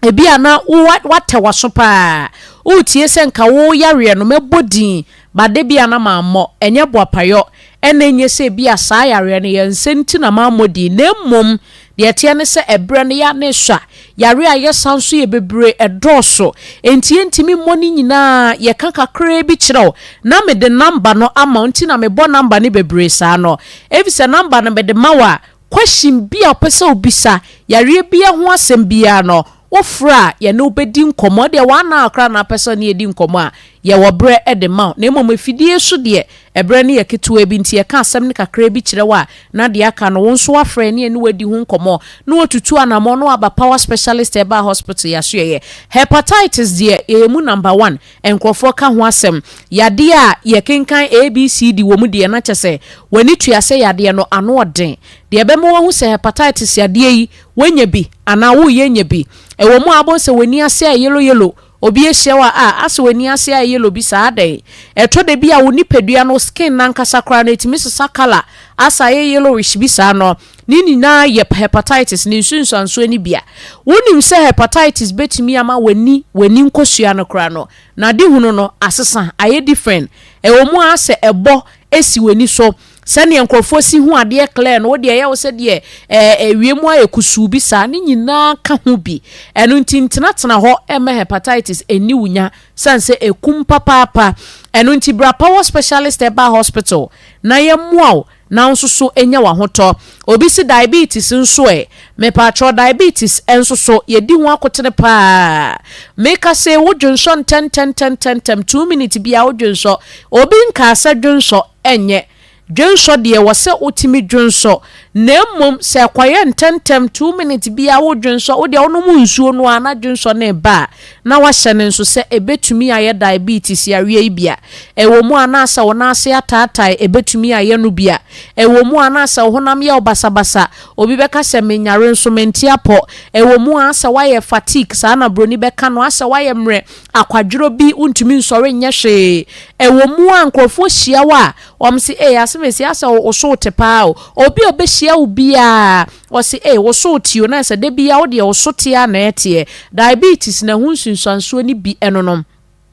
Ebia na wo woatɛ w'aso paa. Woretie sɛ nka wo yareɛ no mɛbɔ din but da bi a na mammɔ. Ɛnyɛ boapayɔ ɛna ɛnyɛ sɛ ebia saa yareɛ no yɛ nsɛ nti na mammɔ din na mmom deɛ ɛteɛ ne sɛ ɛberɛ no yɛ a na ɛsua. Yareɛ a yɛsa nso yɛ bebree, ɛdɔɔso. Enti yɛntumi mmɔ ne nyinaa, yɛka kakraa bi kyerɛ wo na mede number no ama wo nti na mebɔ number no bebree saa no. Efisɛ number no mede ma wo a, Question bi a wopɛ sɛ wobisa, yareɛ biara ho asɛm biara no, wofrɛ a yɛne wo bɛdi nkɔmmɔ. Ɛdeɛ one hour koraa na wopɛ sɛ ɔne yɛdi nkɔmmɔ a, yɛwɔ berɛ de ma wo. Na mmom afidie so deɛ, ɛberɛ no yɛ ketewa bi nti yɛka asɛm no kakra bi kyerɛ wo a, na deɛ aka no wo nso woafrɛ ne yɛne wo adi ho nkɔmmɔ na woatutu anammɔn na woaba Power Specialist Herbal Hospital yɛasoɛeɛ. Hepatitis deɛ, yɛyɛ mu number one. Nkurɔfoɔ ka ho asɛm. Yadeɛ a yɛkenkan ABCD wɔ mu deɛ na kyɛ sɛ w'ani tua sɛ yadeɛ no ano ɔden. Deɛ ɛbɛma woahu sɛ hepatitis yadeɛ yi woanya bi anaa woreyɛ anya bi. Ɛwɔ mu a wobɛhu sɛ w'ani ase ayɛ yellow yellow, obi ahyia wo a ah asɛ w'ani ase ayɛ yellow bi saa adɛn? Ɛtɔ da bi a wo nipadua no skin no ankasa koraa no ɛtumi sesa colour asɛ ayɛ yellowish bi saa no. Ne nyinaa yɛ hepatitis ne nsunsuansoɔ no bi a. Wonim sɛ hepatitis bɛtumi ama w'ani, w'ani nkosua no koraa no, n'adehunu no asesa, ayɛ different. Ɛwɔ mu ara sɛ ɛbɔ si w'ani so. Sɛdeɛ nkurɔfoɔ si hu adeɛ clear no, wo deɛ ɛyɛ wo sɛ deɛ ɛɛ wiem ayɛ kusuu bi saa. Ne nyinaa ka ho bi. Ɛno nti ntenatena hɔ mma hepatitis nni wo nya sane sɛ ɛkum papaapa. Ɛno nti bra Power Specialist Herbal Hospital na yɛmmoa wo na wo nso so nya w'ahotɔ. Obi se diabetes nso ɛ? Mepaakyɛw diabetes nso so yɛdi ho akotene paa. Meka se wo dwonsɔ ntɛntɛntɛntɛntɛm two minutes biaa wo dwonsɔ. Obi nkaa sɛ dwonsɔ nyɛ. Dwonsɔ deɛ wɔ sɛ wotumi dwonsɔ na mmom sɛ ɛkɔyɛ ntɛntɛm two minutes biaa wo dwonsɔ wo deɛ wonom nsuo no ara na dwonsɔ no reba a na wahyɛ no nso sɛ ɛbɛtumi ayɛ diabetes yareɛ yi bi a. Ɛwɔ mu a na asɛ wo nan ase ataatae, ɛbɛtumi ayɛ no bi a. Ɛwɔ mu a na asɛ wo honam yɛ wo basabasa, obi bɛka sɛ menyare nso mente apɔ. Ɛwɔ mu a asɛ woayɛ fatigue, saa na buroni bɛka no, asɛ woayɛ mmerɛ, akwadworɔ bi, wontumi nsɔre nyɛ hwee. Ɛwɔ mu a nkurɔfoɔ hyia wo a, wɔse ei asɛm asi, asɛ wo so wote paa o. Obi a ɔbɛhyia wo biara, Ɔse ei wo so te o na sɛ da biaa wo deɛ wo so te ara na ɛteɛ. Diabetes na ɛho nsunsuansoɔ no bi ɛno no.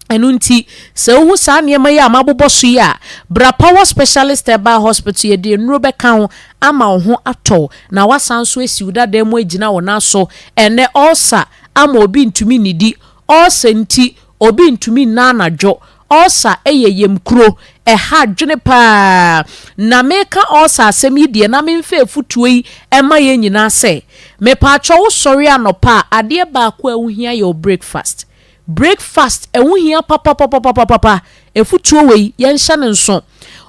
Ɛno nti sɛ wohu saa nneɛma yi a mabobɔ so yi a, bra Power Specialist Herbal Hospital yɛde nnuro bɛka ho ama wo ho atɔ wo na woasan nso asi wo dada mu agyina wo nan so. Ɛnnɛ ulcer ama obi ntumi nnidi, ulcer nti obi ntumi nna anadwo, Ulcer yɛ yam kuro. Ɛha adwene paa. Na meka ulcer asɛm yi deɛ na memfa afutuo yi mma yɛn nyinaa sɛ, mepaakyɛw wo sɔre anɔpa a, adeɛ baako a ɛho hia yɛ wo breakfast. Breakfast ɛho hia papapapapapa. Afutuo wei yɛnhyɛ no nso.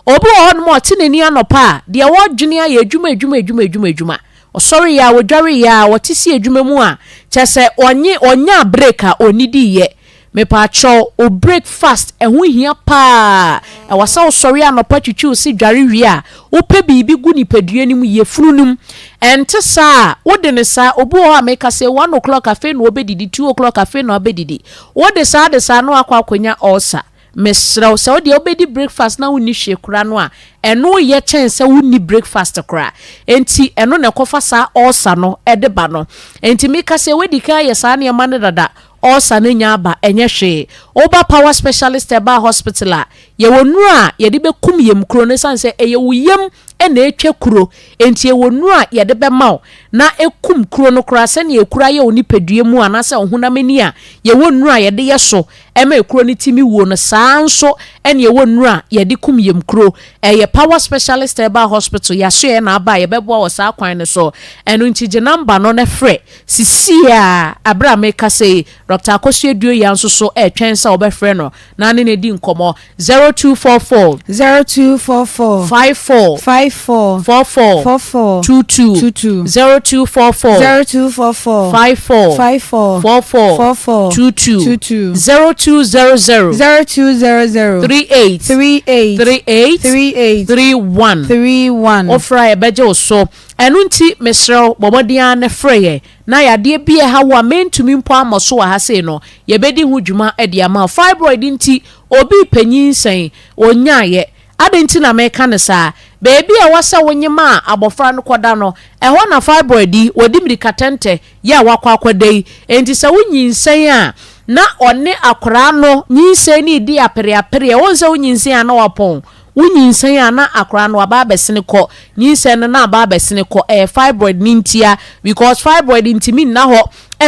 Obi wɔ hɔnom a ɔte n'ani anɔpa a, deɛ ɔredwene ayɛ adwuma adwuma adwuma adwuma adwuma. Ɔsɔreeɛ a, ɔdwareeɛ a, ɔte si adwuma mu a, kyerɛ sɛ ɔnye ɔnyaa break a ɔnnidiiɛ. Mepaakyɛw, wo break fast ɛho hia paa. Ɛwɔ sɛ wo sɔre anɔpa twitwi wo se dware wie a, wo pɛ biribi gu nipadua no mu, yafunu no mu. Ɛnte saa a, wo de no saa, obi wɔ hɔ a meka sɛ one o'clock afei na ɔbɛdidi, two o'clock afei na wabɛdidi. Wo de saa de saa na wakɔ akɔnya ulcer. Mesrɛ wo, sɛ wo deɛ wobɛdi breakfast na wonni hwee koraa no a, ɛno yɛ kyɛn sɛ wonni breakfast koraa. Enti ɛno na ɛkɔfa saa ulcer no de ba no. Enti meka sɛ woadi kan ayɛ saa nneɛma no dada, Ulcer no nya aba, ɛnyɛ hwee. Woba Power Specialist Herbal Hospital a, yɛwɔ nnuro a yɛde bɛkum yam kuro no ɛsiane sɛ ɛyɛ wo yam na ɛretwa kuro, enti ɛwɔ nnuro a yɛde bɛma wo na ɛkum kuro no koraa sɛdeɛ ekuro ayɛ wo nipadua mu anaasɛ wo honam ani a yɛwɔ nnuro a yɛde yɛ so ma ekuro no tumi wuo no, saa ara nso na ɛwɔ nnuro a yɛde kum yam kuro. Ɛyɛ Power Specialist Herbal Hospital, yɛasoɛeɛ na aba a yɛbɛboa wɔ saa kwan no so. Ɛno nti gye number no na frɛ sisiaa berɛ a merekasa yi. Dɔkta Akosua Duoya nso so retwɛn sɛ wobɛfrɛ no na ne no adi nkɔmmɔ. 0244. 0244. 54. 54. 44. 44. 22. 22. 0244. 0244. 54. 54. 44. 44. 22. 22. 0200. 0200. 38. 38. 38. 38. 31. 31. Wofrɛ a yɛbɛgye wo so. Ɛno nti mesrɛ wo bɔ mmɔden ara na frɛ yɛn. Na yadeɛ bi a ɛha wo a mentumi mpo ammɔ so wɔ ha sei no, yɛbɛdi ho dwuma de ama wo. Fibroid nti, obi repɛ nyinsɛn, ɔnnyaeɛ. Adɛn nti na meka no saa? Baabi a ɛwɔ sɛ wonyem a abɔfra no kɔda no, ɛhɔ na fibroid yi, wɔde mmirikatɛntɛ yɛ a wakɔ akɔda yi. Enti sɛ wonyinsɛn a, na ɔne akwadaa no nyinsɛn no redi apereapereɛ. Wohu sɛ wonyinsɛn a na wapɔn. Wo nyinsɛn a na akora no aba abɛsene kɔ, nyinsɛn no na aba abɛsene kɔ, ɛyɛ fibroid no ntia because fibroid ntumi nna hɔ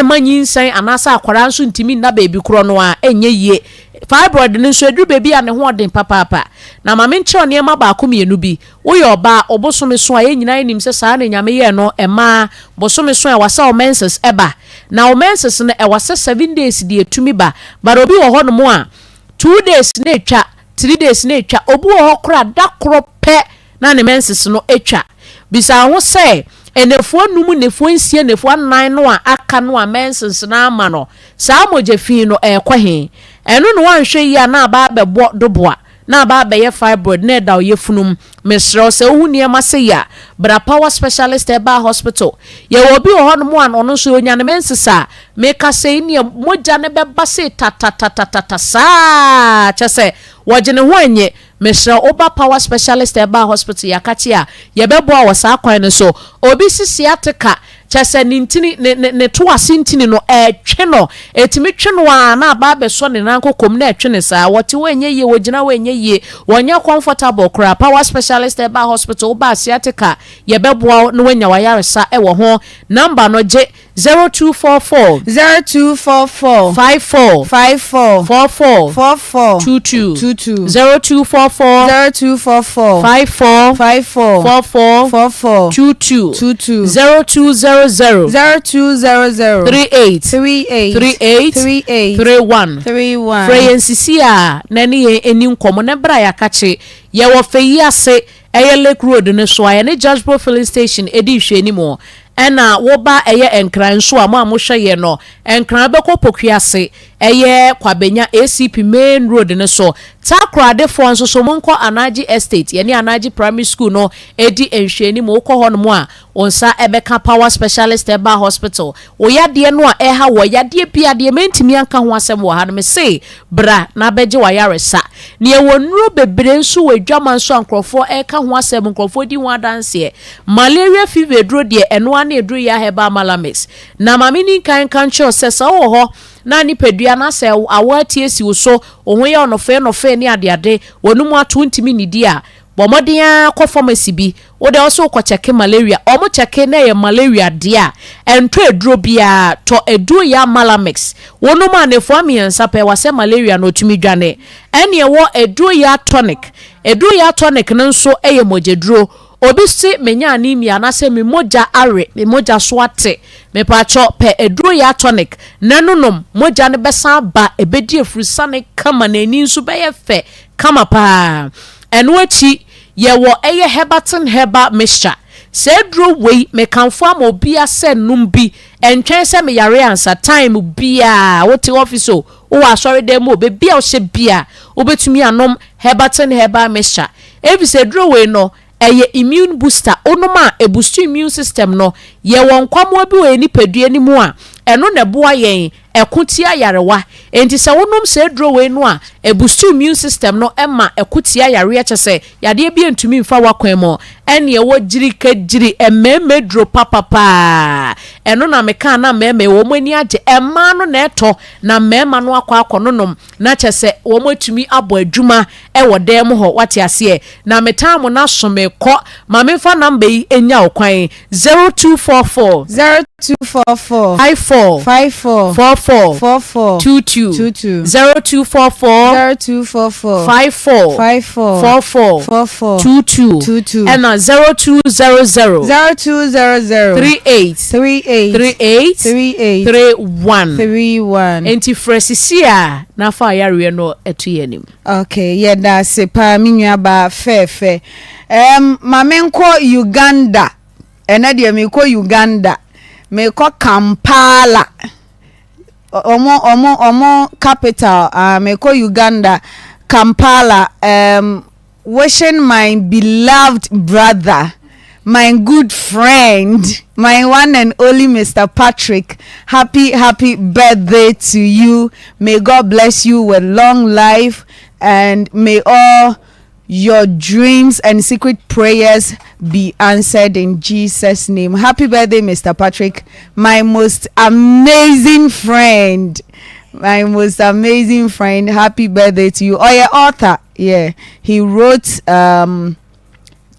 mma nyinsɛn anaasɛ akwadaa nso ntumi nna baabi korɔ no a ɛnyɛ yie. Fibroid no nso ɛduru baabi a ne ho ɔden papaapa. Na ma menkyerɛ wo nneɛma baako mmienu bi. Woyɛ ɔbaa, wo bosome so a yɛn nyinaa nim sɛ saa na Nyame yɛɛ no mmaa, bosome so a ɛwɔ sɛ wo menses ɛba. Na wo menses no ɛwɔ sɛ 7 days deɛ ɛtumi ba, but obi wɔ hɔnom a 2 days na ɛtwa, 3 days na atwa, obi wɔ hɔ koraa da korɔ pɛ na ne menses no atwa. Bisa wo ho sɛ, nnafua num, nnafua nsia, nnafua nnan no a aka no a menses no ama no, saa mogya fi no ɛrekɔ he? Ɛno na woanhwɛ yie a na aba abɛbɔ doboa, na aba abɛyɛ fibroid na ɛda wo yafunu mu. Mesrɛ wo, sɛ wohu nneɛma sei a, bra Power Specialist Herbal Hospital. Yɛwɔ obi wɔ hɔnom a ɔno nso ɔnya ne menses a, meka sei neɛ mogya no bɛba sei tatatatata saa kyɛ sɛ wɔgye ne ho annye. Mesrɛ wo, woba Power Specialist Herbal Hospital Yakakye a, yɛbɛboa wo wɔ saa kwan no so. Obi sisi ateka, Kyerɛ sɛ, ne ntini, ne, ne, ne to ase ntini no, ɛretwe no. Ɛtumi twe no ara na aba abɛsɔ ne nan kokom na ɛtwe no saa. Wɔte hɔ ɛnyɛ yie, wɔgyina hɔ ɛnyɛ yie, wɔnyɛ comfortable koraa. Power Specialist Herbal Hospital, woba a sciatica, yɛbɛboa wo na woanya w'ayaresa wɔ ho. Number no, gye, 0244. 0244. 54. 54. 44. 44. 22. 22. 0244. 0244. 54. 54. 44. 44. 22. 22. 0200. 0200. 38. 38. 38. 38. 31. 31. Frɛ yɛn sisi a na ne yɛn ani nkɔmmɔ na bra yɛakakye. Yɛwɔ fɛ yi ase, ɛyɛ Lake Road no so a yɛne Jasbro Filling Station di nhwɛanim. Ɛna woba ɛyɛ Nkran nso a, mo a mohwɛ yɛn no, Nkran bɛkɔ Pokuase, ɛyɛ Kwabenya ACP main road no so. Takoradefoɔ nso so monkɔ Anagye Estate, yɛne Anagye Primary School no di nhwɛanim. Wokɔ hɔnom a, wo nsa bɛka Power Specialist Herbal Hospital. Wo yadeɛ no a ɛha woɔ, yadeɛ biara, deɛ mantumi anka ho asɛm wɔ ha no, mese bra na bɛgye w'ayaresa. Na yɛwɔ nnuro bebree nso wɔ adwaman so a nkurɔfoɔ reka ho asɛm, nkurɔfoɔ di ho adanseɛ. Malaria fever aduro deɛ, ɛno ara ne aduro yi ara Herbal Malamix. Na ma menni nkan nka nkyerɛ wo sɛ, sɛ wowɔ hɔ na nipadua no asɛ awɔ ati asi wo so, wo ho yɛ wo nofee nofee ne adeade, w'anum ato, wontumi nnidi a, bɔ mmɔden ara kɔ pharmacy bi, wo deɛ wo se wokɔ kyɛke malaria, wɔn kyɛke na ɛyɛ malaria deɛ a, ɛntɔ aduro biara, tɔ aduro yi ara Malamix, wonom a nnafua mmiɛnsa pɛ, wasɛ malaria no ɔtumi dwane. Ɛne ɛwɔ aduro yi ara tonic, aduro yi ara tonic no nso yɛ mogyaduro, Obi se menya anemia anaasɛ me mogya awe, me mogya so ate. Mepaakyɛw, pɛ aduro yaa tonic na no nom, mogya no bɛsan aba, ɛbɛdi afurusane kama na ani nso bɛyɛ fɛ kama paa. Ɛno akyi, yɛwɔ ɛyɛ Herbatin Herbal Mixture. Saa aduro wei, mekamfo ama obia sɛ nom bi, ɛntwɛn sɛ meyare ansa, time biaa, wote office o, wowɔ asɔredan mu o, baabi a wohyɛ biaa, wobɛtumi anom Herbatin Herbal Mixture. Efisɛ aduro wei no, ɛyɛ immune booster. Wonom a, ɛbustu immune system no. Yɛwɔ nkwammoa bi wɔ yɛn nipadua no mu a, ɛno na ɛboa yɛn Ɛko tia yarewa. Enti sɛ wonom saa aduro wei no a, ɛbustu immune system no ma ɛko tia yareɛ kyɛ sɛ yadeɛ bi ntumi mfa w'akwan mu. Ɛne ɛwɔ gyirikagyiri mmarima aduro papapaa. Ɛno na mekaa na mmarima yi wɔn ani agye. Mmaa no na ɛtɔ na mmarima no akɔ akɔnonom na kyɛ sɛ wɔatumi abɔ adwuma wɔ dan mu hɔ. Wate aseɛ? Na metaa mo no aso mekɔ. Ma memfa number yi nya wo kwan. 0244. 0244. 54. 54. 44. 44. 22. 22. 0244. 0244. 54. 54. 44. 44. 22. 22. Ɛna 0200. 0200. 38. 38. 38. 38. 31. 31. Enti frɛ sisi a na fa ayareɛ no to yɛn anim. Ok yɛda ase paa me nua baa fɛɛfɛ. Um, ma menkɔ Uganda. Ɛnɛ deɛ mekɔ Uganda. Mekɔ Kampala. Ɔmo ɔmo ɔmo capital. Uh, mekɔ Uganda, Kampala. Um, wishing my beloved brother, my good friend, my one and only Mr. Patrick, happy, happy birthday to you. May God bless you with long life and may all your dreams and secret prayers be answered in Jesus' name. Happy birthday, Mr. Patrick, my most amazing friend. My most amazing friend. Happy birthday to you. Oh, yeah, author. Yeah, he wrote um,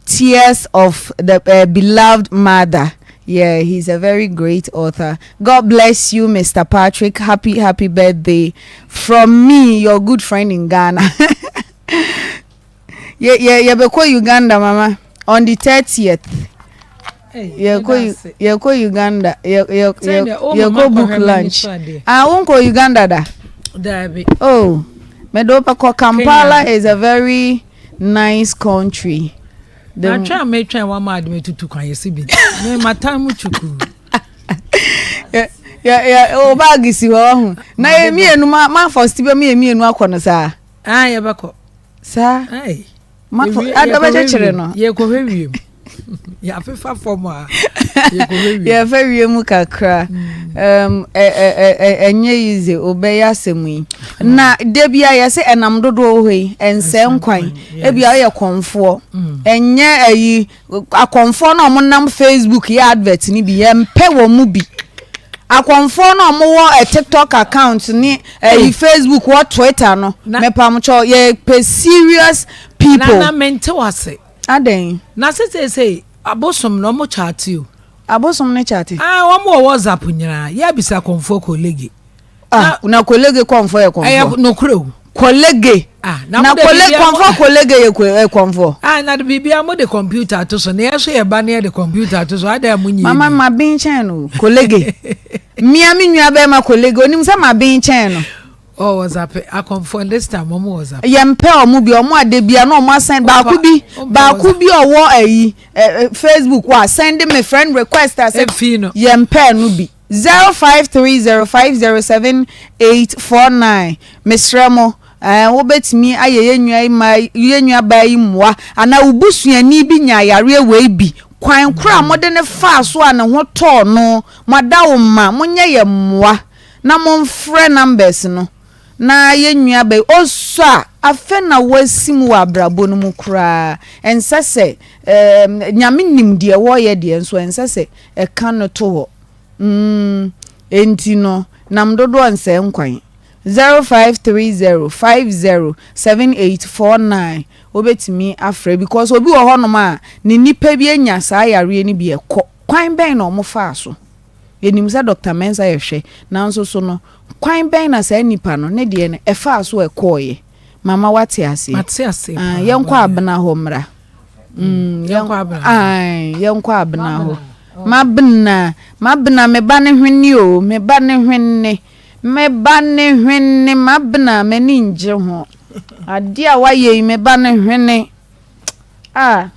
Tears of the uh, Beloved Mother. Yeah, he's a very great author. God bless you, Mr. Patrick. Happy, happy birthday from me, your good friend in Ghana. yeah, yeah, yeah, Uganda, Mama, on the 30th. Yɛkɔ yɛkɔ Uganda yɛ yɛ yɛkɔ book lunch. Ah, wonkɔ Uganda da? Daabi. Oh, mede wo bɛkɔ Kampala is a very nice country. Na twɛn a metwɛn wa ma ade metutu kwan yɛsi bi. Me matan mu twukuu. Yɛ yɛ yɛ o baagi si hɔ ɔho. Na yɛ mmienu ma ma fɔsti bɛ mu yɛ mmienu akɔ no saa. Ah, yɛbɛkɔ. Saa. Hey. Mafo ada bɛkyekyere no. Yɛkɔhwɛ wiem. Yɛafefa fam a yɛkɔhwɛ wiem. Yɛfa wiem kakra. Mm. Ɛnyɛ yize obɛyɛ asɛm yi. Na da bi a yɛsɛ ɛnam dodoɔ wɔ hɔ yi ɛnsɛ nkwan. Ebi a ɔyɛ kɔnfoɔ. Mm. Ɛnyɛ ayi akɔnfoɔ na wɔn nam Facebook yɛ advert ni bi yɛmpɛ wɔn mu bi. Akɔmfoɔ no a ɔmo wɔ ɛ tiktok account ne ɛyi Facebook wɔ Twitter no mepamkyɛw yɛ pɛ serious people. Nana mente wase. Adɛn. Na se seesei abosom no ɔmo kyate o. Abosom no kyate. Ah wɔn wɔ WhatsApp nyinaa yɛ bisa kɔmfoɔ kolege. Ah, na kolege kɔnfɔ yɛ kɔnfɔ. Ɛyɛ nokorɛ o. Kolege. Ah, na na kole kɔnfɔ kolege yɛ eh, kɔnfɔ. Ah, na de biribi a mo de kɔmputa ato so na yɛ so yɛ ba na yɛ de kɔmputa ato so adan mo nyie. Mama ma ben kyɛn no kolege. Mmea me nua bɛrima kolege onim sɛ ma ben kyɛn no. Oh, WhatsApp akɔnfɔ this time ɔmo WhatsApp. Yɛn mpɛ ɔmo bi ɔmo ade bia na ɔmo asɛn baako bi baako bi ɔwɔ ɛyi Facebook wa send me friend request asɛ. Efi no. Yɛn mpɛ no bi. 0530507849 Mesrɛ mo, eh, wobɛtumi ayɛ yɛn nua yi mmaa yi, yɛn nua baa yi mmoa, anaa wo busuani bi nyaa yareɛ wei bi, kwan korɔ a mode no faa so a ne ho tɔɔ no, mo adawoma, monyɛ yɛn mmoa na momfrɛ numbers no na yɛn nua baa yi, ɔsɔ a, afei na wasi mu wɔ abrabɔ no mu koraa, ɛnsɛ sɛ, eh, Nyame nim deɛ wɔreyɛ deɛ nso ɛnsɛ sɛ ɛka no to hɔ. Mm, enti no, nam dodoɔ nsɛe nkwan. 0530 50 7849 wobɛtumi afrɛ because obi wɔ hɔnom a ne nipa bi anya saa yareɛ no bi ɛkɔ. Kwan bɛn na wɔn faa so? Yɛnim sɛ Dr. Mensah yɛ hwɛ, nanso so no, kwan bɛn na saa nipa no ne deɛ no ɛfaa so ɛkɔɔeɛ? Mama wate aseɛ? Mate aseɛ Ah, paa, yɛnkɔ boy. abena hɔ mmra. Mm, Yɛnkɔ abena hɔ. Ae, yɛnkɔ abena hɔ. Mabena, mabena, me ba ne hwene o, me ba ne hwene, me ba ne hwene, mabena, m'ani ngye ho. Adeɛ a wayɛ yi, me ba ne hwene. Ah.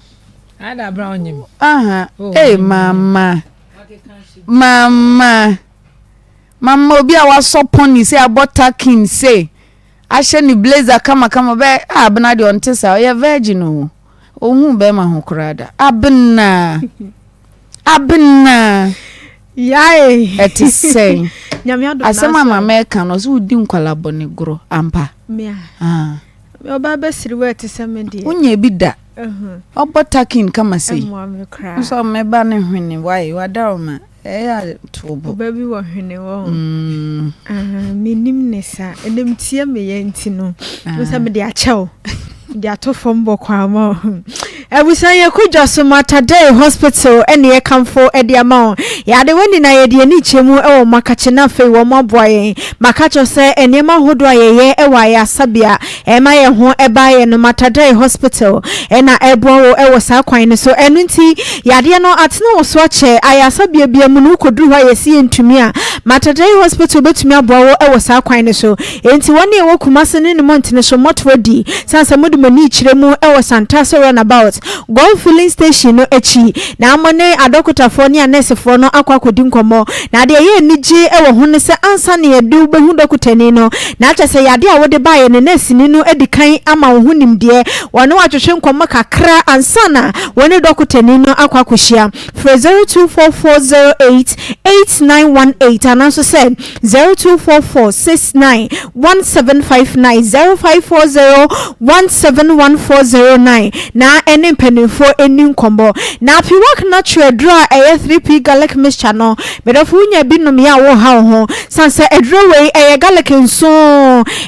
Ada abena onyim. Aha. Oh, Hey, mama. Mama. Mama obi a wasɔ pɔni sɛ abɔ takin sɛ. Ahyɛ ne blazer kamakama bɛ ah Abena deɛ ɔnte saa ɔyɛ virgin o ɔnhuu bɛrima ho koraa da Abena Abena. Yae. Ɛte sɛn? Nyame adom Asɛm a maame reka no, ɔse wodi nkwadaa bɔne gorɔ ampa? Mea. Ah. Ɔbaa bɛsiri wɔ ɛte sɛ me deɛ. Wonya bi da. Ɔbɔ takin kama sei. Ɛmmoa me koraa. Nso meba ne hwene wae wadaroma ɛyɛ a to bo. Ɔba bi wɔ hwene wɔ ho. Mm. Ah, menim ne saa. Ɛnam tie meyɛ nti no. Wo sɛ mede akyɛ wo. Mede ato fam bɔkɔ ama wo. Abusua yɛkɔ dwa so Mater Dei Hospital ne yɛkamfo de ama wo. Yɛade wɔ nyinaa yɛde yɛn ani kyerɛ mu wɔ Makakye na afei wɔn aboa yɛn. Maka kyerɛ sɛ nneɛma ahodoɔ a yɛyɛ wɔ ayaresabea ɛma yɛn ho ba yɛn no Mater Dei Hospital na ɛboa wo wɔ saa kwan no so. Ɛno nti yadeɛ no atena wo so akyɛ ayaresabea biara mu no wokɔduru hɔ a yɛse yɛntumi a Mater Dei Hospital bɛtumi aboa wo wɔ saa kwan no so. Enti wɔn a ɛwɔ Kumasi ne ne mmɔntene so mmɔtoa di, sane sɛ mode mo ani rekyerɛ mu wɔ Santase Runabout, Gulf Filling Station no akyi, na mo ne adɔkotafoɔ ne anɛɛsefoɔ no akɔ akɔdi nkɔmmɔ. Na deɛ ɛyɛ anigye wɔ ho ne sɛ ansa na yɛde wo bɛhu dɔkotani no, na kyerɛ sɛ yadeɛ a wode baeɛ no, nɛɛseni no adi kan ama wo ho nimdeɛ, wɔne wo atwetwe nkɔmmɔ kakra ansa na wo ne dɔkotani no akɔ akɔhyia. Frɛ 024408 8918 anaa nso sɛ 024469 1759, 0540 171409 na ɛne mpanimfoɔ nni nkɔmmɔ. Na Piwak Natural aduro a ɛyɛ 3P Garlic Mixture no, medɔfo wonya bi nom yɛ a woreha wo ho. Sane sɛ aduro wei ɛyɛ garlic nso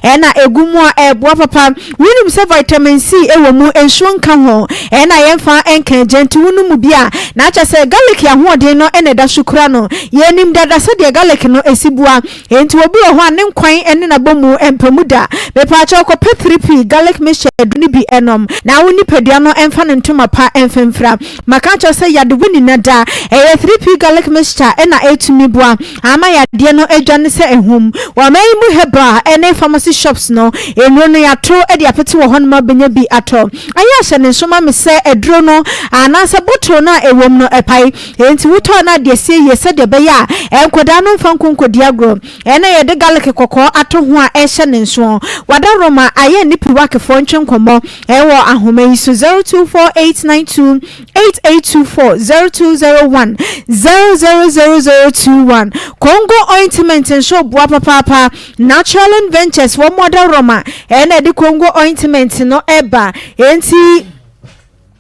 ɛna ɛgu mu a ɛboa papa. Wonim sɛ vitamin C wɔ mu, nsuo nka ho, ɛna yɛmfa nka agya nti wonom mu bi a, na kyerɛ sɛ garlic ahoɔden no na ɛda so kura no. Yɛnim dada sɛdeɛ garlic no si bua, enti obi wɔ hɔ a ne nkwan ne n'abɔmu mpa mu da. Mepaakyɛw kɔpɛ 3P garlic mixture aduro no bi nom na wo nipadua no mfa ne ntoma pa mfimfira. Maka akyerɛ wo sɛ yade wo nina da. Ɛyɛ 3P garlic mixture na ɛtumi boa ama yadeɛ no adwane sɛ ahum. Wɔ ɔman yi mu herbal ne pharmacy shops no, nnuro no yɛato de apete wɔ hɔnom a wobɛnya bi atɔ. Ayɛ ahyɛ ne nso ma me sɛ aduro no anaasɛ bottle no a ɛwom no ɛpae. Enti wotɔ a na ade asie yie sɛdeɛ ɛbɛyɛ a nkwadaa no mfa nko nkɔdi agorɔ. Ɛna yɛde garlic kɔkɔɔ ato ho a ɛhyɛ ne nsoɔ. Wada Roma ayɛ ne Piwakefoɔ ntwe nkɔmmɔ ɛwɔ ahoma yi so 024892 8824 0201 000021. Congo ointment nso boa papaapa. Naturalin Ventures wɔn Wada Roma ɛna ɛde Congo ointment no ɛba. Enti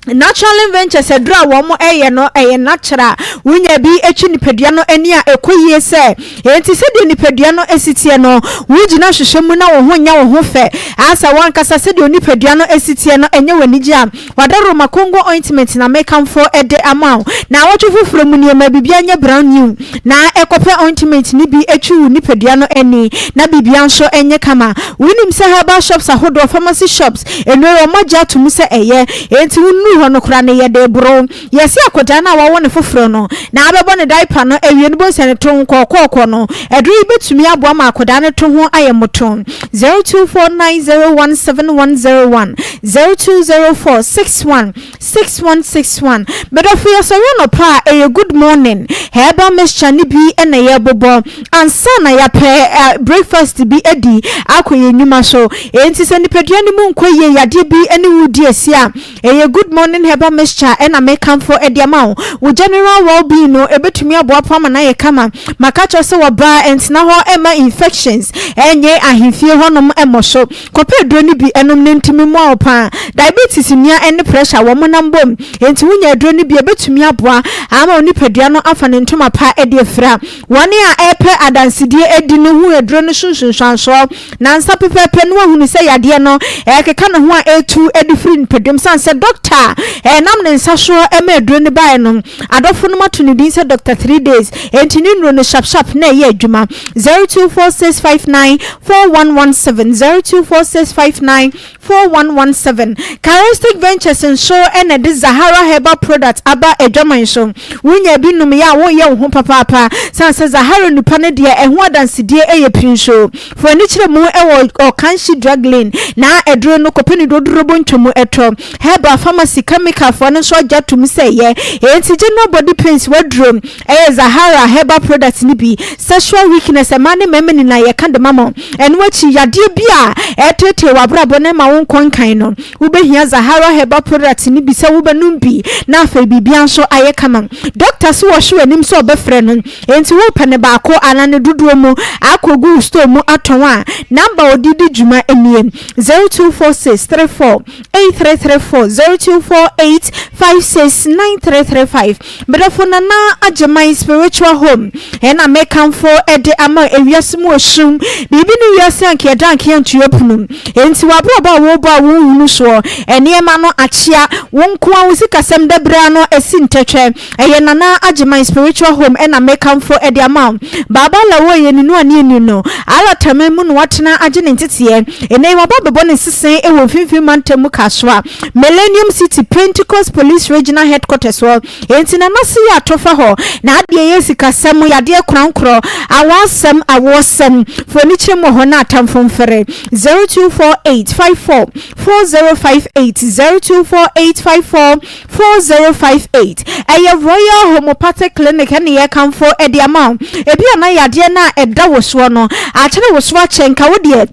Naturalin Ventures aduru a wɔn yɛ no ɛyɛ natural wonya bi atwi nipadua no ani a ɛkɔ yie sɛ enti sɛdeɛ nipadua no si teɛ no wogyina hwehwɛ mu na wo ho nyɛ wo ho fɛ asɛ wankasa sɛdeɛ onipadua no si teɛ no ɛnyɛ w'anigye a wada Roma Congo ointment na mekamfo de ama wo na awɔtwe foforɔ mu nneɛma biribiara nyɛ brown new na ɛkɔpɛ ointment no bi atwi wo nipadua no ani na biribiara nso nyɛ kama wonim sɛ herbal shops ahodoɔ pharmacy shops Nnuro yi, wɔagye ato mu sɛ ɛyɛ, enti wonnuu hɔ no koraa no, yɛde reboro. Yɛse akwadaa no a wɔawo no foforɔ no, na abɛbɔ no diaper no awie no, bohu sɛ ne to ho kɔɔkɔɔkɔ no. Aduro yi bɛtumi aboa ma akwadaa no to ho ayɛ mmotoo. 0249017101, 020461 6161. Medɔfo yɛsɔre anɔpa a, ɛyɛ good morning herbal mixture no bi na yɛbobɔ ansa na yɛapɛ breakfast bi adi akɔ yɛn nnwuma so. Enti sɛ nipadua no mu nkɔ yie, yadeɛ bi ne wo redi asi a, ɛyɛ good morning herbal mixture na mekamfo de ama wo. Wo general well being no, ɛbɛtumi aboa pa ama no ayɛ kama. Maka kyerɛ sɛ wɔbaa ɛntena hɔ mma infections ɛnyɛ ahemfie hɔnom mmɔ so. Kɔpɛ aduro no bi nom na ɛntumi mmoa wo paa. Diabetes nnua ne pressure wɔn nam bom, enti wonya aduro no bi a ɛbɛtumi aboa ama wo nipadua no afa ne ntoma pa de afira. Wɔn a ɛrepɛ adansedie adi no hu aduro no so nsunsuansoɔ nansa pɛpɛɛpɛ na wɔahunu sɛ yadeɛ no ɛrekeka ne ho a ɛretu de firi nipaduam sane sɛ dɔkta a ɛnam ne nsa soɔ ma aduro no baeɛ no adɔfo nom ato ne din sɛ Dɔkta 3 Days enti ne nnuro no sharp sharp na ɛyɛ adwuma. 024659 4117 024659 4117 Charistic Ventures nso na ɛde Zahara Herbal Product aba adwaman so. Wonya bi nom yɛ a woreyɛ wo ho papaapa sane sɛ Zahara nnupa no deɛ ɛho adansedie yɛ pii nso. Fa w'ani kyerɛ mu wɔ Ɔkanhyi Drug Lane na aduro no kɔpɛ ne dodorobo ntwamu tɔ. Herbal Pharmacy. chemical foɔ no nso agye atom sɛ ɛyɛ. Enti general body pains waduro ɛyɛ Zahara herbal product no bi. Sexual weakness mmaa ne mmarima nyinaa yɛka de ma mo. Ɛno akyi yadeɛ bi a ɛreteetee w'abrabɔ na ɛma wo nkɔ nkan no, wobɛhia Zahara herbal product no bi sɛ wobɛnom bi na afei biribiara nso ayɛ kama. Doctor se wɔhwe w'anim sɛ ɔbɛfrɛ no, enti wopɛ no baako anaa ne dodoɔ mu akɔgu wo store mu atɔn a, number a ɔde di dwuma nie, 0246 34 8334 0248 56 9335. Medɔfo Nana Agyeman Spiritual Home ɛna mekamfo de ama ewiase mu osum biribi ne wiase anka yɛda anka yɛnto yɛpunu enti w'abrabɔ a wobɔ a wonhunu soɔ nneɛma no akyea wo nkoa wo sikasɛm da biara no asi ntɛtwɛ ɛyɛ Nana Agyeman Spiritual Home ɛna mekamfo de ama wo Baaba Lawoe yɛ ne nuane ani no Allah taman mu na watena agye ne nteteɛ ɛnɛ yi waba abɛbɔ ne nsesɛn wɔ mfimfini mantam mu Kasoa Millennium City Pentecost Police Regional Headquarters hɔ. Enti na n'ase yɛ atɔ fa hɔ. Na adeɛ yɛ sikasɛm, yadeɛ korankorɔ, awɔasɛm, awoɔsɛm. Fa w'ani kyerɛ mu wɔ hɔ na atamfo mfɛre. 0248 54 4058 0248 54 4058 Ɛyɛ Royal Homeopathic Clinic ɛne yɛkamfo de ama wo. Ebia na yadeɛ no a ɛda wo soɔ no akyere wo so akyɛ nka wo deɛ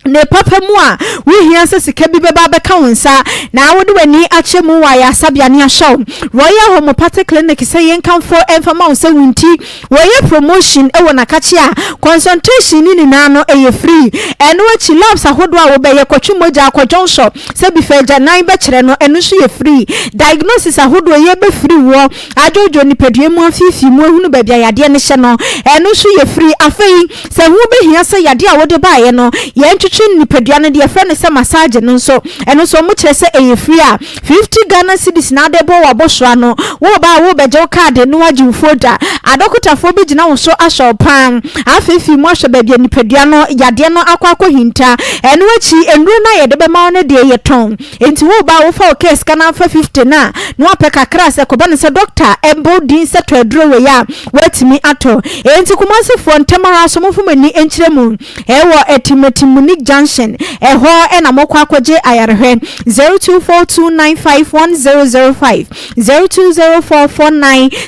Ne papa mu a, wuhia sɛ sika bi bɛba abɛka wo nsa na wode w'ani akyerɛ mu wɔ ayaresabea ne ahyɛ wo. Royal Homeopathic Clinic sɛ yɛnkamfo mfa ma wo sɛ wo nti wɔyɛ promotion wɔ n'akakye a consultation ne nyinaa no ɛyɛ free. Ɛno akyi labs ahodoɔ a wobɛyɛ, kɔtwe mogya, kɔdwonsɔ, sɛ bi fa agyanan bɛkyerɛ no, ɛno nso yɛ free. Diagnosis ahodoɔ yɛbɛfiri woɔ, adwoodwoo nipadua mu afiifii mu ahunu baabi a yadeɛ no hyɛ no, ɛno nso yɛ free. Afei. Sɛ ɛho bɛhia sɛ yadeɛ a wode baeɛ no, yɛntwetwe nipadua no, deɛ yɛfrɛ no sɛ massage no nso, ɛno nso wɔkyerɛ sɛ ɛyɛ free a, 50 Ghana cedis na wode bɔ w'abɔsoɔ ano. Woreba a worebɛgye wo kaade na woagye wo folder. Adɔkotafoɔ bɛgyina wo so ahwɛ wo pa ara, afeefee mu ahwɛ baabi a nipadua no yadeɛ no akɔ akɔhinta. Ɛno akyi, nnuro no a yɛde bɛma wo no deɛ yɛtɔn. Enti wo ba a wofa wo kaa sika na afa 50 no a, na wapɛ kakra sɛ kɔba no sɛ dɔkta bɔ wo din sɛ tɔ aduro wei a, woatumi atɔ. Enti Kumasi foɔ ntɛm ara so momfa mo ani nkyerɛ mu wɔ Atimatim Junction, ɛhɔ na mokɔ akɔgye ayarehwɛ. 0242951005,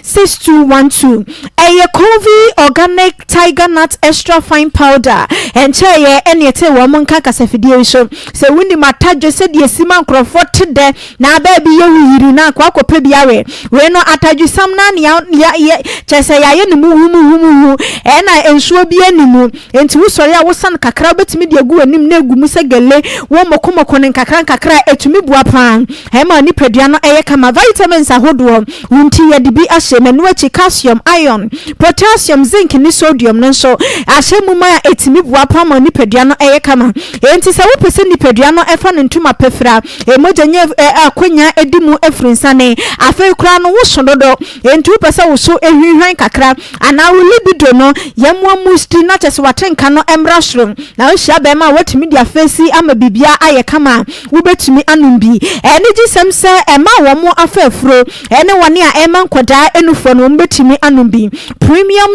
0204496212. Ɛyɛ Covey Organic Tiger Nut Extra Fine Powder. Ɛnkyɛeɛ ɛne ɛtee wɔn nka kasafidie yi so. Sɛ wonim atadwe sɛdeɛ ɛsi ma nkurɔfoɔ te dɛ na abaa bi yɛ wo yiri na anka woakɔpɛ bi awe. Wei no atadwesam no ara na yɛ yɛ kyerɛ sɛ yɛayɛ no muhumuhumuhu ɛna nsuo biara nni mu. Enti wosɔre a wosane kakra wobɛtumi de agu w'anim na agu mu sɛ gele. Wo mokomoko no nkakra nkakra a ɛtumi boa pa ara ɛma nipadua no yɛ kama. Vitamins ahodoɔ wo nti yɛde bi ahyɛ mu. Ɛno akyi calcium, iron, potassium, zinc ne sodium no nso ahyɛ mu ma a ɛtumi boa pa ara ma nipadua no yɛ kama. Enti sɛ wopɛ sɛ nipadua no fa ne ntoma pa fira, mogya nya akwanya di mu firi nsane, afei koraa no woso dodo, enti wopɛ sɛ wo so hwinhwan kakra, anaa wo libido no yɛmmoa musti na kyerɛ sɛ w'atenka no mmra soro, na wohyia barima a woatumi de afeesi ama biribiara ayɛ kama a, wobɛtumi anom bi. Anigyesɛm sɛ ɛma wɔn afa afuro ne wɔn a ɛma nkwadaa nufoɔ no wɔbɛtumi anom bi. Premium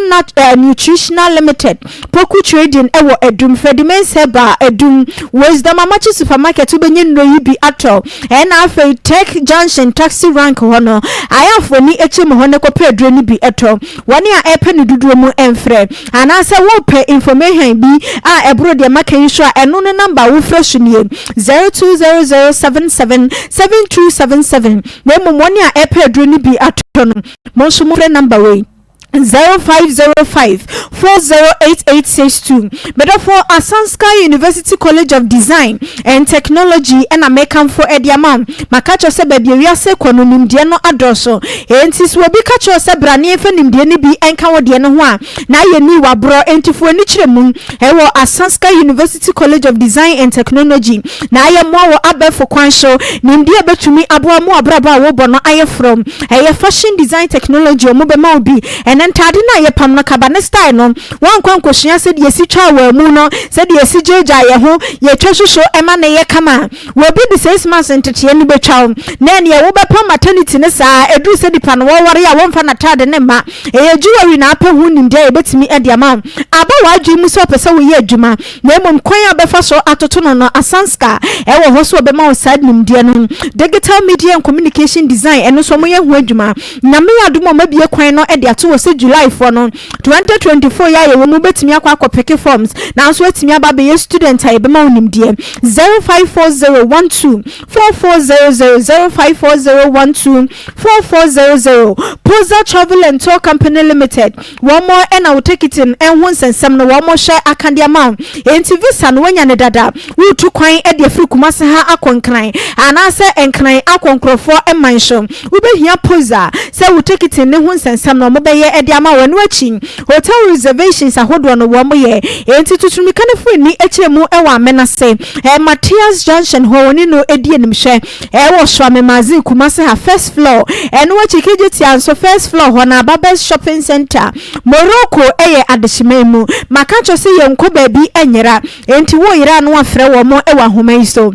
Nutritional Limited. Poku Trading wɔ Adum, Freddie Mains Herbal, Adum, Wisdom Amakye Supermarket wobɛnya nnuro yi bi atɔ. Ɛna afei Tech Junction Taxi Rank hɔ no, Ayafo ani kyɛ mu hɔ no kɔpɛ aduro no bi tɔ. Wɔn a ɛrepɛ no dodoɔ mu mfrɛ. Anaasɛ worepɛ information bi a ɛboro deɛ maka yi so a, ɛno no number a wofrɛ so nie, 0200777277. Na mmom wɔn a ɛrepɛ aduro no bi atɔ no, mo nso momfrɛ number wei. 0505 408862 Medɔfo Asanska University College of Design and Technology ɛna mekamfo ɛde ama wo. Maka kyerɛ sɛ baabi a wiase kɔ no nimdeɛ no adɔɔso. Enti sɛ obi ka kyerɛ wo sɛ bra ne yɛmfa nimdeɛ no bi nka wo deɛ no ho a, na ayɛ ni waborɔ. Enti fo ani kyerɛ mu ɛwɔ Asanska University College of Design and Technology na ayɛ mmoa wɔ abɛɛfo kwan so nimdeɛ a ɛbɛtumi aboa mo abrabɔ a wobɔ no ayɛ frɔmm. Ɛyɛ fashion design technology a wɔbɛma wo bi. Ɛnɛ ntaade no a yɛpam no kaba ne style no, woankɔ ankɔsua sɛdeɛ yɛsi twa awaamu no, sɛdeɛ yɛsi gyaagyaa yɛn ho, yɛtwa suso ma no yɛ kama a, wɔbi de 6 months nteteɛ no bɛtwa wo. Na ɛneɛ wobɛpam maternity no saa, ɛduru sɛ nipa no wɔware a wɔmfa n'ataade ne mma. Ɛyɛ jewelry na apɛ ho nimdeɛ a yɛbɛtumi de ama wo. Aba w'adwene mu sɛ ɔpɛ sɛ woyɛ adwuma, na mmom kwan a wobɛfa so atoto no no, Asanska ɛwɔ hɔ so wɔbɛma wo saa nimdeɛ no. Digital media and communication design, ɛno nso wɔyɛ ho adwuma. Nyame yɛ adom a wɔabue kwan no de ato hɔ sɛ July foɔ no 2024 yɛ a yɛwɔ mu wobɛtumi akɔ akɔpick forms, nanso atumi aba abɛyɛ student a yɛbɛma wo nimdeɛ. 054012 4400, 054012 4400. Posa Travel and Tour Company Limited, wɔn mo ɛna wo ticket no ɛho nsɛnsɛm no wɔn mo hyɛ akadeɛ ama wo. Enti visa no wanya ne dada, wotu kwan de afiri Kumase ha akɔ Nkran anaasɛ Nkran akɔ nkurɔfoɔ man so, wobɛhia Posa sɛ wo ticket ne ho nsɛnsɛm no wɔn bɛyɛ de ama wɔn. Ɛno akyi, hotel reservations ahodoɔ no wɔn yɛ. Enti tuturumika no firi ni akyire mu ɛwɔ Amenase Matthias Junction hɔ, wɔne no edi animhwɛ. Ɛwɔ Suame Magazine Kumase ha, first floor. Ɛno akyi, Kejetia nso first floor hɔ na Babes Shopping Center. Morocco ɛyɛ adehyeman mu maka kyerɛ sɛ yɛnkɔ baabi ɛnyera, enti wo yera no afrɛ wɔn mo ɛwɔ ahoma yi so: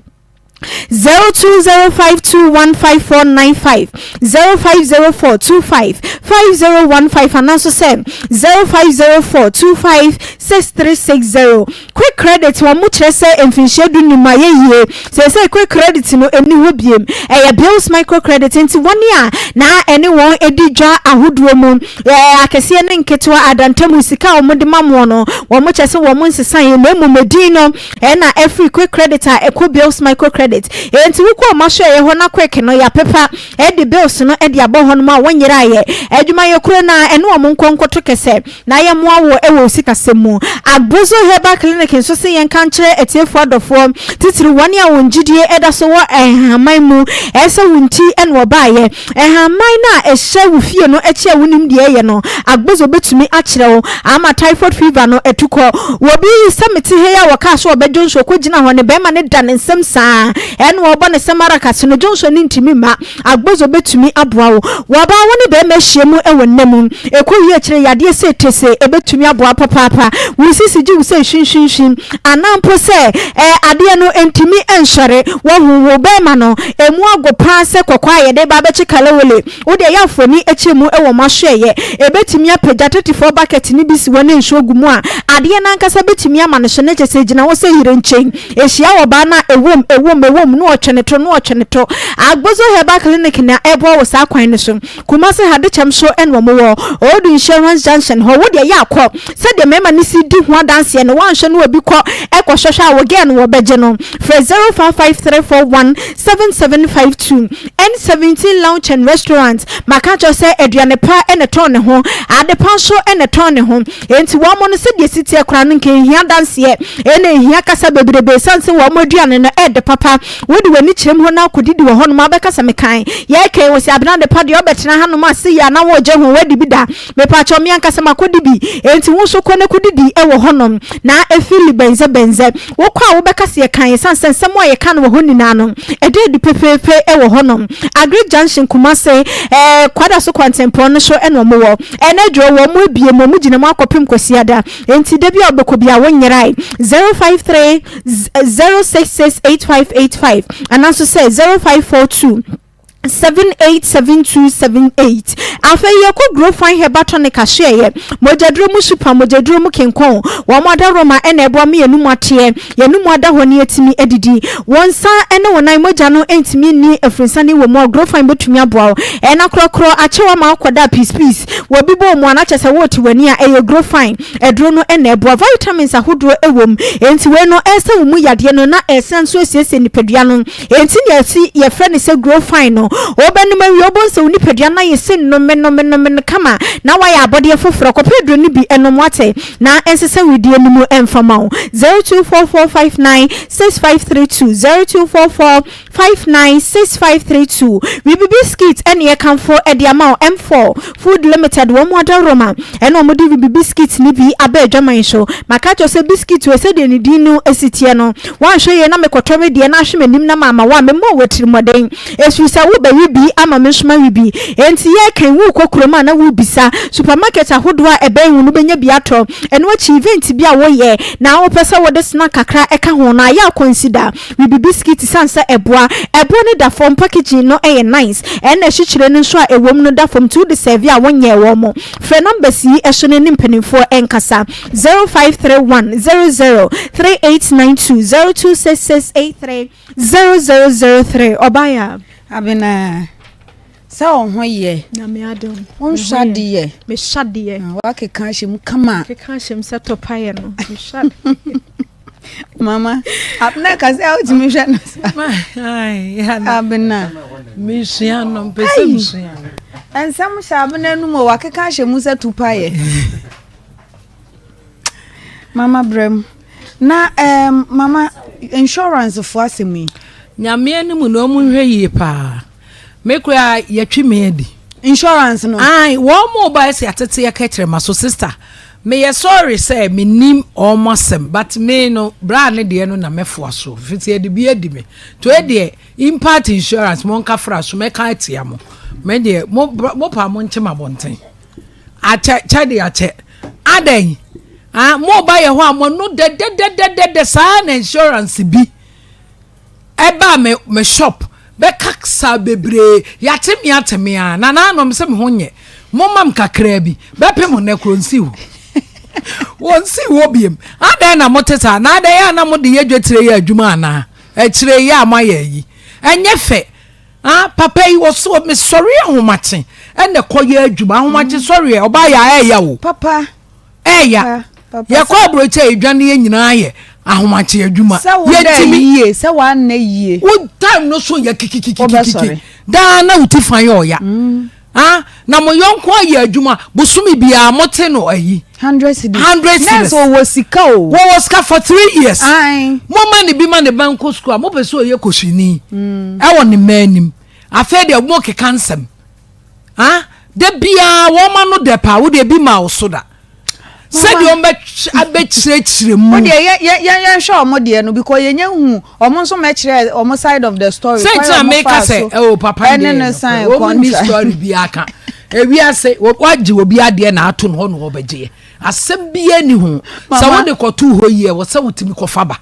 0205215495, 0504255015, ananso sɛ 0504256360. Quick Credit, wɔn mo kyerɛ sɛ mfinhyia 15 a yɛyie sɛ Quick Credit no ɛni hɔ biem, ɛyɛ Bills Micro Credit. Nti wɔn a na ɛne wɔn edi dwa ahodoɔ mu akɛseɛ ne nketewa adantamu sika a wɔn de ma mo no, wɔn kyerɛ sɛ wɔn nsesa yɛ, na emu medin no ɛna ɛfiri Quick Credit a ɛkɔ Bills Micro Credit. Nti wokɔ ɔmo aso ɛyɛ hɔ na Quick no yɛapepa ɛde Bills no ɛde abɔ hɔ nom a wɔn nyere ayɛ adwumayɛ kuro na ɛne wɔn nkɔ nkɔto kɛsɛ na yɛmmoa wɔ ɛwɔ sikasɛm mu. Agbozo Herbal Clinic nso sɛ yɛnka nkyerɛ atiefoɔ adɔfoɔ, titiri wɔn a wɔn gyidie ɛda so wɔ ɛhaman mu, ɛsɛ wɔn ti ɛna ɔbaayɛ ɛhaman no a ɛhyɛ wo fie no akyi a wonim deɛ ɛyɛ no, Agbozo bɛtumi akyerɛ wo ama typhoid fever no atu kɔ. Wɔbi sɛ mete ha yi a wɔkaa so ɔbɛdwo nso ɔkɔgyina hɔ ne bɛrima ne da ne nsɛm saa ɛna ɔbɔ ne sɛm ara kase no dwo nso ne ntumi ma. Agbozo bɛtumi aboa wo. Wɔbaa wo ne bɛrima ahyia mu wɔ nna mu ɛkɔ wie akyerɛ yadeɛ sɛ tese, ɛbɛtumi aboa papaapa. Wo sisi gye wo sɛ hwinhwinhwin anaa mpo sɛ adeɛ no ntumi nsɔre, wɔhu wo bɛrima no ɛmu ago paa sɛ kɔkɔɔ a yɛde ba abɛkye kalewole, wode ɛyɛ afɔni akyerɛ mu wɔ mo asoɛyɛ, ɛbɛtumi apagya 34 bucket no bi si hɔ ne nsuo gu mu a, adeɛ no ankasa bɛtumi ama no so ne kyɛ sɛ gyina hɔ sɛ yere nkyɛn ɛhyia wɔ baa no a ɛwom ɛwom ɛwom na ɔtwe ne to na ɔtwe ne to. Agbozo Herbal Clinic na ɛboa wɔ saa kwan no so. Kumase ha de kyɛm so ɛna ɔmo wɔ Old Insurance Junction hɔ. Wo deɛ yɛ akɔ sɛdeɛ mmarima no si di ho adanseɛ no, wanhwɛ no obi kɔ ɛkɔhwɛhwɛ a wɔgɛɛ no wɔbɛgye no. Frɛ 0553417752. N17 Lounge and Restaurant, maka kyerɛ sɛ aduane pa ɛna tɔn ne ho, ade pa nso ɛna tɔn ne ho. Enti wɔn mo no sɛdeɛ si teɛ koraa no nka ehia danseɛ ɛna ehia kasa bebrebe, san sɛ wɔn mo aduane no ɛɛde papa. Wode w'ani kyerɛ mu hɔ na akɔdidi wɔ hɔnom abɛkasa mekan yɛkɛn wɔ sɛ abena de pa deɛ ɔbɛtena hanom ase yɛ ana wɔregye ho wadi bi da. Mepaakyɛw, me ankasa makɔdi bi, enti wo nso kɔ na kɔdidi wɔ hɔnom na ɛfili bɛnzɛ bɛnzɛ. Wokɔ a wobɛka sɛ yɛkan, ɛsiane sɛ nsɛm a yɛka no wɔ hɔ nyinaa no ɛda adi pefeefe wɔ hɔnom. Agric Junction, Kumase, Kwada so kwantempɔn no so ɛna ɔmo wɔ. Ɛnɛ dwo wɔ mo abie mu, ɔmo gyina mu akɔpem Kwasiada, enti da bi a wobɛkɔ bi a wonyerae. 053 066 8585 ananso sɛ 0542 787278. Afei yɛkɔ Grow Fine Herbal Tonic ahyeɛyɛ mogyaduro mu super mogyaduro mu kenkɔn. Wɔn adaworoma ɛna ɛboa ma yɛn mu ateɛ, yɛn mu ada hɔ ne yɛtumi adidi. Wɔn nsa ne wɔn nan mogya no ntumi nni afirisane wɔ mu a, Grow Fine bɛtumi aboa wo. Ɛna korɔkorɔ akyɛw ama akɔda peace peace wɔ bi bɔ mu anakyɛ sɛ wɔɔte w'ani a, ɛyɛ Grow Fine aduro no ɛna ɛboa. Vitamins ahodoɔ ɛwɔ mu, enti wei no ɛsɛ wo mu yadeɛ no na ɛsan nso asiesie nipadua no. Enti nea ɛsi yɛfrɛ no sɛ Grow Fine no, wobɛnom awie, wobɛhu sɛ wo nipadua no ayɛ sɛ nnome nnome nnome no kama na wayɛ abɔdeɛ foforɔ. Kɔpɛ aduro no bi ɛnom, wate, na ɛnsesa wedeɛ no mu ɛmfa ma wo. 0244596532, 0244596532. Wibi Biscuit ɛne yɛkamfo ɛde ama wo. M4 Food Limited, wɔn mu adaworoma ɛna wɔn de Wibi Biscuit no bi aba adwaman so. Maka kyerɛ sɛ biscuit wɔ sɛdeɛ ne din no esi teɛ no, wanhwɛ yie na mekɔtɔ me deɛ na ahwɛ m'anim na maama wo a memmɔ wɔ atirimɔden ɛfiri sɛ wo. Wobɛwe bi ama me nso mawe bi. Enti yɛreka yi, worekɔ kurom a na worebisa. Supermarket ahodoɔ a ɛbɛn wo no wobɛnya bi atɔ. Ɛno akyi, event bi a woyɛ na wopɛ sɛ wode snack kakra ka ho no, ayɛ a consider Wibi biscuit sane sɛ ɛboa. Ɛboɔ no da fam, packaging no yɛ nice, ɛna asikyire no nso a ɛwɔ mu no da fam nti wode serve a wonyɛɛ wɔn. Frɛ numbers yi so na ne mpanimfoɔ nkasa, 0531 00 3892, 0266 83 0003. Ɔbaeɛ a. Abena, sɛ wo ho yɛ. Nyame adom. Wonhwɛ adeɛ. Mehwɛ adeɛ. Ah, wakeka ahyɛ mu kama. Keka ahyɛ mu sɛ tɔpayɛ no. Mehwɛ adeɛ. Mama, Abena ka sɛ wotumi hwɛ no sa. Abena. Mesua no, mpɛ sɛ mesua no. Nsɛm hyɛ Abena anum o, wakeka ahyɛ mu sɛ tupayɛ. Mama brɛ mu. Na um, mama insurance fo asɛm yi. Nyame anim na ɔmo nhwɛ yie paa. Me koraa yɛtwe me adi. Insurance no. Ae, wɔn mo ba ɛsɛ atete yɛ kɛkyerɛ ma so sister. Meyɛ sorry sɛ menim wɔn asɛm but me no bra ne deɛ no na mɛfoa so. Fiti yɛde bi adi me. To deɛ impact insurance mo nka fra so mɛka atia mo. Me deɛ mo mo pa mo nkyem abɔnten. Akyɛ kyɛ de akyɛ. Adɛn? Ah, mo ba yɛ hɔ a mo no dɛdɛdɛdɛdɛ saa na insurance bi ɛbaa me me shop bɛka saa bebree yɛate me ate me a na naanom sɛ me ho nyɛ mo mam kakraa bi bɛpem nnɛ koro nsi hɔ wɔn si hɔ biem adɛn na mo te saa na adɛn yɛ a na mo de yɛ dwetire yɛ adwuma anaa akyire yɛ a mo ayɛ yi ɛnyɛ fɛ. Ah papa yi ɔsɛ me sɔre ahomakye ɛna ɛkɔ yɛ adwuma ahomakye mm. sɔre ɛ ɔbaa yɛ ɛɛya o. Papa. Ɛɛya. Yɛkɔ aburokyi a edwa ne yɛ nyinaa yɛ ahomakye adwuma. Sɛ wo dɛ yie sɛ w'anna yie. Wo time no so yɛ kikikikikiki daa na wo ti fa yɛ ɔya. Mm. Ah, na mo yɔnko ayɛ adwuma bosome biara mo te no ayi. Hundred cedis. Hundred cedis. Nurse ɔwɔ sika o. Wɔwɔ sika for three years. Aye. Mo ma ne bi ma ne ba nkɔ sukuu a mo pɛ sɛ ɔyɛ kosuni. Mm. Ɛwɔ ne mma anim. Afei deɛ mo keka nsɛm. Ah, da biara wɔn ma no dɛ paa wo deɛ bi ma wo so da. Sɛdeɛ wɔn abɛkyerɛkyerɛ mu. Wo deɛ yɛ yɛ yɛnhwɛ wɔn deɛ no because yɛnyɛ hu wɔn nso mɛkyerɛ wɔn side of the story. Sɛ ntina meka sɛ ɛwɔ papa deɛ no wɔn ni story bi aka ewi ase wagye obi adeɛ na ato no hɔ na ɔbɛgyeɛ asɛm biara ni ho sɛ wode kɔto hɔ yie wɔ sɛ wotumi kɔfa ba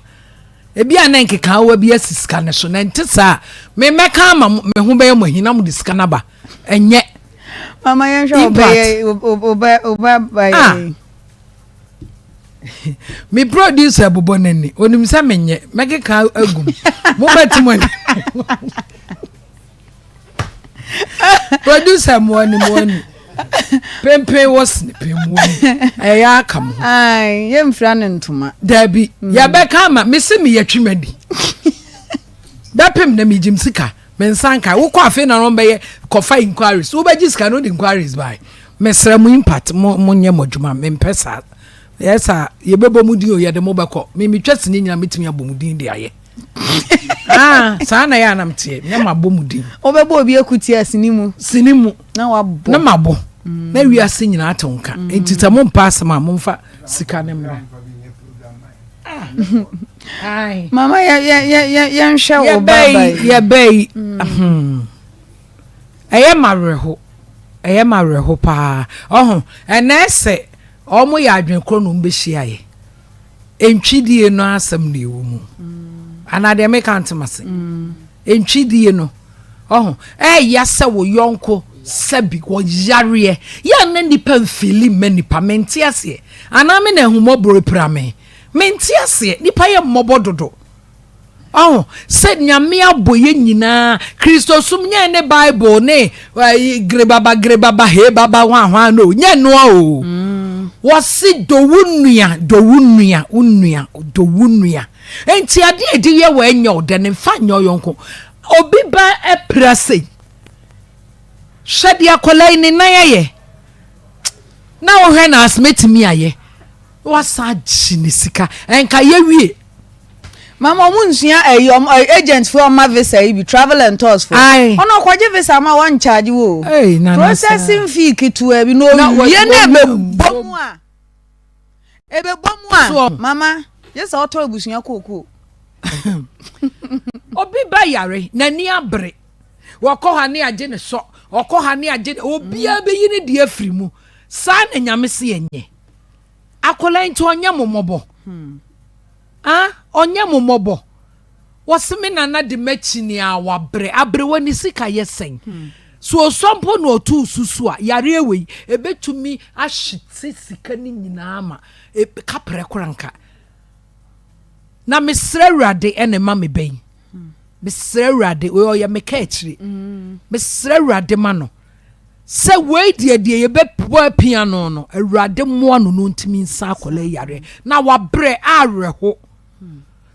ebi a na nkekaawa bi asi sika no so na nte saa me mɛka ama me ho bɛyɛ mo ahi na mo de sika no aba ɛnyɛ. Mama yɛn hwɛ ɔbɛyɛ ɔbɛ ɔbɛ bayɛ. Ah. Me producer bobɔ n'ani onim sɛ menyɛ mɛkeka agu mu mobɛte mo ani producer mo ani mo ani pempen wɔ sene pem mo ani ɛyɛ aka mo ho yɛmfira ne ntoma daabi mm. yɛbɛka ama mese meyɛ twemadi bɛpem na megyim sika Me nsa nka wokɔ afei na wɔn bɛyɛ kɔfa inquiries wobɛgye sika no de inquiries bae mesrɛ mo impact mo mo nyɛ mo adwuma mempɛ saa yɛ saa yɛbɛbɔ mo din o yɛde mo bɛkɔ me metwa sini nyina metumi abɔ mo din de ayɛ ah saa na yɛ anam teɛ na mabɔ mo din wobɛbɔ obi akutia sini mu sini mu na wabɔ na mabɔ mm. na wiase nyinaa te nka mm. nti sɛ mompa asɛm a momfa sika ne mmra Mama yɛ yɛ yɛ yɛ yɛnhwɛ wo ba ba yi. Yɛbɛ yi hmm. ɛyɛ ma werɛho ɛyɛ ma werɛho paa ɔho ɛnɛ sɛ ɔmo yɛ adwene korɔ na ɔmo bɛhyia yɛ ntwidie no asɛm na ɛwɔ mu anaa deɛ meka ntem ase ntwidie no ɔho ɛyɛ sɛ wo yɔnko sɛbi wɔyareɛ yɛ na nipa mfili mma nipa mente aseɛ anaa me na ahummɔborɔ pira me Mente aseɛ, nipa yɛ mmɔbɔ dodo. Ɔho, sɛ Nyame abɔ yɛ nyinaa, Kristosom nyɛ ne Bible ne grebaba grebaba hee baba hwan hwan no, nyɛ noa o. Mm. Wɔse dɔ wo nua, dɔ wo nua, wo nua, dɔ wo nua. Enti adeɛ a ɛde yɛ wɔ ɛnyɛ ɔdɛ no mfa nyɛ ɔyɔnko. Obi ba apira sei. Hwɛ deɛ akwadaa yi ne nan ayɛ. Na wohwɛ na asɛmɛtumi ayɛ. Wasan agye ne sika. Nka yɛwie. Mama ɔmo nsua ɛyi ɔmo agent fo ɔma visa yi bi travel and tours fo. Ayi. Ɔno ɔkɔgye visa ma wɔn charge wo. Ee nana saa. Processing fee ketewa bi na owie na ebebɔ mu a ebebɔ mu a mama gye sɛ ɔtɔ abusua kookoo. Obi ba yare n'ani abere. Wɔkɔ ha ne agye ne sɔ, ɔkɔ ha ne agye ne, obiara bɛyi ne deɛ afiri mu. Saa na Nyame se yɛnyɛ. Akwadaa yi nti ɔnyɛ mo mmɔbɔ. Ah, ɔnyɛ mo mmɔbɔ. Wɔse me nana de m'akyi ni a wabrɛ. Aberewa ne sika yɛ sɛn? So osua mpo na ɔtoo susu a, yareɛ wei, ɛbɛtumi ahyete sika no nyinaa ma kaprɛ koraa nka. Na mesrɛ Awurade ɛna ɛma me ba yi. Mesrɛ Awurade, wei ɔyɛ me ka akyire. Mesrɛ Awurade ma no. Sɛ wei deɛ deɛ yɛbɛbɔ apia no no, Awurade mmoa no no ntumi nsa akwadaa yi yareɛ. Na wabrɛ awerɛho.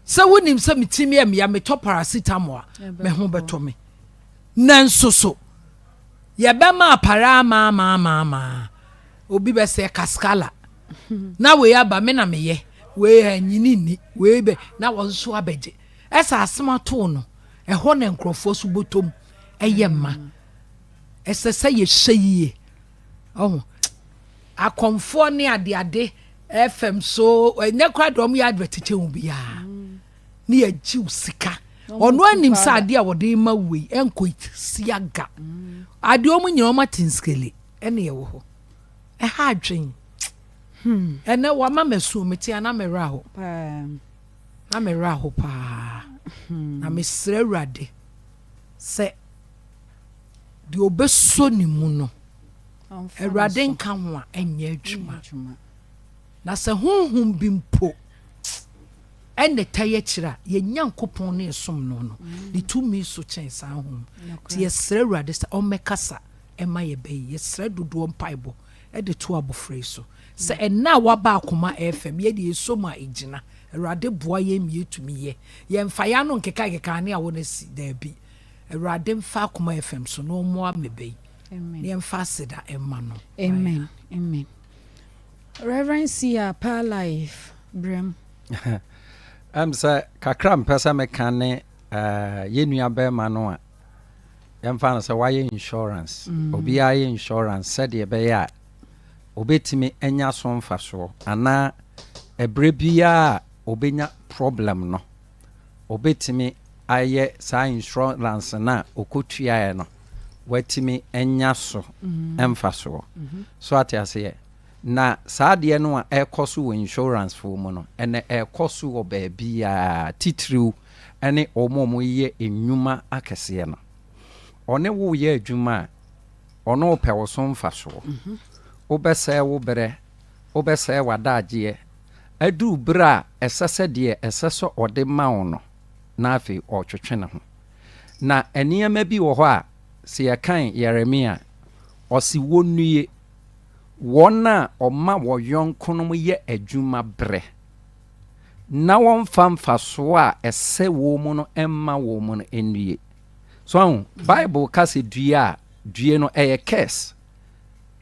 Sɛ wonim sɛ me ti yɛ meya, metɔ paracetamol a, me ho bɛtɔ me. Nanso so yɛbɛma apara ama ama ama ama obi bɛsɛ kaskala na wei aba me na meyɛ wei anyini nni wei bɛ na wɔn nso abɛgye ɛsɛ asɛm atoo no ɛhɔ na nkurɔfoɔ so bɔtɔm ɛyɛ mma ɛsɛ sɛ yɛhyɛ yie ɔho akɔmfoɔ ne adeade FM so ɛnyɛ koraa deɛ wɔyɛ advert kyɛn obiara ne yɛgye wo sika ɔno anim sɛ adeɛ a wɔde ma wei ɛnkɔ si aga adeɛ wɔn nyinaa wɔn ate nsikele ɛne ɛwɔ hɔ ɛha adwen hmm. ɛnɛ wama mɛsu mete ana mɛwerɛ aho na mɛwerɛ aho paa hmm. na mesrɛ awurade sɛ deɛ ɔbɛsɔ ne mu no Awurade nka ho a, ɛnyɛ adwuma. Na sɛ honhom bi mpo ɛna ɛta yɛ akyire a, yɛn Nyankopɔn ne yɛsom no no, ne tumi so kyɛn saa honhom. Nti yɛsrɛ Awurade sɛ ɔmmɛkasa ɛma yɛ bɛ yi. Yɛsrɛ dodoɔ mpaebɔ ɛde to abɔfra yi so. Sɛ ɛnna a waba akoma ɛfam, yɛ deɛ yɛsɔ mu a ɛgyina. Awurade boa yɛn ma yɛtumi yɛ. Yɛmfa yɛn ano nkekakeka ne awɔ no asi, daabi. Awurade mfa akoma ɛfam so na ɔmmoa me bɛ yi. Amen. Na yɛmfa aseda mma no. Amen. Amen. Reverend Sia Pa Life brɛm. Ɛm sɛ kakra mpɛ sɛ meka ne uh, yɛn nua bɛrima no a yɛmfa no sɛ wayɛ insurance. Mm. Obiara yɛ insurance sɛdeɛ ɛbɛyɛ a obɛtumi anya so mfasoɔ anaa ɛberɛ biara a obɛnya problem no obetumi ayɛ saa insurance no a ɔkɔtuaeɛ no, watumi anya so mfasoɔ. So ate aseɛ? Na saa adeɛ no a ɛrekɔ so wɔ insurance foɔ mu no, ɛnɛ ɛrekɔ so wɔ baabiara, titiriw ne wɔn a wɔyɛ nnwuma akɛseɛ no. Ɔne wo reyɛ adwuma a, ɔno repɛ wo so mfasoɔ. Wobɛsɛe wo berɛ, wobɛsɛe w'adagyeɛ, Aduru bere a ɛsɛ sɛ deɛ ɛsɛ sɛ ɔde ma wo no, na afei ɔretwetwe ne ho. Na nneɛma bi wɔ hɔ a, sɛ yɛkan Yeremia a, ɔse wɔnnue, wɔn a wɔma wɔn yɔnkonom yɛ adwuma brɛ, na wɔmfa mfasoɔ a ɛsɛ wɔn mu no mma wɔn mu no nnue. So ahu, Bible ka sɛ due a, due no ɛyɛ curse.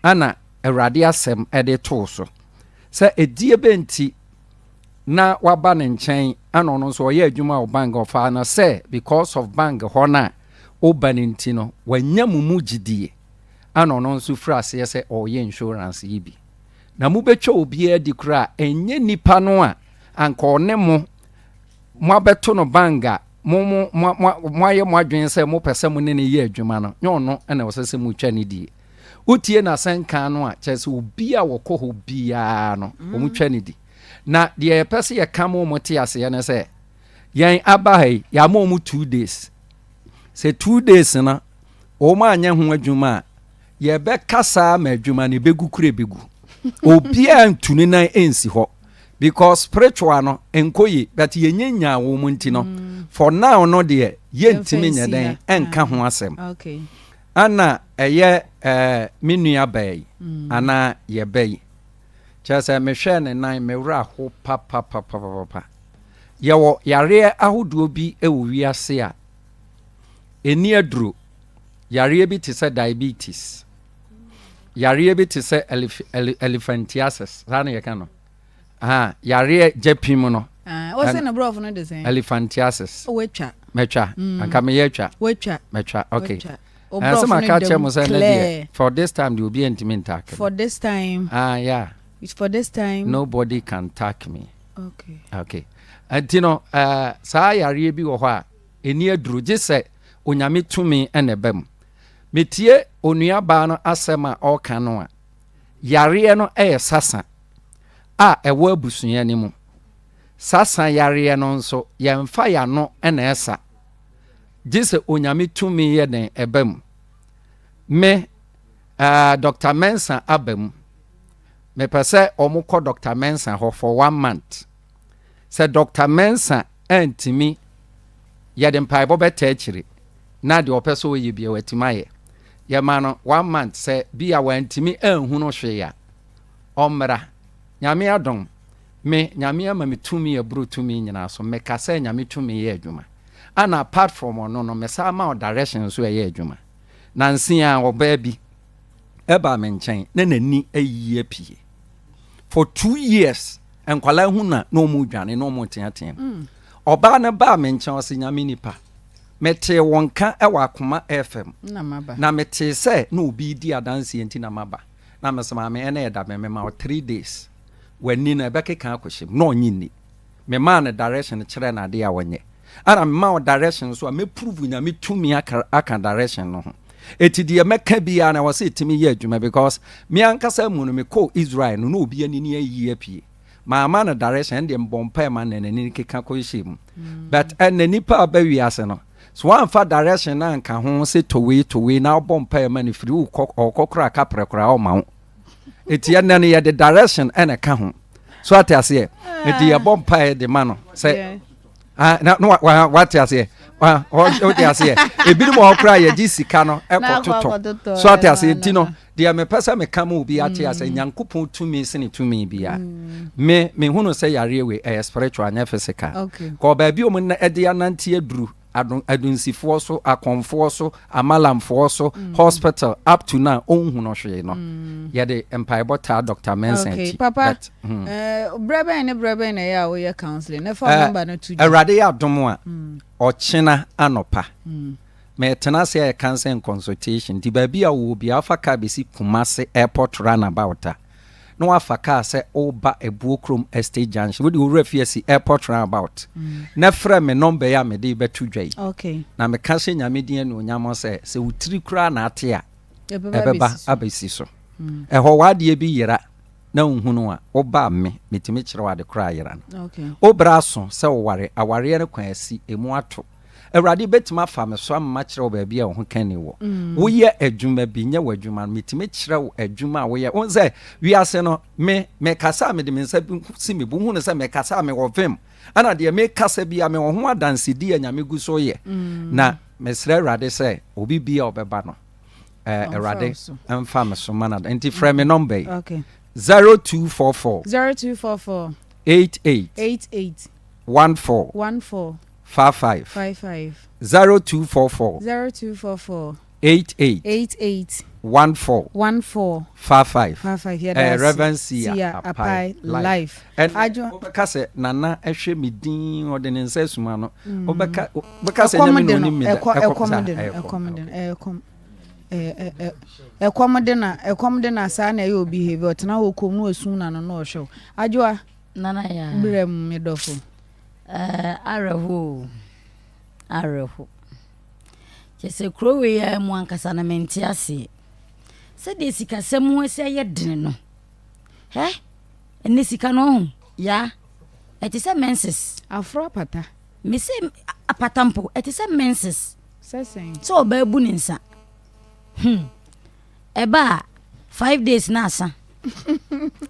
Ana Awurade asɛm de too so sɛ ɛdeɛ bɛ nti na waba ne nkyɛn ana ɔno nso ɔyɛ adwuma wɔ bank ɔfaa no sɛ because of bank hɔ no a woba no nti no wanya mo mu gyidie ana ɔno nso firi aseɛ sɛ ɔreyɛ insurance yi bi na mobɛtwa obiara di koraa ɛnyɛ nipa no a anka ɔne mo moabɛto no bank a mo mo mo moayɛ mo adwene sɛ mopɛ sɛ mo ne no yɛ adwuma no nyɛ ɔno na ɛwɔ sɛ sɛ motwa ne die Wotie n'asɛnka no a, kyerɛ sɛ obi a wɔkɔ hɔ biara no, mm. wɔtwa ne di. Na deɛ yɛpɛ sɛ yɛka ma wɔn te aseɛ ne sɛ, yɛn aba ha yi, yɛama wɔn 2 days. Sɛ 2 days no, wɔn anyɛ ho adwuma a, yɛbɛkasa ma adwuma no ebegu kura ebegu. Obiara ntu ne nan nsi hɔ because spiritual no nkɔ yie but yɛnyɛ nyaa wɔn nti no for now no deɛ yɛntumi nyɛ dɛn ɛnka ho asɛm. Okay. Ana ɛyɛ eh, me nua baa yi mm. anaa yɛ ba yi. Kyerɛ sɛ mehwɛɛ ne nan me werɛ aho papapapapapa. Yɛwɔ yareɛ ahodoɔ bi wɔ wiase a ɛni aduro. Yareɛ bi te sɛ diabetes. Yareɛ bi te sɛ elephantiasis, saa na yɛka no. Ah, yareɛ gyapim no. Ah, wọ́n sẹ́ na brɔfo no de sẹ́n. Elephantiasis. Wọ́twa. Mɛtwa. Mm. Anka meyɛ atwa. Wọ́twa. Mɛtwa, okay. Wọ́twa. Ɛsɛ ma ka kyerɛ mo sɛ ne deɛ for this time deɛ obi ntumi ntack me. For this time. Ah yeah. For this time. Nobody can tack me. Okay. Okay. Nti no uh, saa yareɛ bi wɔ hɔ a ɛni aduro gye sɛ Onyame tumi na ɛba mu. Metie onua baa no asɛm a ɔreka no a, yareɛ no yɛ sasa a ɛwɔ abusua no mu. Sasa yareɛ no nso, yɛmfa y'ano na ɛsa, gye sɛ Onyame tumi yɛ dɛn ɛba mu. Me, uh, Doctor Mensah aba mu. Mepɛ sɛ wɔn kɔ Doctor Mensah hɔ for one month. Sɛ Doctor Mensah antumi, yɛde mpaebɔ bɛtaa akyire na deɛ ɔpɛ sɛ ɔyɛ bia watumi ayɛ. Yɛma no one month sɛ bi a wantumi anhunu hwee a, ɔmmra. Nyame adom, me, Nyame ama me tumi a ɛboro tumi nyinaa so. Meka sɛ Nyame tumi yɛ adwuma. Ɛna apart from ɔno no, mesan ma wo direction nso ɛyɛ adwuma. Nanse ara ɔbaa bi ɛbaa me nkyɛn na n'ani ayiyi apue. For 2 years, nkwadaa hu na na wɔn redwane na wɔn reteatea mu. Ɔbaa no baa me nkyɛn ɔse Nyame nipa, metee wo nka wɔ Akoma FM na metee sɛ na obi redi adanseɛ nti na maba. Na mese maame ɛna ɛda me mema wo 3 days w'ani no ɛbɛkeka akɔhyɛ mu na ɔnye nni. Memaa no direction kyerɛ no adeɛ a ɔnyɛ. Ɛna mema wo direction nso a mɛprove Nyame tumi aka, aka direction no ho. Eti deɛ mɛka biara na ɛwɔ sɛ ɛtumi yɛ adwuma because me ankasa mu no mekɔɔ Israel no na obi ani ni ayi apue. Maama no direction ɛno deɛ mebɔ mpae ma no na n'ani keka kɔhyɛ mu. But ɛnɛ nipa a aba wiase no so woamfa direction no anka ho sɛ tɔ wei tɔ wei na wobɔ mpae ma no firi wokɔ ɔkɔ koraa kaprɛ koraa ɔma wo. Eti ɛnɛ no yɛde direction ɛna ɛka ho. So ate aseɛ? Eti yɛbɔ mpae de ma no sɛ ah na na wa wate aseɛ wa wote aseɛ ebinom wɔ hɔ koraa yɛgye sika no ɛkɔ totɔ so ate aseɛ nti no deɛ mepɛ sɛ meka ma obi ate aseɛ mm. Nyankopɔn tumi sene tumi bia mm. me mehunu sɛ yareɛ wei ɛyɛ spiritual nyɛ physical kɔ baabi ɔmo na ɛde anante aduru adunsifoɔ so akɔnfoɔ so amalamfoɔ so mm. hospital up to now ɔnhu no hwee no mm. yɛde mpaebɔ taa Dr. Mensah akyi. Papa, hmm. eh, berɛ bɛn ne berɛ bɛn na ɛyɛ a woyɛ counseling na fa eh, number no to dwa? Awurade yɛ adom a mm. ɔkyena anɔpa mɛtena ase ayɛ counseling consultation nti baabi a wowɔ biara fa kaa bɛsi Kumase airport runabout a na wafa kaa sɛ woba Abuo kurom estate junction wode owura fi asi airport runabout mm. na frɛ me nɔmba yi a mede bɛto dwa yi okay. na meka hyɛ Nyame din anuonyam sɛ sɛ wo tiri koraa na ate a ɛbɛba abɛsi so mm. ɛhɔ w'adeɛ bi yera na nhunu a woba me metumi kyerɛ wo ade koraa yera no wo berɛ aso sɛ woware awareɛ no kwan asi emu ato Awurade bɛtumi afa me so ama makyerɛ wo baabi a wo ho kani wɔ. Mm. Woyɛ adwuma bi, nyɛ w'adwuma no, metumi kyerɛ wo adwuma a woyɛ. Wohu sɛ wiase no, me mekasa a mede me nsa si me bo, wohu no sɛ mekasa a mewɔ vim. Ɛna deɛ mekasa bi a mewɔ ho adansedi a Nyame gu so yɛ. Mm. Na mesrɛ Awurade sɛ obi bi a ɔbɛba no, eh, Awurade mfa me so ma no. Nti frɛ me nɔmba yi. Okay. 0244 0244 88 88 14 14 55 55 0244 0244 88 88 14 14 55 55 yɛda eh, ase Reverend Sia Sia Apai Apai live live ɛnna adwo wobɛka sɛ Nana ɛhwɛ me din ɔde ne nsa asuma no wobɛka wobɛka sɛ ɛkɔm nyame de na no onim me da ɛkɔ ɛkɔm ɛkɔm saa de no ɛyɛ kɔm ɛkɔm de no ɛyɛ kɔm ɛɛ ɛ ɛ ɛkɔm de na ɛkɔm de na saa na ɛyɛ obi behavior ɔtena hɔ komm na wasum n'ano na ɔhwɛ wo adwoa Nana yaa. Brɛ mu me dɔfo. Ɛɛ awerɛho o, awerɛho. Kyerɛ sɛ kuro wei ara mu ankasa no mente aseɛ. Sɛdeɛ sikasɛm ho asi ayɛ dene no. Hɛ, ɛnɛ sika no ɔho, yaa, ɛte sɛ menses. Aforo apata. Mese apata mpo, ɛte sɛ menses. Sɛ sɛn? Sɛ ɔbaa bu ne nsa. Hmm. Ɛba a, 5 days na asa.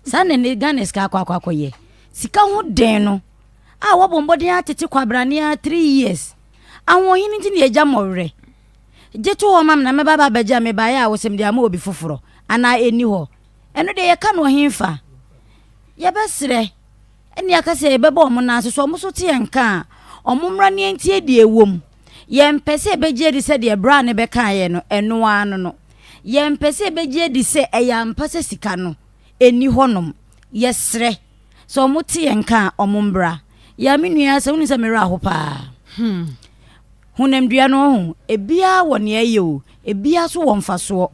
Saa na ne Ghana sika akɔ akɔ akɔyɛ. Sika ho den no a wɔbɔ mmɔden atete kwabrane ara 3 years. Ahoɔhene nti na yɛgya mmɔwerɛ. Gye to hɔ ma me na mɛba aba abɛgye a mebaeɛ a wosɛm de ama obi foforɔ anaa ɛnni hɔ. Ɛno deɛ yɛka no ɔhenfa. Yɛbɛsrɛ ɛne aka sɛ yɛbɛbɔ wɔn nan ase so wɔn so te yɛn nka a wɔn mmra ne yɛntie deɛ ɛwɔ mu. Yɛmpɛ sɛ yɛbɛgye adi sɛ deɛ bra ne bɛkaeɛ no ɛno ara no no. Yɛmpɛ sɛ yɛbɛgye adi sɛ ɛyɛ ampa sɛ sika no ɛnni hɔnom. Yɛsrɛ sɛ wɔn te yɛn nka a wɔn mmra. Yaa me nua sɛ wonim sɛ me werɛ aho paa. Hmm. Honamdua no ho, ebiara wɔ nea ɛyɛ o, ebiara nso wɔ mfasoɔ.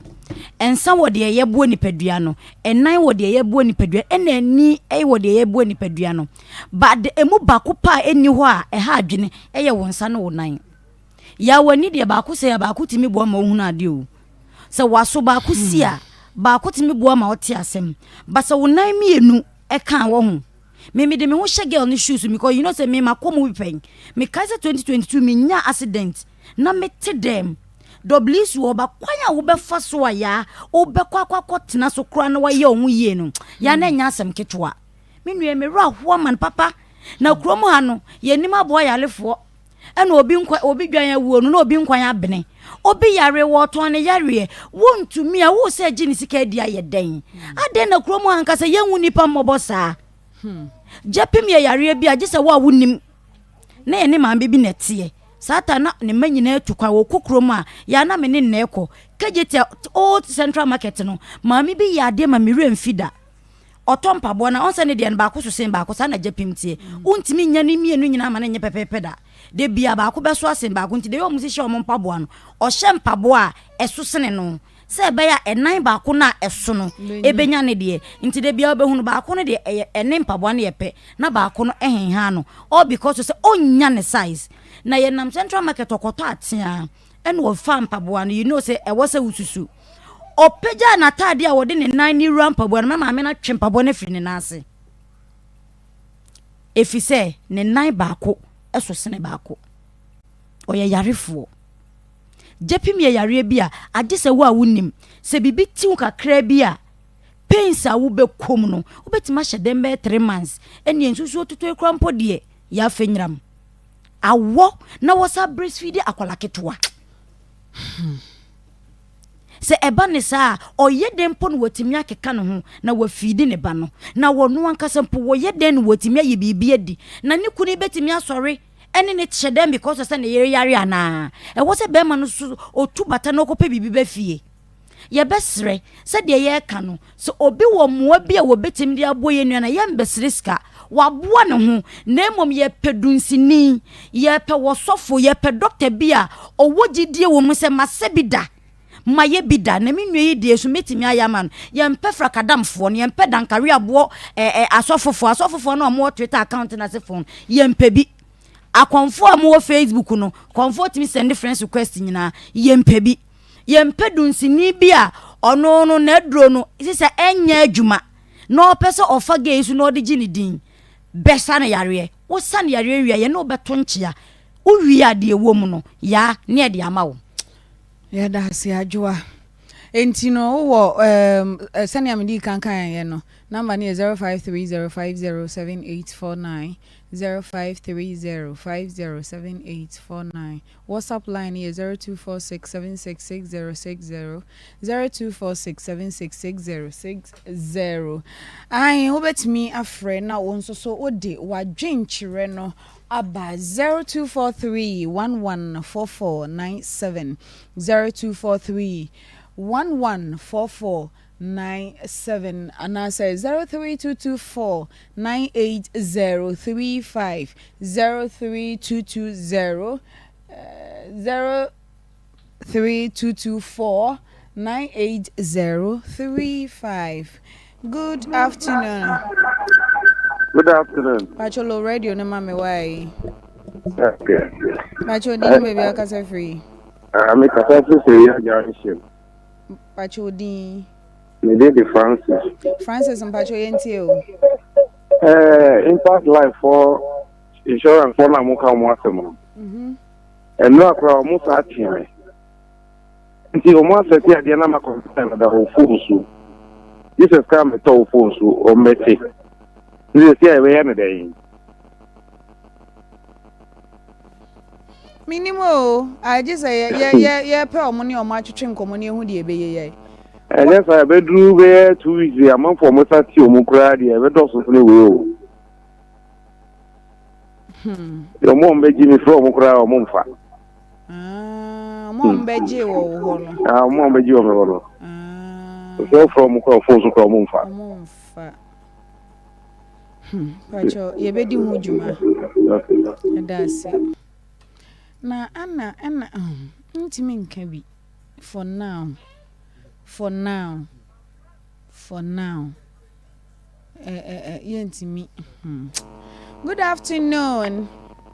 Nsa wɔ deɛ ɛyɛ boa nipadua no, ɛnan wɔ deɛ ɛyɛ boa nipadua, ɛna ani wɔ deɛ ɛyɛ boa nipadua no. But emu baako pa a ɛnni hɔ a ɛha adwene ɛyɛ wo nsa ne wo nan. Yaa w'ani deɛ baako sɛe a baako tumi boa ma wohunu adeɛ o. Sɛ w'aso baako si a baako tumi boa ma wote asɛm. But sɛ wo nan mmienu ɛka a wahu. Me mede me ho hyɛ girl no shoes mu because you know sɛ me makɔ mu bi pɛn. Mekae sɛ 2022 me nyaa accident na mete dɛm. WC ɔba kwan a wobɛfa so a yaa wobɛkɔ akɔ akɔtena so koraa na wayɛ wo ho yie no yaa na ɛnyɛ asɛm ketewa. Me nua yi me werɛ ahoa ma no papa. Na kurom ha no yɛnim aboa yarefoɔ. Ɛna obi nkwa obi dwan awuo no na obi nkwan abene. Obi yare wɔtɔn ne yareɛ. Wontumi a wo sɛ gye ne sika adi ayɛ dɛn? Adɛn na kurom ha ankasa yɛnhu nnipa mmɔbɔ saa? Gyapim yɛ yareɛ bi a gye sɛ wo a wonim. Na yɛne maame bi na ɛteɛ. Saa ta na ne mma nyinaa tu kwan wɔkɔ kurom a yɛ a na me ne nnɛ kɔ. Kejetia old central market no maame bi yɛ adeɛ ma me werɛ mfi da. Ɔtɔ mpaboa no a, ɔn sɛ ne deɛ no baako so sen baako, saa na gyapim teɛ. Wontumi nnya ne mmienu nyinaa ma no nyɛ pɛpɛɛpɛ da. Da biara baako bɛso asen baako nti the way wɔsi hyɛ wɔn mpaboa no, ɔhyɛ mpaboa a ɛso sene no sɛ ɛbɛyɛ a ɛnan baako no a ɛso no ɛbɛnya ne deɛ. Nti da biara wobɛhu no baako no deɛ ɛyɛ ɛne mpaboa no yɛ pɛ na baako no ɛhenhan no all because sɛ ɔnnya ne size. Na yɛnam central market ɔkɔtɔ ateaa ɛna ɔfaa mpaboa no, you know sɛ ɛwɔ sɛ wosusu. Ɔpagyaa n'ataadeɛ a ɔde ne nan no wura mpaboa no ma maame no atwe mpaboa no afiri ne nan ase. Ɛfiri sɛ ne nan baako so sene baako. Ɔyɛ yarefoɔ. Gyapim yɛ yareɛ bi a agye sɛ wo a wonim. Sɛ biribi ti wo kakraa bi a, pains a wobɛkɔ mu no, wobɛtumi ahyɛ dɛm bɛyɛ 3 months. Ɛnneɛ nsusuo totɔe koraa mpo deɛ, yɛ afɛ nyiram. Awɔ na wɔsa breastfeed akwadaa ketewa. Hmm. Sɛ ɛba no saa a, ɔyɛ dɛn mpo na watumi akeka ne ho na wafiidi ne ba no? Na ɔno ankasa mpo, ɔyɛ dɛn na watumi ayɛ biribi adi? Na ne kunu yi bɛtumi asɔre ne no kyɛ dɛn because sɛ ne yere yare anaa? Ɛwɔ sɛ bɛrima no nso ɔtu bata na ɔkɔpɛ biribi ba fie. Yɛbɛsrɛ, sɛdeɛ yɛreka no, sɛ obi wɔ mmoa bi a wɔbɛtumi de aboa yɛn nua no a, yɛmmɛsrɛ sika. Waboa ne ho, na mmom yɛpɛ dunsini, yɛpɛ wɔsɔfo, yɛpɛ dɔkta bi a ɔwɔ gyidie wɔ mu sɛ masɛ bi da, mayɛ bi da, na me nua yi deɛ so mɛtumi ayɛ ama no. Yɛmpɛ frakadamfoɔ no, yɛmpɛ dankaweaboɔ ɛɛ eh, asɔfofoɔ, asɔfofoɔ no a wɔwɔ Twitter account no asefoɔ no, yɛmpɛ bi. Akɔmfoɔ a wɔwɔ Facebook no, kɔmfoɔ tumi send friends request nyinaa, yɛmpɛ bi. Yɛmpɛ dunsini bi a ɔno no n'aduro no sɛ ɛnyɛ adwuma na ɔpɛ sɛ ɔfa gay so na ɔde gye ne din bɛsa no yareɛ. Wosa no yareɛ wie a, yɛne wo bɛto nkyea. Wowie a, deɛ ɛwɔ mu no, yaa ne yɛde ama wo. Yɛda ase Adwoa. Enti no wowɔ um, sɛnea mede kan kaeɛ no, number no yɛ 0530507849, 0530507849. WhatsApp line no yɛ 0246766060, 0246766060. Ae, wobɛtumi afrɛ na wo nso so wode w'adwenkyerɛ no aba 0243114497, 0243114497 anaasɛ 0322498035, 03220 03224 98035. Good afternoon. Good afternoon. Pacho low radio no ma me why? Okay. Pacho din ne baabi akasa firi. Ah, me kasa firi sɛ yɛ junction. Pacho din. Me din de Francis. Francis mpacho yɛn tie o. Eh, impact life for insurance for na mo ka mo asɛm no. Mhm. Ɛnura koraa wɔn saa tea me. Nti wɔn asɛte adeɛ na ma kɔmputa na da wɔ phone so. Jesus kaa mɛtɔ wo phone so wɔn bɛte. Nti sɛ ɛbɛyɛ no dɛn? Menim o, agye sɛ yɛ yɛ yɛ yɛpɛ wɔn ne wɔn atwetwe nkɔmmɔ ne ehu deɛ ɛbɛyɛ yɛ. Ɛnyɛ saa ɛbɛduru bɛyɛ 2 weeks deɛ amanfoɔ wɔn sa te wɔn koraa deɛ ɛbɛdɔso sene wei o. Hmm. Deɛ wɔn a wɔbɛgye me frɛ wɔn koraa wɔn mfa. Ah, wɔn a wɔbɛgye wɔ wo hɔ no. Ah, wɔn a wɔbɛgye wɔ me hɔ no. Ah. Sɛ wɔfrɛ wɔn koraa phone so koraa wɔn mfa. Wɔn mfa. Hmm, pacho, yɛbɛdi ho dwuma. Ɛda ase. Na ana ɛna hmm, ntumi nka bi for now. For now. For now. Eh, eh, eh, yɛntumi. Hmm. Good afternoon.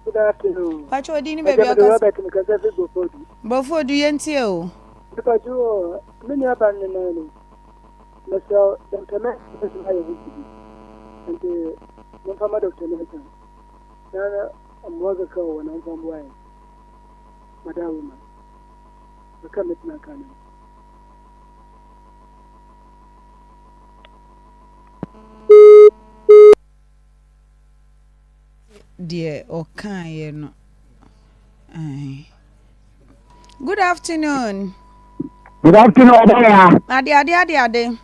Good Good afternoon. Pacho odin ne baabi a ɔkasa. Robert mekasa fi Bofodu. Bofodu yɛntie o. Mepacho o, me nua ba no ne nan no. Mesrɛ wo, Dr. Mensah bɛtumi ayɛ ho biribi. Nti momfa ma Dr. Mensah na mmoa kakra wɔ na ɔmfa mmoa yɛn. Madawoma. Meka mɛtumi aka no. Deɛ ɔkaeɛ no. Aye. Good afternoon. Good afternoon, Obaya. Ade ade ade ade.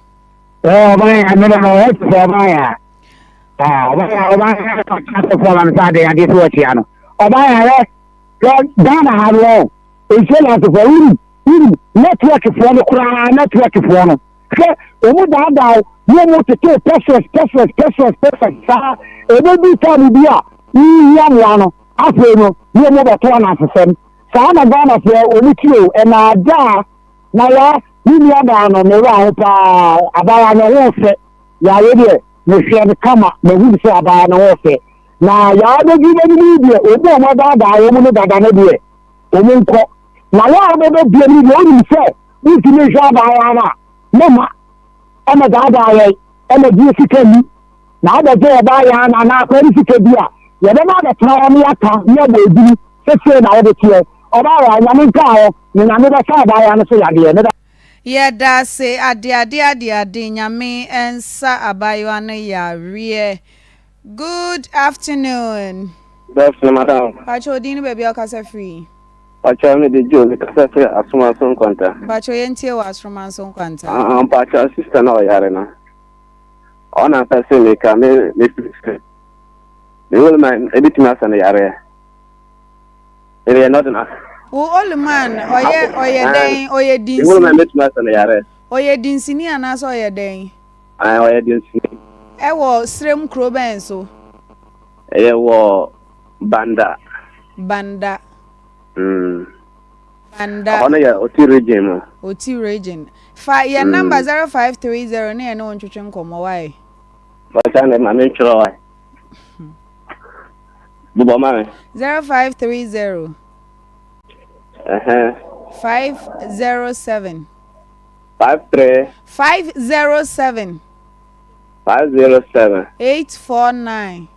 Eh, Obaya, me na no head for Obaya. Ah, Obaya, Obaya, ka for man sa ade ade so atia no. Obaya, eh, Ghana ha no. Insurance for wuru, wuru, network for no kura, network for no. Hwɛ, wɔn daadaa wo na wɔn tete wo pɛsɛs pɛsɛs pɛsɛs pɛsɛs saa. Ɛbɛdu time bi a wohia mmoa no, afei no na wɔn bɛto anansesɛm. Saa na Ghanafoɔ wɔn ti o, ɛnaadaa na ya me nua baa no me werɛ aho paa, abaayewa no ho fɛ, yaa wei deɛ mehwɛ no kama, mahu no sɛ abaayewa no ho fɛ. Na yaa bɛduru n'anim yi deɛ, wɔn a wɔadaadaa wɔn no dada no deɛ, wɔn nkɔ. Na wɔn a wɔbɛbɛ bie no deɛ, wonim sɛ Wontumi nhwɛ abaayewa no a, mɛma ɔmmɛdaadaa yɛn mmɛgye sika nni. Na wobɛgye ɔbaayewa no anaa akwadaa no sika bi a, yɛbɛma abɛtena hɔ na yɛaka na yɛabɔ edin sɛ sei na wode teɛ. Ɔbaayewa, Nyame nkaa hɔ, na Nyame bɛsa abaayewa no so yadeɛ. Meda. Yɛdase adeade adeade nyame nsa abayewa no yareɛ Good afternoon. Good afternoon, madam. Pacho odin ne baabi a ɔkasa firi. Pacho me de Joe me kasa firi Asomanso Nkwanta. Pacho yɛn tie wɔ Asomanso Nkwanta. Ah, uh, Pacho sister na ɔyare no. Ɔna pɛ sɛ me ka me me firi sɛ. Me wɔ ma ebitumi asa no yareɛ. Me yɛ nɔdena. Wo Oluman ɔyɛ ɔyɛ dɛn ɔyɛ dinsini. Me wɔ ma ebitumi asa no yareɛ. Ɔyɛ dinsini anaasɛ ɔyɛ dɛn? Ae, ɔyɛ dinsini. Ɛwɔ serem kuro bɛn so? Ɛyɛ wɔ Banda. Banda. Mm. Banda. Ɛhɔ no yɛ Oti region mu. Oti region. Fa yɛn mm. number 0530 ne yɛne wo ntwetwe nkɔmmɔ wae. Bɔhyɛ ne ma mentwerɛ wae. Bobɔ ma me. 0530. Uh-huh. 507. 53. 507. 507. 849.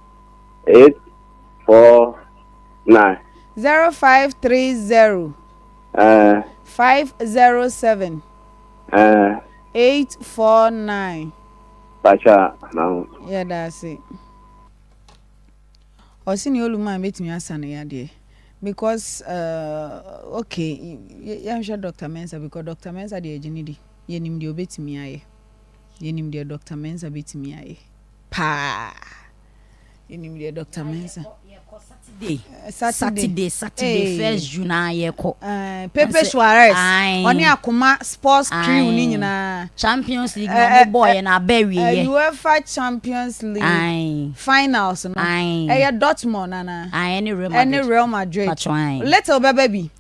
849. 0530. Uh, 507. Uh, 849. Pacha, now. Yeah, that's it. Ɔse nea olu maa mɛtumi asa no yadeɛ because uh, okay yɛnhwɛ Dr. Mensah because Dr. Mensah deɛ yɛgye ne di yɛnim deɛ ɔbɛtumi ayɛ yɛnim deɛ Dr. Mensah bɛtumi ayɛ paa yɛnim deɛ Dr. Mensah Saturday Saturday Saturday first June a yɛkɔ. Eh, Pepe Suarez ɔne akoma sports crew ne nyinaa. Champions League na ɔmo bɔɔ yɛ na abɛ wie yɛ. UEFA Champions League finals no ɛyɛ Dortmund ana. Ɛne Real Madrid. Ɛne Real Madrid. Little bɛbɛ bi.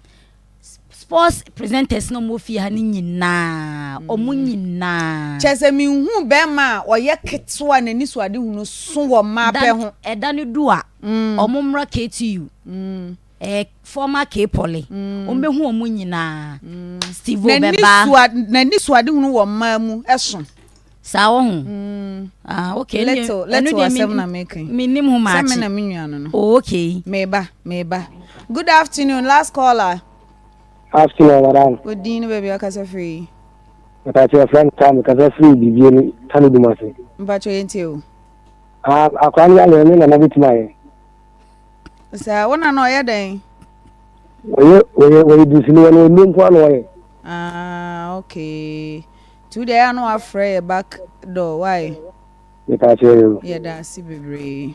Sports presenters na ɔmo fie ha ne nyinaa ɔmo nyinaa. Kyerɛ sɛ menhuu bɛrima a ɔyɛ ketewa n'ani so adehunu so wɔ mmaa pɛ ho. Ɛda no du a ɔmo mmra KTU ɛɛ former K Poly ɔmo bɛhu ɔmo nyinaa Steve O bɛba. N'ani so adehunu wɔ mmaa mu ɛso. Saa wɔ ho. Mm. Ah, okay. Little, little asɛm na meka yi. Menim ho maakye. Sɛ me na me nua no no. Oh, okay. Meba, meba. Good afternoon, last caller. Afternoon, madam. Odin ne baabi akasa firi. Mpakyɛ yɛfrɛ no Tam, kasa firi bibie ne Tano Dumase. Mpakyɛ yɛntie o. Ah, akora no yɛ ne nana bɛtumi ayɛ. Sɛ wo nana ɔyɛ dɛn? Ɔyɛ ɔyɛ ɔyɛ dunsini wɔn ɔnni nko ano ɔyɛ. Ah, okay. Nti wo deɛ ɛyɛ a na wafrɛ yɛ back door why? Mepa kyɛw yoo. Yɛda ase bebree.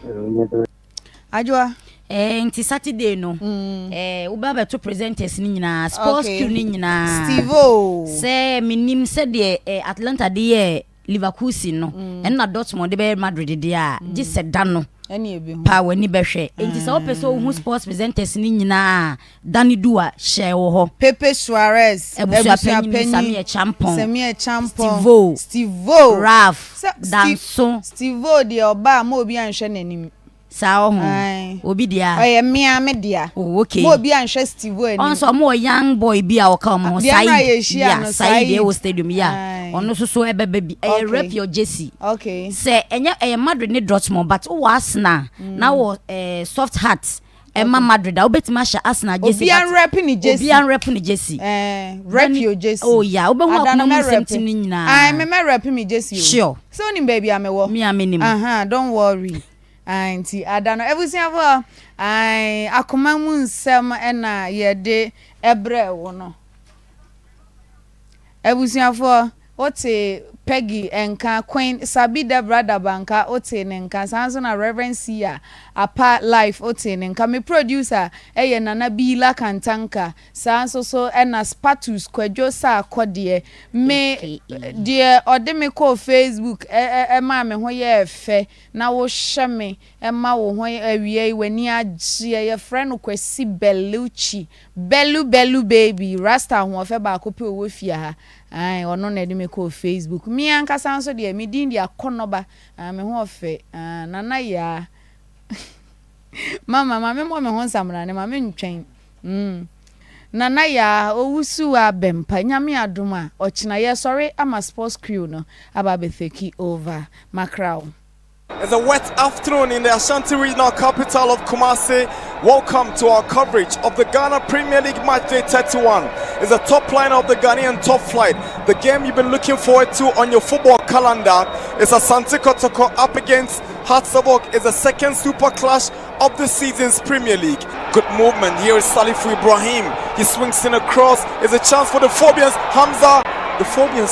Adwoa. Eh, nti Saturday no, mm. eh, wobɛ abɛto presenters no nyinaa, sports okay. crew no nyinaa. Steve o. Sɛ menim sɛdeɛ eh, Atlanta de yɛ Leverkusen no, mm. ɛno na Dortmund de bɛyɛ Madrid deɛ a, mm. gye sɛ da no. Pa w'ani bɛhwɛ. Nti sɛ wopɛ sɛ wohu sports presenters no nyinaa Da no du a, hyɛ wɔ hɔ. Pepe Suarez, Abusuapanyin Sammy Acheampong, Sammy Acheampong, Steve-O, Steve-O, Ralph, Sɛ Steve, Danso. Steve-O deɛ ɔba a ma obi anhwɛ n'anim. Saa ɔho. Obi dea. Ɔyɛ mmea me dea. Oh, okay. Mo obi anhwɛ Steve anim. Ɔno nso ɔmo wɔ young boy bi a ɔka ɔmo ho. Said. Yeah, Said ɛwɔ stadium yeah. Ɔno nso so ɛbɛba bi. Ɛyɛ rep your jersey. Okay. Sɛ ɛnyɛ ɛyɛ Madrid ne Dortmund but wowɔ Arsenal mm. na wɔ eh, soft heart ɛma Madrid a wobɛtumi ahyɛ Arsenal jersey. Obi anrɛp ne jersey. Obi anrɛp ne jersey. Eh, rep your jersey. Oh yeah, wobɛhu akoma mu nsɛm ti no nyinaa. Ayi, me mɛ rep me jersey o. Sure. Sɛ wonim baabi a mewɔ. Me a menim. Aha, don't worry. Ae nti ada no abusuafoɔ ae akoma mu nsɛm na yɛde brɛɛ wo no. Abusuafoɔ wote Peggy nka, Queen Sabi Debra Dabanka wote ne nka, saa nso na Rev. Sia Apa Life wote ne nka. Me producer yɛ Nana Biila Kantanka, saa nso so na Spatus Kwadwo Sarkodie. Me deɛ ɔde me kɔɔ Facebook maa me ho yɛɛ fɛ na wo hwɛ me ma wo ho awia yi w'ani agyeɛ yɛfrɛ no Kwasi Bellucci Bellu Bellu baby rasta ahoɔfɛ baako pɛ ɔwɔ fie ha ae ɔno na ɛde me kɔɔ Facebook me ankasa nso deɛ me din de Akɔnɔba ah me ho ɔfɛ ah Nana Yaa mama ma me mmɔ me ho nsamrane ma me ntwɛn mm Nana Yaa Owusu Abɛmpa Nyame adom a ɔkyena yɛsɔre ama sports crew no aba abɛtheki over makra wo. It's a wet afternoon in the Ashanti regional capital of Kumasi. Welcome to our coverage of the Ghana Premier League match day 31. It's the top line of the Ghanaian top flight. The game you've been looking forward to on your football calendar is Asante Kotoko up against Hearts of Oak. It's the second super clash of the season's Premier League. Good movement. Here is Salifu Ibrahim. He swings in across. It's a chance for the Phobians. Hamza. The Phobians